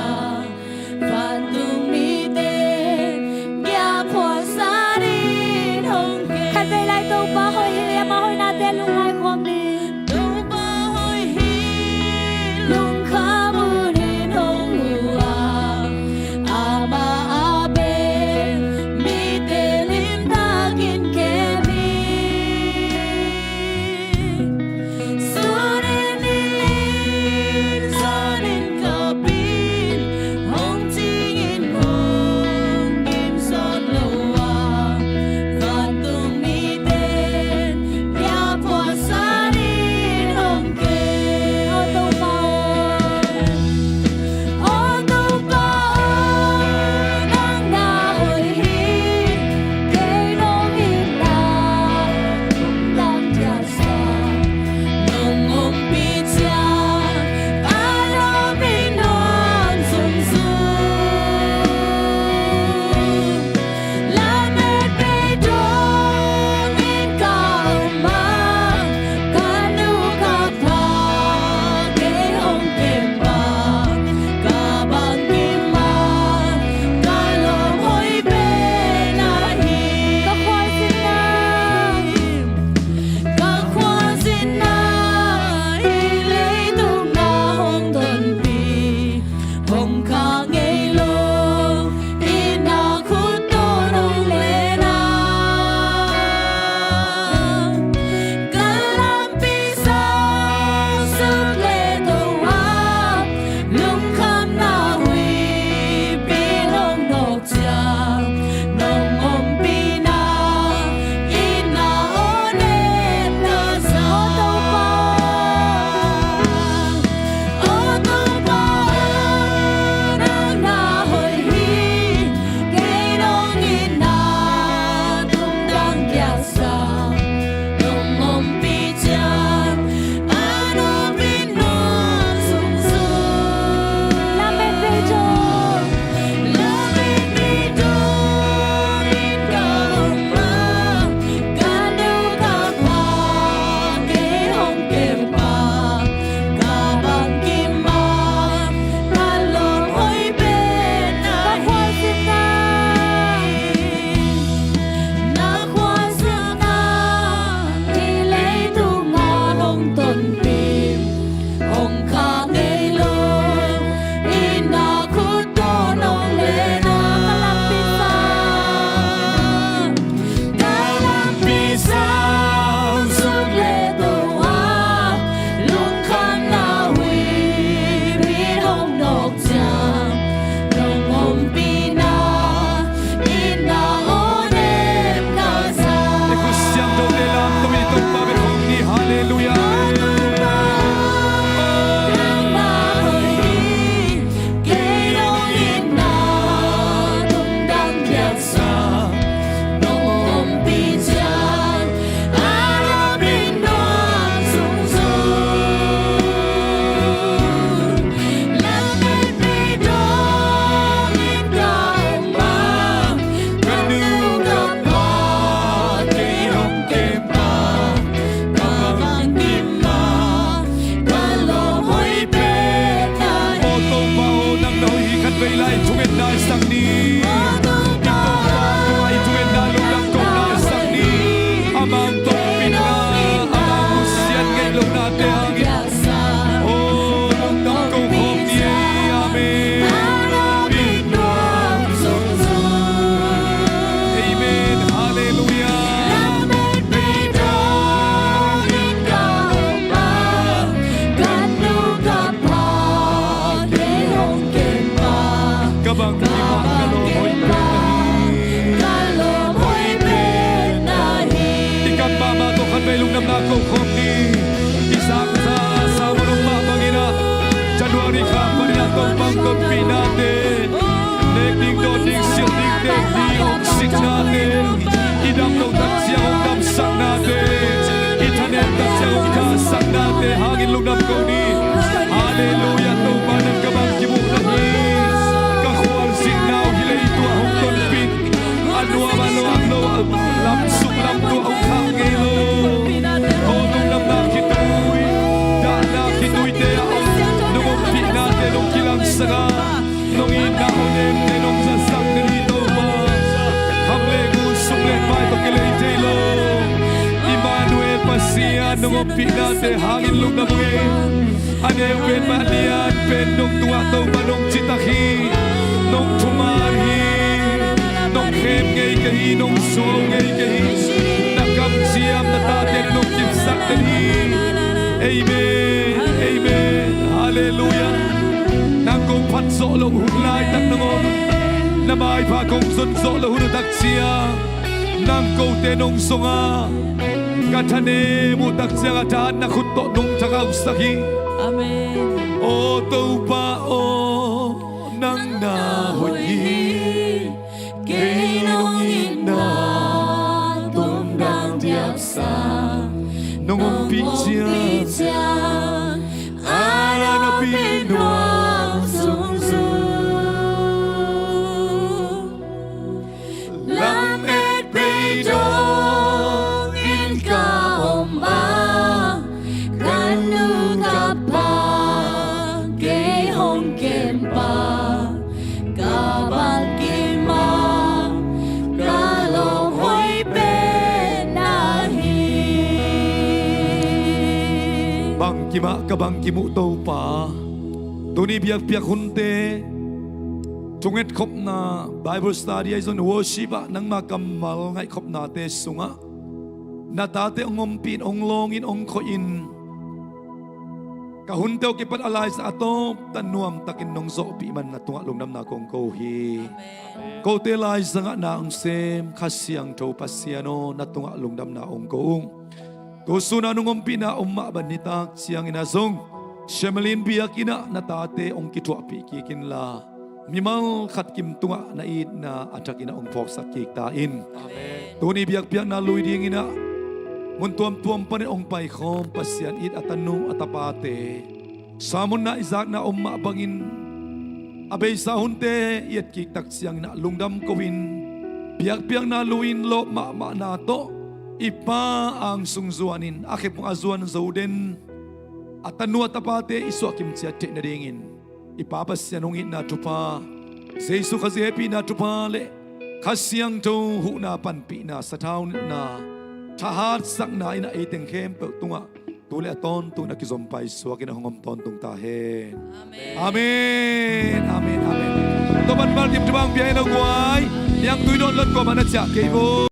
Topa hong tonpihnate, nek ding, dawn ding, silh dingte, ni hong sitnate, i dam loh tak ciang hong damsaknate, i thanem tak ciang hong thasaknate hangin lungdam ko ni. Halleluiah. Topa, nang ka bang kimuh na hi. Ka khualzinna uh hih leitungah hong tonpih, a nuam a nuam lo, lam sung lam tua hong khak ngei lo. Aw, lungdamna khitui, dahna khituite ah nong ompihnate nong kilangsak a, nong itna hong nemte nong zasak na ni Topa. Kham le ngun, sum le pai tawh kilei thei lo Immanuel Pasian, nong ompihnate hangin lungdam ung ei. A neu pen mah lian pen nong tungah Topa nong citak hi, nong thuman hi, nong khem ngei ka hi, nong suau ngei ka hi. Na kamciam na tate nong kipsak den hi. Amen, amen, halleluiah. Nang kong phat zawh loh hun laitak nong om, na maipha kong zon zawh loh hun uh tak ciang nang kote nong zong a, ka thanem uh tak ciang a thahat na khut tawh nong thangauhsak hi. Amen. Aw Topa aw, nang na hoih hi. Kei nong itna tumdang diaksa nong ompih ciang, a na pi nuam sung zu. Lamet bei dongin ka om a, ka nu ka pa kei hong kempa, ka bang kim a, ka lawm hoih pen na hi. Bang kim ah ka bang kim uh Topa. Tuni biakpiak hunte, thungetkhopna, Bible study ahi zong worship ah nangma kammal ngaihkhopnate sungah na tate hong ompih in, hong lawng in, hong khawh in, ka hunte uh kipat a laizang a tawptan nuamtakin nong zawhpih man na tungah lungdamna kong ko hi. Amen. Kote laizangah na hong sem Kha Siangtho Pasian aw, na tungah lungdamna hong ko ung. Tu sunah nong ompihna om mah bang nitak ciangin ah zong Shemalin biakinn ah na tate hong kithuahpih kik inla, mimal khat kim tungah na itna a thakin ah hong phawksak kik ta in. Amen. Tuni biakpiakna lui dingin ah mun tuamtuam panin hong paikhawm Pasian it a tanu a tapate, sermon na i zakna om mah bangin a beisa hunte i etkik tak ciangin ah lungdam ko-in, biakpiakna lui-in lawp mahmahna tawh i Pa ang sung zuanin a khep hong a zuan zo den a tanu a tapate i suahkim ciat theih nadingin i Pa Pasian hong itna thupha, Jesu Khazih hehpihna thupha le Kha Siangtho huhna, panpihna, sathau nilhna, thahatsakna in ah ei teng khempeuh tungah tu le a tawntung in a kizom paisuak in a hong om tawntung ta hen. Amen. Amen. Amen. Amen. Topan malkim thupha hong pia hen lo guai. Niangtui dawn lot kuamah na ciah kei vo.